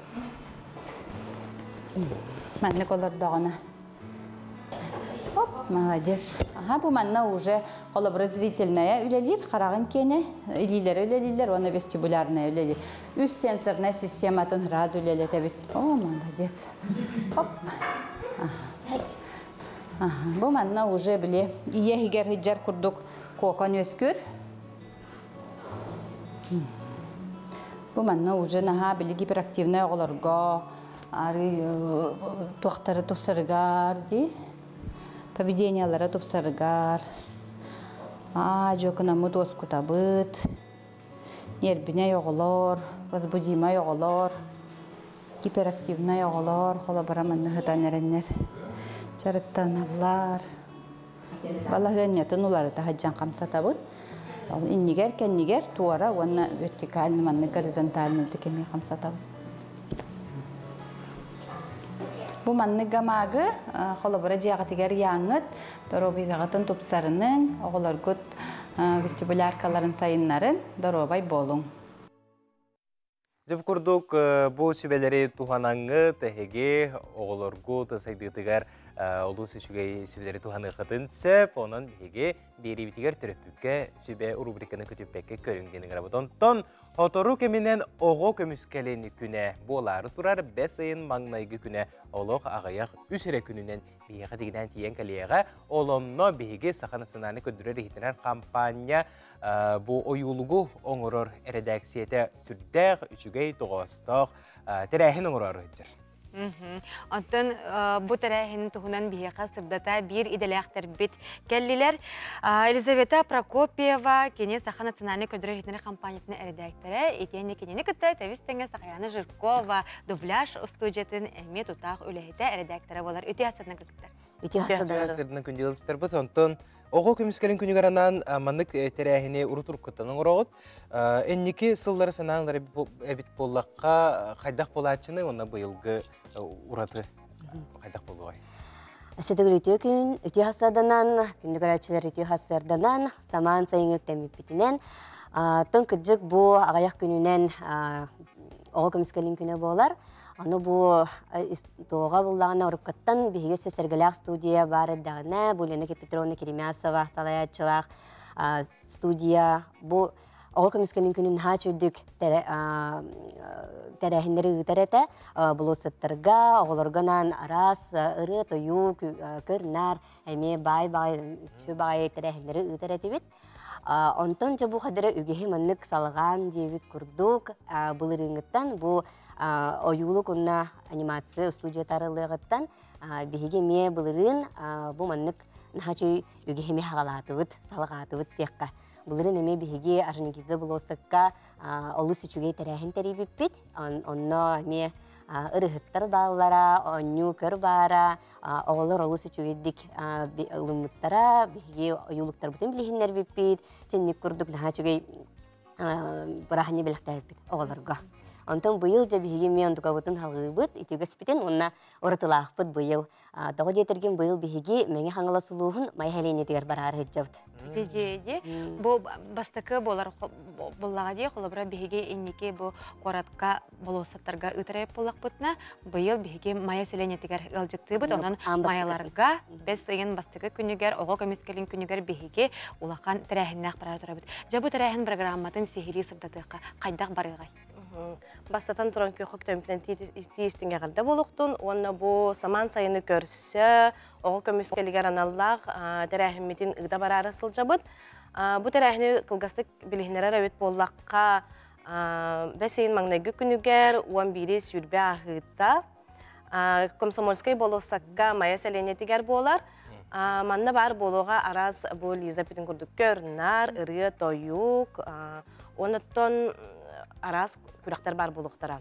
маннык олордоҕуна. Оп, молодец. Аха, бу манна уже холобура зрительная үлэлиир, хараҕын киэнэ, илиилэрэ үлэлииллэр уонна вестибулярная үлэлиир. Үс сенсорная систематын сразу үлэлэтэбит. О, молодец. Оп. Бу манна уже били ийэ иһигэр сылдьар курдук куокан үөскүүр. Бу манна уже наһаа били гиперактивнай оҕолорго ары туохтары тупсарыгар дии поведениялара тупсарыгар аа дьокунаммыт уоскутабыт ньиэрбинэй оҕолор возбудимай оҕолор гиперактивнай оҕолор холобура манна сытан эрэннэр дьарыктаналлар балаһыанньатын уларыта сылдьан хамсатабыт иннигэр кэннигэр туора уонна вертикальный маннык горизонтальный эмиэ хамсатабыт бу маннык гамаагы холобура дьиэҕитигэр ыйааҥҥыт доруобуйаҕытын тупсарыныҥ оҕолоргут вестибуляркаларын сайыннарын доруобай буолуҥ Дьэ бу курдук бу сүбэлэри туһанаҥҥыт эһиги оҕолоргут сайдыытыгар олус үчүгэй сүбэлэри туһаныаххытын сөп. Онон биһиги биэриибитигэр төрөппүккэ сүбэ рубриканы көтүппэккэ көрүҥ диэн ыҥырабыт. Онтон сотору кэминэн оҕо көмүскэлин күнэ буолаары турар бэс ыйын маҥнайгы күнэ олох аҕыйах үс эрэ күнүнэн биһиэхэ тигинээн тиийэн кэлиэҕэ. Ол онно биһиги Саха национальнай көрдөрөр-иһитинэр хампаанньа бу ойуулугу оҥорор эрэдээксийэтэ сүрдээх үчүгэй тоҕоостоох тэрээһин оҥороору сылдьар. Оттон бу тэрээһин туһунан биһиэхэ сырдата биир идэлээхтэрбит кэллилэр. Елизавета Прокопьева, кини Саха национальнай көрдөрөр-иһитиннэрэр компаниятын эрэдээктэрэ, итиэннэ кинини кытта тэбис-тэҥэ Сахаяна Жиркова дубляж устуудьуйатын эмиэ тутаах үлэһитэ, эрэдээктэрэ буолар. Үтүө сырдынан кытыктар. Үтүө сырдынан күндү Онтон оҕо көмүскэлин күнүгэр анаан маннык тэрээһини урут уруккуттан оҥороҕут. Инники сыллары санаан эбит буоллахха, хайдах буолааччыны уонна быйылгы ураты хайдах буолуой? Сөтөгүл үтүө күн, үтүө хассарданан, күндү көрөөччүлэр үтүө хассарданан, самаан сайыҥҥы үктэммиппитинэн, тон кырдьык бу аҕыйах күнүнэн оҕо көмүскэлин күнэ буолар. Аны бу туоҕа буллаҕына уруккаттан биһиги өссө сэргэлээх студия баар эрдэҕинэ, бу Лена Петровна Керемясова салайааччылаах студия бу оҕо көмүскэлин күнүн наһаа үчүгдүк тэрээһиннэри ыытар этэ. Болуоссаттарга, оҕолорго анаан араас ырыа-тойуу, көр-нар эмиэ баай-баай, үчүгэй баҕайы тэрээһиннэри ыытар этибит. Онтон дьэ бу хадара үгэһи маннык салҕаан диэбит курдук былырыыҥҥыттан бу ойуулук уонна анимация студията арыллыаҕыттан биһиги эмиэ былырыын бу маннык наһаа үчүгэй үгэһи эмиэ хаҕалаатыбыт, салҕаатыбыт диэххэ. Былырыын эмиэ биһиги Орджоникидзе болуоссакка олус үчүгэй тэрээһин тэрийбиппит. Онно эмиэ ырыһыттар бааллара, оонньуу көр баара, оҕолор олус үчүгэйдик ылыммыттара, биһиги ойуулуктарбытын билиһиннэрбиппит, чинник курдук наһаа үчүгэй бырааһынньык бэлэхтээбиппит оҕолорго. Онтон быйыл дьэ биһиги эмиэ онтукабытын халҕыыбыт, үтүгэспитин уонна уратылаахпыт быйыл. Тоҕо диэтэргин быйыл биһиги Мэҥэ Хаҥалас улууһун Майа сэлиэнньэтигэр бараары сылдьабыт. Ити бу бастакы буолар буоллаҕа дии, холобура биһиги инники бу куоратка болуоссаттарга ыытар эбит буоллахпытына, быйыл биһиги Майа сэлиэнньэтигэр ыалдьыттыыбыт. Онон Майаларга бэс ыйын бастакы күнүгэр, оҕо көмүскэлин күнүгэр биһиги улахан тэрээһиннээх бараары турабыт. Дьэ бу тэрээһин программатын сиһилии сырдатыахха хайдах барыаҕай? Бастатан туран күөх өктөмпүнэн тиистиҥ эҕэрдэ буолуохтун уонна бу самаан сайыны көрсө оҕо көмүскэлигэр аналлаах тэрээһиммитин ыыта бараары сылдьабыт. Бу тэрээһини кылгастык билиһиннэрэр эбит буоллахха, бэс ыйын маҥнайгы күнүгэр 11-и 20 ааһыыта Комсомольскай болуоссакка Майа сэлиэнньэтигэр буолар. Манна баар буолуоҕа араас бу Лиза бүтүн курдук көр-нар, ырыа-тойук, онуттан араас күрэхтэр баар буолуохтара.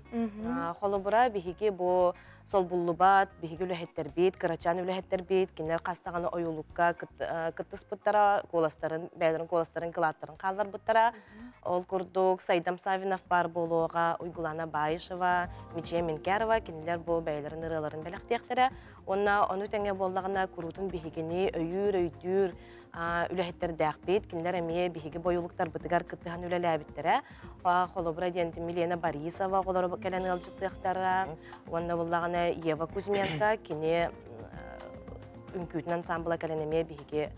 Холобура, биһиги бу солбуллубат, биһиги үлэһиттэрбит, кырачаан үлэһиттэрбит, кинилэр хас даҕаны ойуулукка кыттыспыттара, куоластарын, бэйэлэрин куоластарын, кылааттарын хаалларбыттара. Ол курдук Сайдам Савинов баар буолуоҕа, Уйгулана Баишева, Мичия Минкярова кинилэр бу бэйэлэрин ырыаларын бэлэхтиэхтэрэ. Уонна ону тэҥэ буоллаҕына куруутун биһигини өйүүр, өйдүүр үлэһиттэрдээхпит. Кинилэр эмиэ биһиги бойулуктарбытыгар кыттыһан үлэлээбиттэрэ. Холобура диэн Милена Борисова оҕолоро кэлэн ыалдьыттыахтара. Уонна буоллаҕына Ева Кузьменко кини үҥкүүтүн ансамбла кэлэн эмиэ биһиги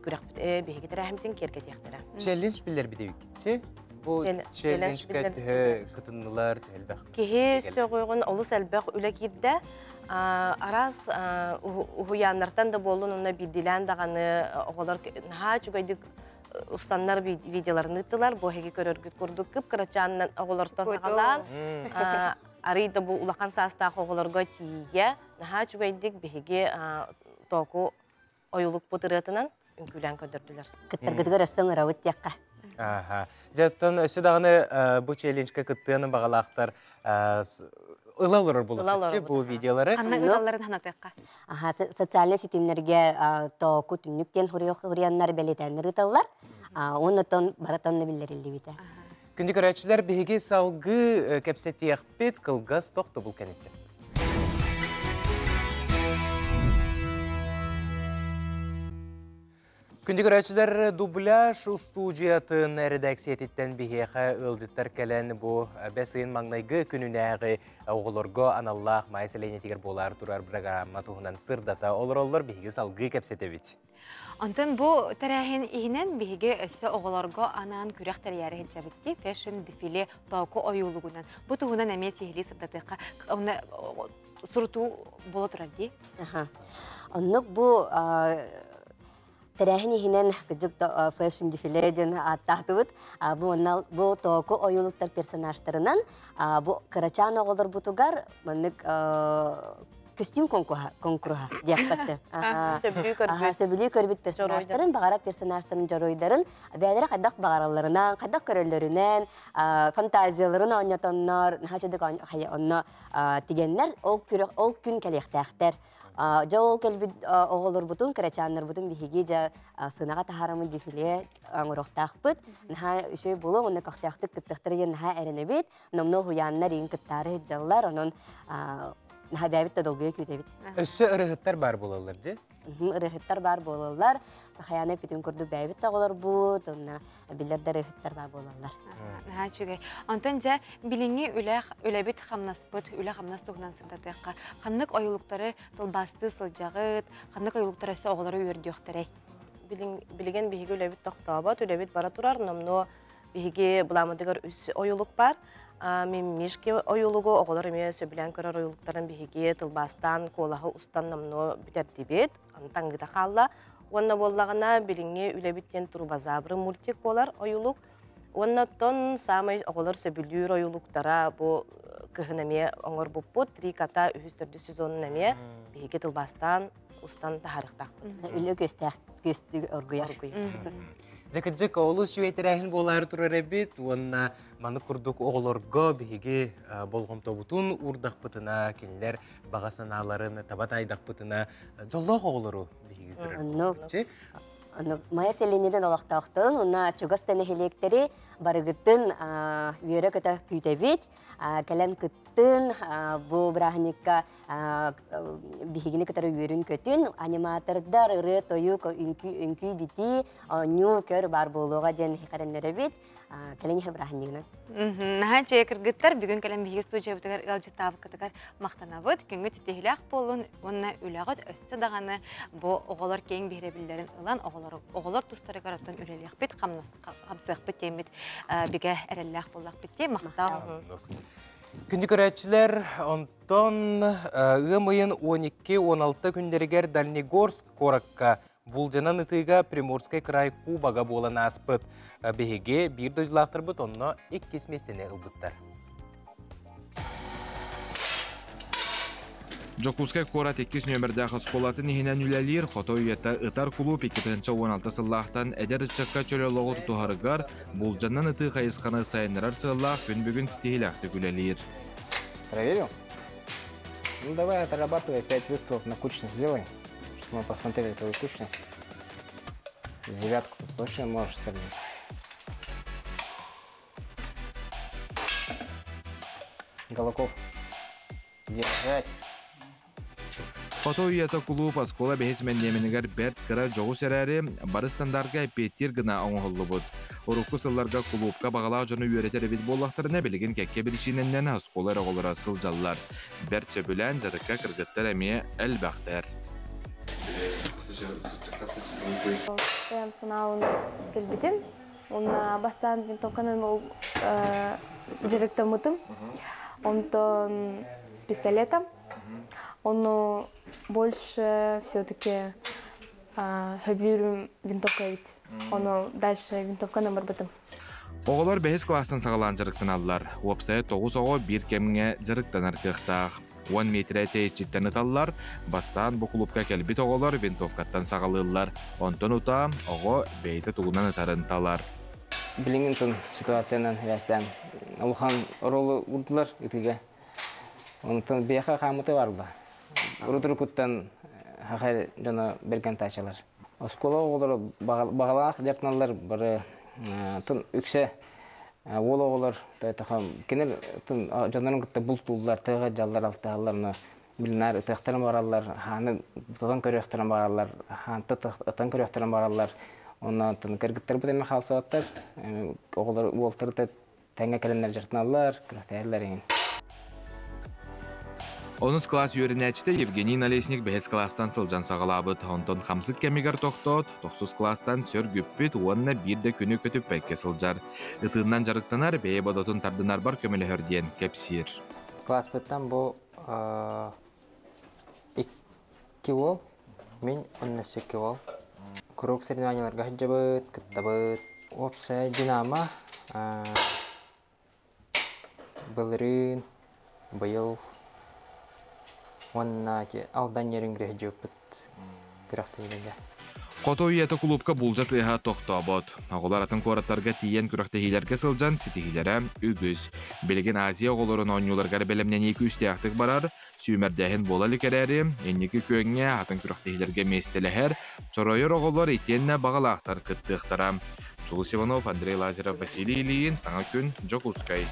күрэхпит биһиги тэрээһиммитин киэргэтиэхтэрэ. Челлендж биллэрбит эбиккитчи. Бу челленджка төһө кытыннылар, төһө элбэх? Киһи сөҕүөҕүн олус элбэх үлэ киирдэ. Араас уһуйааннартан да буоллун, онно биирдиилээн даҕаны оҕолор наһаа үчүгэйдик устаннар видеоларын ыыттылар. Бу эһиги көрөргүт курдук кып-кырачаанынан оҕолортон саҕалаан, арый да бу улахан саастаах оҕолорго тиийэ наһаа үчүгэйдик биһиги тооку ойулукпут ырыатынан үҥкүүлээн көрдөрдүлэр. Кыттаргытыгар өссө ыҥырабыт диэххэ. Аха. Дьэ, оттон өссө даҕаны бу челленджка кыттыаны баҕалаахтар ыла олорор буолуохтар бу видеолары. Ханна ыалларын ханатыахха. Аха, социальнай ситимнэргэ тооку түннүк диэн хуруйаннар бэлиэтээннэр ыыталлар. Оннотон баратанна биллэриллибитэ. Күндү көрөөччүлэр, биһиги салгыы кэпсэтиэхпит кылгас тохтобул кэнниттэн. Күндү көрөөччүлэр, дубляж устуудьуйатын эрэдээксийэтиттэн биһиэхэ ыалдьыттар кэлэн бу бэс ыйын маҥнайгы күнүнээҕи оҕолорго аналлаах Маайа сэлиэнньэтигэр буолаар турар программа туһунан сырдата олороллор, биһиги салгыы кэпсэтэбит. Онтон бу тэрээһин иһинэн биһиги өссө оҕолорго анаан күрэх тэрийээри сылдьабыт фэшн дефиле тооку ойуулугунан. Бу туһунан эмиэ сиһилии сырдатыахха сурутуу буола турар дии. Оннук бу тэрээһин иһинэн кыдьык фэшн дефиле диэн ааттаатыбыт. Бу онна бу тооку ойуулуктар персонажтарынан бу кырачаан оҕолорбутугар маннык костюм конкурса диэхпэсэ. Сөбүлүү көрбүт персонажтарын, баҕара персонажтарын дьоруойдарын бэйэлэрэ хайдах баҕаралларынан, хайдах көрөллөрүнэн, фантазияларын оонньотоннор, наһаа чөдөк онно тигэннэр ол ол күн кэлиэхтээхтэр. Дьэ ол кэлбит оҕолорбутун, кырачааннарбытын биһиги дьэ сынаҕа таһаарамын дефиле оҥоруохтаахпыт. Наһаа үчүгэй буолуо, уонна көхтөөхтүк кыттыахтара диэн наһаа эрэнэбит. Номнуо уһуйааннар иин кыттаары сылдьаллар, онон наһаа бэйэбит да долгуйа күүтэбит. Өссө ырыһыттар баар буолаллар дьэ? Ырыһыттар баар буолаллар. Сахаяна бүтүн курдук бэйэбит да оҕолорбут, онно биллэр да ырыһыттар баар буолаллар. Наһаа үчүгэй. Онтон дьэ билиҥҥи үлэх, үлэбит хамнаспыт, үлэ хамнас туһунан сырдатыахха. Ханнык ойуулуктары тылбаастыы сылдьаҕыт, ханнык ойуулуктар өссө оҕолору үөрдүөхтэрэй? Билигин биһиги үлэбит тохтообот, үлэбит бара турар, номнуо биһиги былааммытыгар үс ойуулук бар. Миммишки ойуулугу оҕолор эмиэ сөбүлээн көрөр ойуулуктарын биһиги тылбаастаан куолаһы устан номнуо бүтэрдибит, таҥгыта хаалла. Уонна буоллаҕына билиҥҥи үлэбит диэн Турбозавры мультик буолар ойуулук. Уонна оттон саамай оҕолор сөбүлүүр ойуулуктара бу кыһын эмиэ оҥорбуппут. Три кота үһүс төрдүс сезонун эмиэ биһиги тылбаастаан устан таһаарыахтаахпыт. Үлэ күөстээх күөстүү оргуйар. Дьэ олус үчүгэй тэрээһин буолаары турар эбит уонна маны курдук оҕолорго биһиги болҕомтобутун уурдахпытына, кинилэр баҕа санааларын таба таайдахпытына, дьоллоох оҕолору биһиги көрөр. Онно Майа сэлиэнньэтин олохтоохторун уонна чугас да нэһилиэктэри барыгытын үөрэ-көтө күүтэбит. Кэлэн кыттын, бу бырааһынньыкка биһигини кытары үөрүн-көтүн, аниматордар, ырыа-тойук, үҥкүү-битии, оонньуу, көр баар буолуоҕа диэн иһэрэннэрэбит. Кэлэн иһэр бырааһынньыгынан. Наһаа үчүгэй кыргыттар, бүгүн кэлэн биһиги студиябытыгар ыалдьыттаабыккытыгар махтанабыт. Күҥҥүт ситиһиилээх буоллун уонна үлэҕит өссө даҕаны бу оҕолор киэҥ биһирэбиллэрин ылан оҕолор тустарыгар оттон үлэлиэхпит, хамсыахпыт диэммит бигэ эрэллээх буоллахпыт дии. Махтал. Күндү көрөөччүлэр, онтон ыам ыйын 12-16 күннэригэр Дальнегорск куоракка Булдьанан ытыыга Приморскай край кубога буолан ааспыт. Биһиги биир дойдулаахтарбыт онно иккис миэстэни ылбыттар. Дьокуускай куорат иккис нүөмэрдээх оскуолатын иһинэн үлэлиир Хото үйэтэ ытар кулууп 2016 сыллаахтан эдэр ыччакка чөл олоҕу тутуһарыгар булдьанан ытыы хайысханы сайыннарар сыаллаах күн бүгүн ситиһиилээхтик үлэлиир. Проверил? Ну давай отрабатывай, 5 выстрелов на кучность сделай, чтобы мы посмотрели твою кучность. Девятку ты точно можешь сорвать. Голоков. Держать. Хото үйэтэ кулууп оскуола бэһис мэндиэмэнигэр бэрт кыра дьоҕус эрээри, бары стандарга эппиэттиир гына оҥоһуллубут. Урукку сылларга кулуупка баҕалаах дьону үөрэтэр эбит буоллахтарына, билигин кэккэ биричиинэннэн оскуола эрэ оҕолоро сылдьаллар. Бэрт сөбүлээн дьарыкка кыргыттар эмиэ элбэхтэр. Бэйэм санаабын кэлбитим. Уонна бастаан винтовканан ол дьарыктаммытым. Онтон пистолетом. Ону больше все-таки сөбүлүүрүм винтовка эбит. Ону дальше винтовканан барбытым. Оҕолор бэһис кылаастан саҕалаан дьарыктаналлар. Уопсайа 9 оҕо биир кэмҥэ дьарыктанар кыахтаах. 10 миэтэрэ тэйиччиттэн ыталлар. Бастаан бу кулуупка кэлбит оҕолор винтовкаттан саҕалыыллар. Онтон утаа оҕо бэйэтэ тугунан ытарын талар. Билиҥҥи тун ситуациянан сибээстээн улахан оруолу урдулар ытыыга. Онтон биэхэ хаамыты барба. Урут-уруккуттан хахай дьоно бэргэн таачалар. Оскуола оҕолоро баҕалаах дьарыктаналлар бары тун үксэ уол оҕолор кинилэр дьоннорун кытта бултууллар, тыаҕа дьаллар, алтыһаллар, но Билинар ытыахтарын бараллар, хааны тутан көрүөхтэрин бараллар, хаанта ытан көрүөхтэрин бараллар. Онон кыргыттарбыт эмэ хаалсыбаттар, оҕолор уолтары тэҥҥэ кэлэннэр дьарыктаналлар, күрэхтэһэллэр эҥин. Онус класс үөрэнээччитэ Евгений Налесник бэһис класстан сылдьан саҕалаабыт. Онтон хамсык кэмигэр тохтоот, тохсус класстан сөргүппүт уонна биир да күнү көтүппэккэ сылдьар. Ытыыннан дьарыктанар, бэйэ бодотун тардынарбар көмөлөһөр диэн кэпсиир. Класспыттан бу икки уол, мин уонна өссө икки уол. Куруук соревнованиеларга сылдьабыт, кыттабыт. Уопсайа Динамо былырыын, быйыл уонна ити Алдан Нерюнгри сылдьыбыппыт күрэхтэһиилэргэ. Хоту үйэтэ кулуупка булдьа тыаһа тохтообот. Оҕолор атын куораттарга тиийэн күрэхтэһиилэргэ сылдьан ситиһиилэрэ үгүс. Билигин Азия оҕолорун оонньууларыгар бэлэмнэнии күүстээхтик барар, сүүмэрдээһин буола илик эрээри, инники күөҥҥэ атын күрэхтэһиилэргэ миэстэлэһэр, чоройор оҕолор итиэннэ баҕалаахтар кыттыахтара. Чулус Иванов, Андрей Лазарев, Василий Ильин, Саҥа күн, Дьокуускай.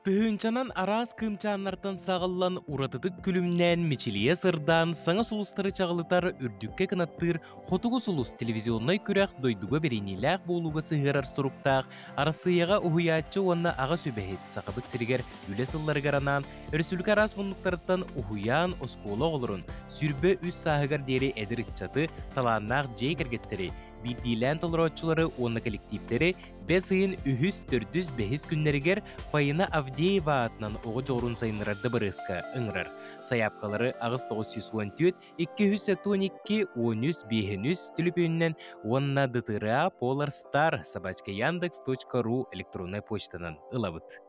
Тыһыынчанан араас кыымчааннартан саҕыллан уратытык күлүмнээн мичилийэ сырдаан саҥа сулустары чаҕылытар үрдүккэ кынаттыыр Хотугу сулус телевизионнай күрэх дойдуга бэриниилээх буолууга сыһыарар суруктаах Арассыыйаҕа уһуйааччы уонна аҕа сүбэһит Сахабыт сиригэр үлэ сылларыгар анаан өрөспүүбүлүкэ араас муннуктарыттан уһуйаан оскуола оҕолорун 23 сааһыгар диэри эдэр ыччаты, талааннаах дьиэ кэргэттэри, биирдиилээн толорооччулары уонна коллективтэри Бэс ыйын үһүс, төрдүс, бэһис күннэригэр Фаина Авдеева аатынан оҕо дьоҕурун сайыннарар дыбарыаска ыҥырар. Сайаапкалары 8914 212 13 5 түлүпүөнүнэн уонна ДТРА Polar Star собачка яндекс.ру электроннай почтанан ылабыт.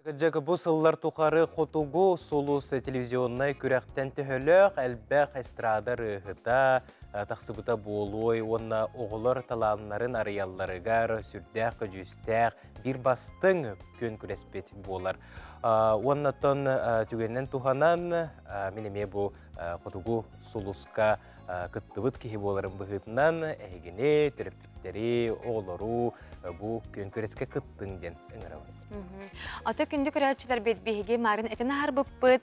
Дьэ, бу сыллар тухары Хотугу сулус телевизионнай күрэхтэн төһөлөөх элбэх эстрада ырыаһыта тахсыбыта буолуой уонна оҕолор талааннарын арыйалларыгар сүрдээх көдьүүстээх биир бастыҥ күөн күрэспит буолар. Уоннаттан түгэнинэн туһанан мин эмиэ бу Хотугу сулуска кыттыбыт киһи буоларым быһыытынан эһигини, төрөппүттэри, оҕолору бу күөн күрэскэ кыттыҥ диэн ыҥырабын. Ата күндү көрөөччүлэрбит биһиги марын этин аһарбыппыт,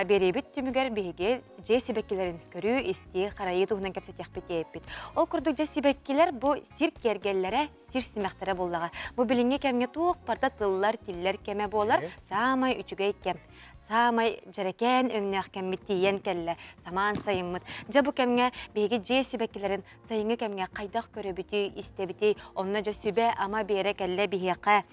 биэриибит түмүгэр биһиги дьиэ сибэккилэрин көрүү, истии, харайыы туһунан кэпсэтиэхпит диэппит. Ол курдук дьэ сибэккилэр бу сир киэргэллэрэ, сир симэхтэрэ буоллаҕа. Бу билиҥҥи кэмҥэ туох барыта тыллар, тиллэр кэмэ буолар, саамай үчүгэй кэм. Саамай дьэрэкээн өҥнөөх кэммит тиийэн кэллэ, самаан сайыммыт. Дьэ бу кэмҥэ биһиги дьиэ сибэккилэрин сайыҥҥы кэмҥэ хайдах көрөбүтүй, истэбитий, онно дьэ сүбэ-ама биэрэ кэллэ биһиэхэ.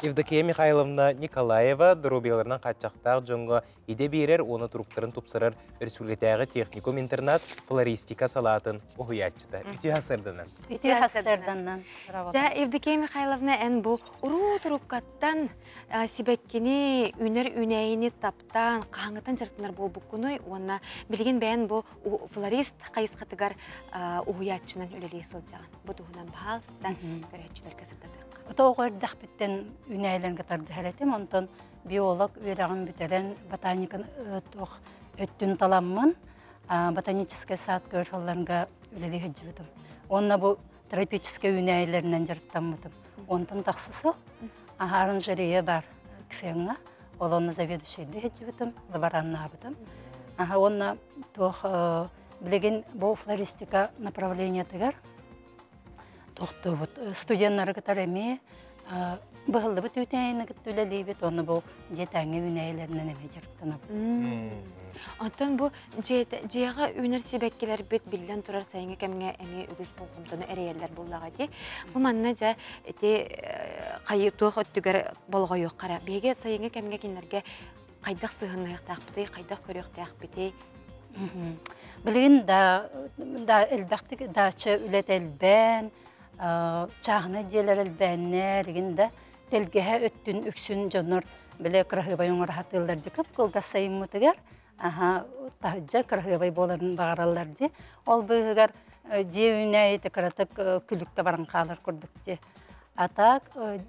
Евдокия Михайловна Николаева доруобуйаларынан хааччахтаах дьоҥҥо идэ биэрэр уонна туруктарын тупсарар өрөспүүбүлүкэтээҕи техникум-интернат флористика салаатын уһуйааччыта. Үтүө сарсыарданан. Үтүө сарсыарданан. Дьэ, Евдокия Михайловна, эн бу уруу туруккаттан сибэккини, үүнэр үүнээйини таптаан, хаһааҥҥыттан дьарыктанар буолбуккунуй уонна билигин бэйэн бу флорист хайысхатыгар уһуйааччынан үлэлии сылдьаҕын. Бу туһунан баһаалыстан көрөөччүлэргэ сырдатыахха. Тоҕо эрдэхпиттэн үүнээйилэргэ тардыһар этим. Онтон биолог үөрэҕин бүтэрэн ботаника туох өттүн таламмын ботаническай сад көрсөллөргө үлэлии сылдьыбытым. Уонна бу тропическай үүнээйилэринэн дьарыктаммытым. Онтон тахса сыл оранжерея бар кфеҥҥа ол онно заведующайдыы сылдьыбытым, лабораннаабытым. Аха уонна туох билигин бу флористика направлениетыгар тохтуубут студеннары кытары эмиэ быһыллыбыт үүнээйини кытта үлэлиибит уонна бу дьиэтээҥҥи үүнээйилэринэн эмиэ дьарыктанабыт. Оттон бу дьиэҕэ үүнэр сибэккилэрбит биллэн турар сайыҥҥы кэмҥэ эмиэ үгүс болҕомтону эрэйэллэр буоллаҕа дии. Бу манна дьэ ити хайы туох өттүгэр болҕойуохха эрэ. Биһиги сайыҥҥы кэмҥэ кинилэргэ хайдах сыһыаннаһыахтаахпытый, хайдах көрүөхтээхпитий? Билигин да да элбэхтик даача үлэтэ элбээн, чааһынай дьиэлэр элбээннэр, игин да тэлгэһэ өттүн үксүн дьоннор бile кыраһыабай оҥоро сатыыллар дии кып-кылгас сайыммытыгар аха таһырдьа кыраһыабай буоларын баҕараллар дии. Ол быыһыгар дьиэ үүнээйитэ кыратык күлүккэ баран хаалар курдук дии. А так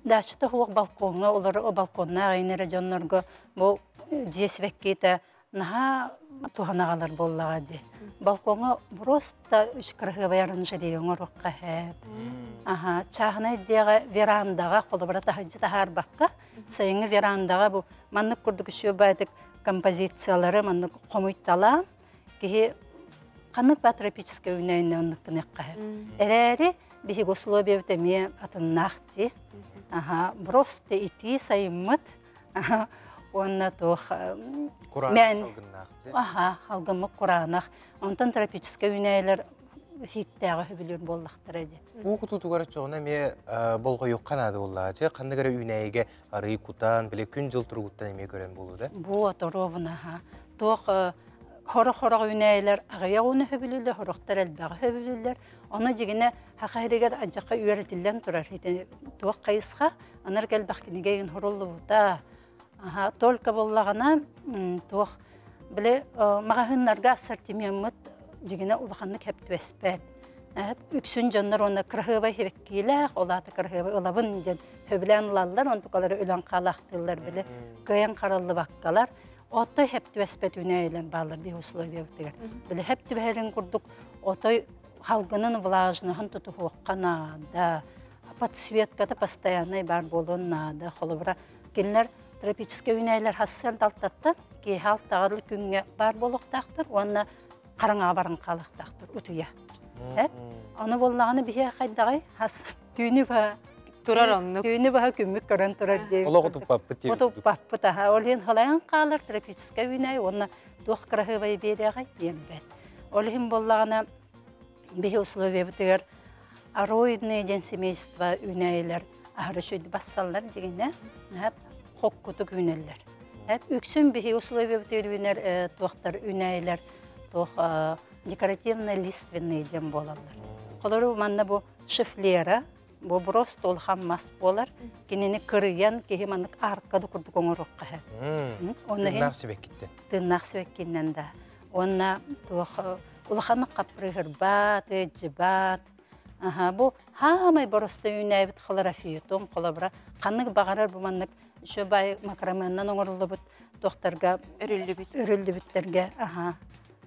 дачата суох балкоҥҥа олорор балконнаах эйин эрэ дьоннорго бу дьиэ сибэккитэ. наһаа туһанаҕалар буоллаҕа дии. Балкоҥҥа просто үс кыраһыабай оранжерея оҥоруохха сөп. Аха, чааһынай дьиэҕэ верандаҕа холобура таһырдьа таһаарбакка, сайыҥҥы верандаҕа бу маннык курдук үчүгэй композициялары маннык хомуйталаан киһи ханнык ба тропическай үүнээйинэ оннук гыныахха сөп. Эрээри биһиги условиябыт эмиэ атыннаах дии. Аха, просто итии сайыммыт уонна туох Кураанах салгыннаах дии. Аха, халгыммыт кураанах. Онтон тропическай үүнээйилэр хииктээҕи сөбүлүүр буоллахтара дии. Уу кутуутугар оччоҕуна эмиэ болҕойуохха наада буоллаҕа. Ханнык эрэ үүнээйигэ арыы кутан, били күн-дьыл туругуттан эмиэ көрөн буолуо да? Буот, оруобуна, аха. Туох хорох-хорох үүнээйилэр аҕыйах ууну сөбүлүүллэр, сорохтор элбэҕи сөбүлүүллэр. Ону дьигинэ саха сиригэр адьаха үөрэтиллэн турар. Ити туох хайысха анар элбэх кинигэ иһин суруллубута. Аха, только буоллаҕына туох били маҕаһыыннарга ассортимеммыт дьигинэ улаханнык хэптүөспэт. Үксүн дьоннор уонна кыраһыабай хибэккиилээх, ол аата кыраһыабай ылабын диэн сөбүлээн ылаллар, онтукалары өлөн хаалаахтыыллар били кыайан хараллыбаккалар. Отой хэптүөспэт үүнээйилэр бааллар биһи условиябытыгар. Били хэптүбэһэрин курдук отой халгынын влажноһын тутуһуохха наада. Подсветката постояннай баар буолуон наада. Холобура, кинилэр тропическай үүнээйилэр хассыан талтаттан киэһэ алтаҕар күҥҥэ баар буолуохтаахтар уонна хараҥаҕа баран хаалыахтаахтар утуйа. Ону буоллаҕына биһиэхэ хайдаҕый? Хас түүнү баһа турар оннук. Түүнү баһа күммүт көрөн турар диэбит. Олох утуппаппыт диэбит. Утуппаппыт аха. Ол иһин халайан хаалар тропическай үүнээйи уонна туох кыраһыабай биэриэҕэй биэрбэт. Ол иһин буоллаҕына биһи условиябытыгар ароидные диэн семейство үүнээйилэр аһары үчүгэй бассаллар дьигинэ хоккутук үүнэллэр. Үксүн биһи условиябытыгар үүнэр туохтар үүнээйилэр туох декоративно-лиственные диэн буолаллар. Холору манна бу шифлера бу просто улахан мас буолар. Кинини кырыйан киһи маннык аркада курдук оҥоруохха сөп. Тыыннаах сибэккиттэн. Тыыннаах сибэккиннэн да. Уонна туох улаханнык хаппырыһырбаат, ыдьыбаат. Аха, бу хаамай боросто үүнээбит хлорофитум, холобура, ханнык баҕарар бу маннык еще бай макраменнан оҥоруллубут туохтарга өрүллүбүт өрүллүбүттэргэ аха.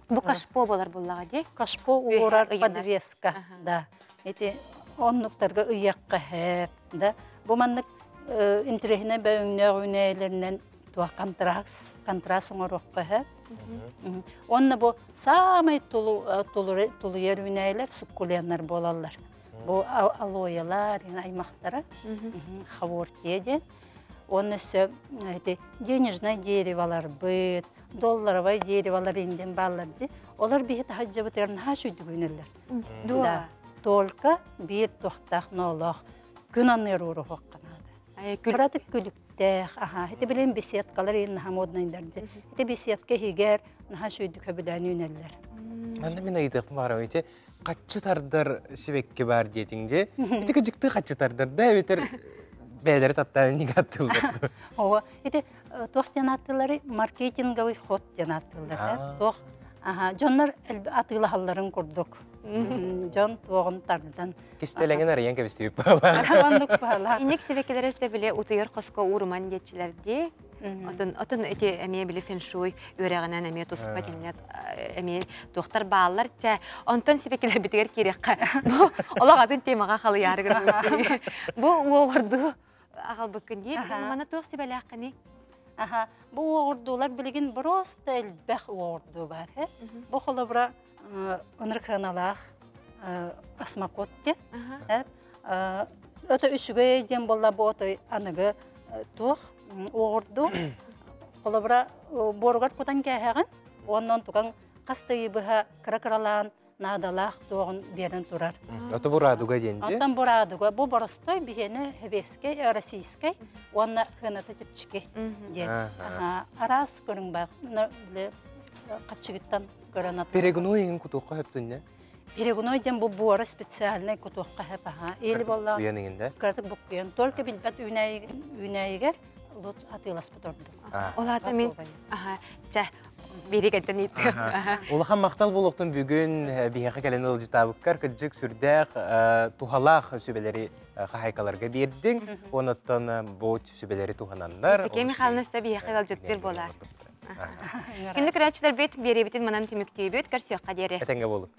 Бу кашпо болар буллаҕа дии. Кашпо уурар подвеска, да. Ити оннуктарга ыйыахха хэп, да. Бу маннык интириэһинэй бөҥнөөх үүнээйилэринэн туох контраст, контраст оҥоруохха сөп. Уонна бу саамай тулуйар үүнээйилэр суккуленнар буолаллар. Бу алоялар, аймахтара, хавортия диэн. Уонна өссө ити денежное дереволарбыт, долларовай дереволар инден бааллар дии. Олар биһи таһаджабытыгар наһаа үчүгүйдүк үүнэллэр. Да, только биир туохтаах ноолоох күн анныыр ууруһуохха наада. Кыратык күлүктээх, аха, ити билин беседкалар иин наһаа моднайдар дии. Ити беседка иһигэр наһаа үчүгүйдүк хөбүлээн үүнэллэр. Манна мин ыйытыахпын баҕарабын ити хаччы тардар сибэкки баар диэтиҥ дии. Ити кыдьыктыы хаччы тардар да эбэтэр бэйэлэри таптаан инник аттыыллар. Ого, ити туох диэн ааттыыллары маркетинговый ход диэн ааттыыллар. Туох дьоннор атыылаһалларын курдук. Дьон туоҕун тардан. Кистэлэҥин арыйан кэбистибит баалаах. Оннук баалаах. Инник сибэккилэри өссө били утуйар хоско ууруман диэччилэр дии. Отон отон ити эмиэ били фэншуй үөрэҕинэн эмиэ туспа тиннет эмиэ туохтар бааллар чэ онтон сибэккилэрбитигэр киириэххэ. Бу олох атын темаҕа халыйаары гынабыт. Бу уоҕурдуу аҕалбыккын дии. Мана туох сибэлээххиний? Аха, бу уоҕурдуулар билигин просто элбэх уоҕурдуу бар. Бу холобура ынырык осмокот диэн. Өтө үчүгэй диэн буолла бу отой аныгы туох уоҕурдуу. Холобура буоругар кутан кээһэҕин, уонна онтукаҥ хас да ыйы быһа кыра-кыралаан наадалаах туоҕун биэрэн турар. Ото бу радуга диэн дии? Оттон бу радуга бу боростой биһиэнэ хэбиэскэй, российскай уонна хыаната чэпчэки диэн. Араас көрүҥ бар. Хаччыгыттан көрөн ат. Перегной иҥин кутуохха хөптүннэ? Перегной диэн бу буора специальный кутуохха хөп аха. Или болла Куян иҥинде? Кыратык буккуйан. Только билбэт үүнээйигэр лут атыыласпыт ордук. Ол аата мин чэ бири кэнтэн ииттим. Улахан махтал буолуохтун бүгүн биһиэхэ кэлэн ыалдьытаабыккар кырдьык сүрдээх туһалаах сүбэлэри хаһайкаларга биэрдиҥ. Онуттан бу сүбэлэри туһананнар. Евдокия Михайловна өссө биһиэхэ ыалдьыттыыр буолаар. Күндү көрөөччүлэрбит, биэриэбитин манан түмүктүүбүт, көрсүөххэ диэри. Этэҥҥэ буолуҥ.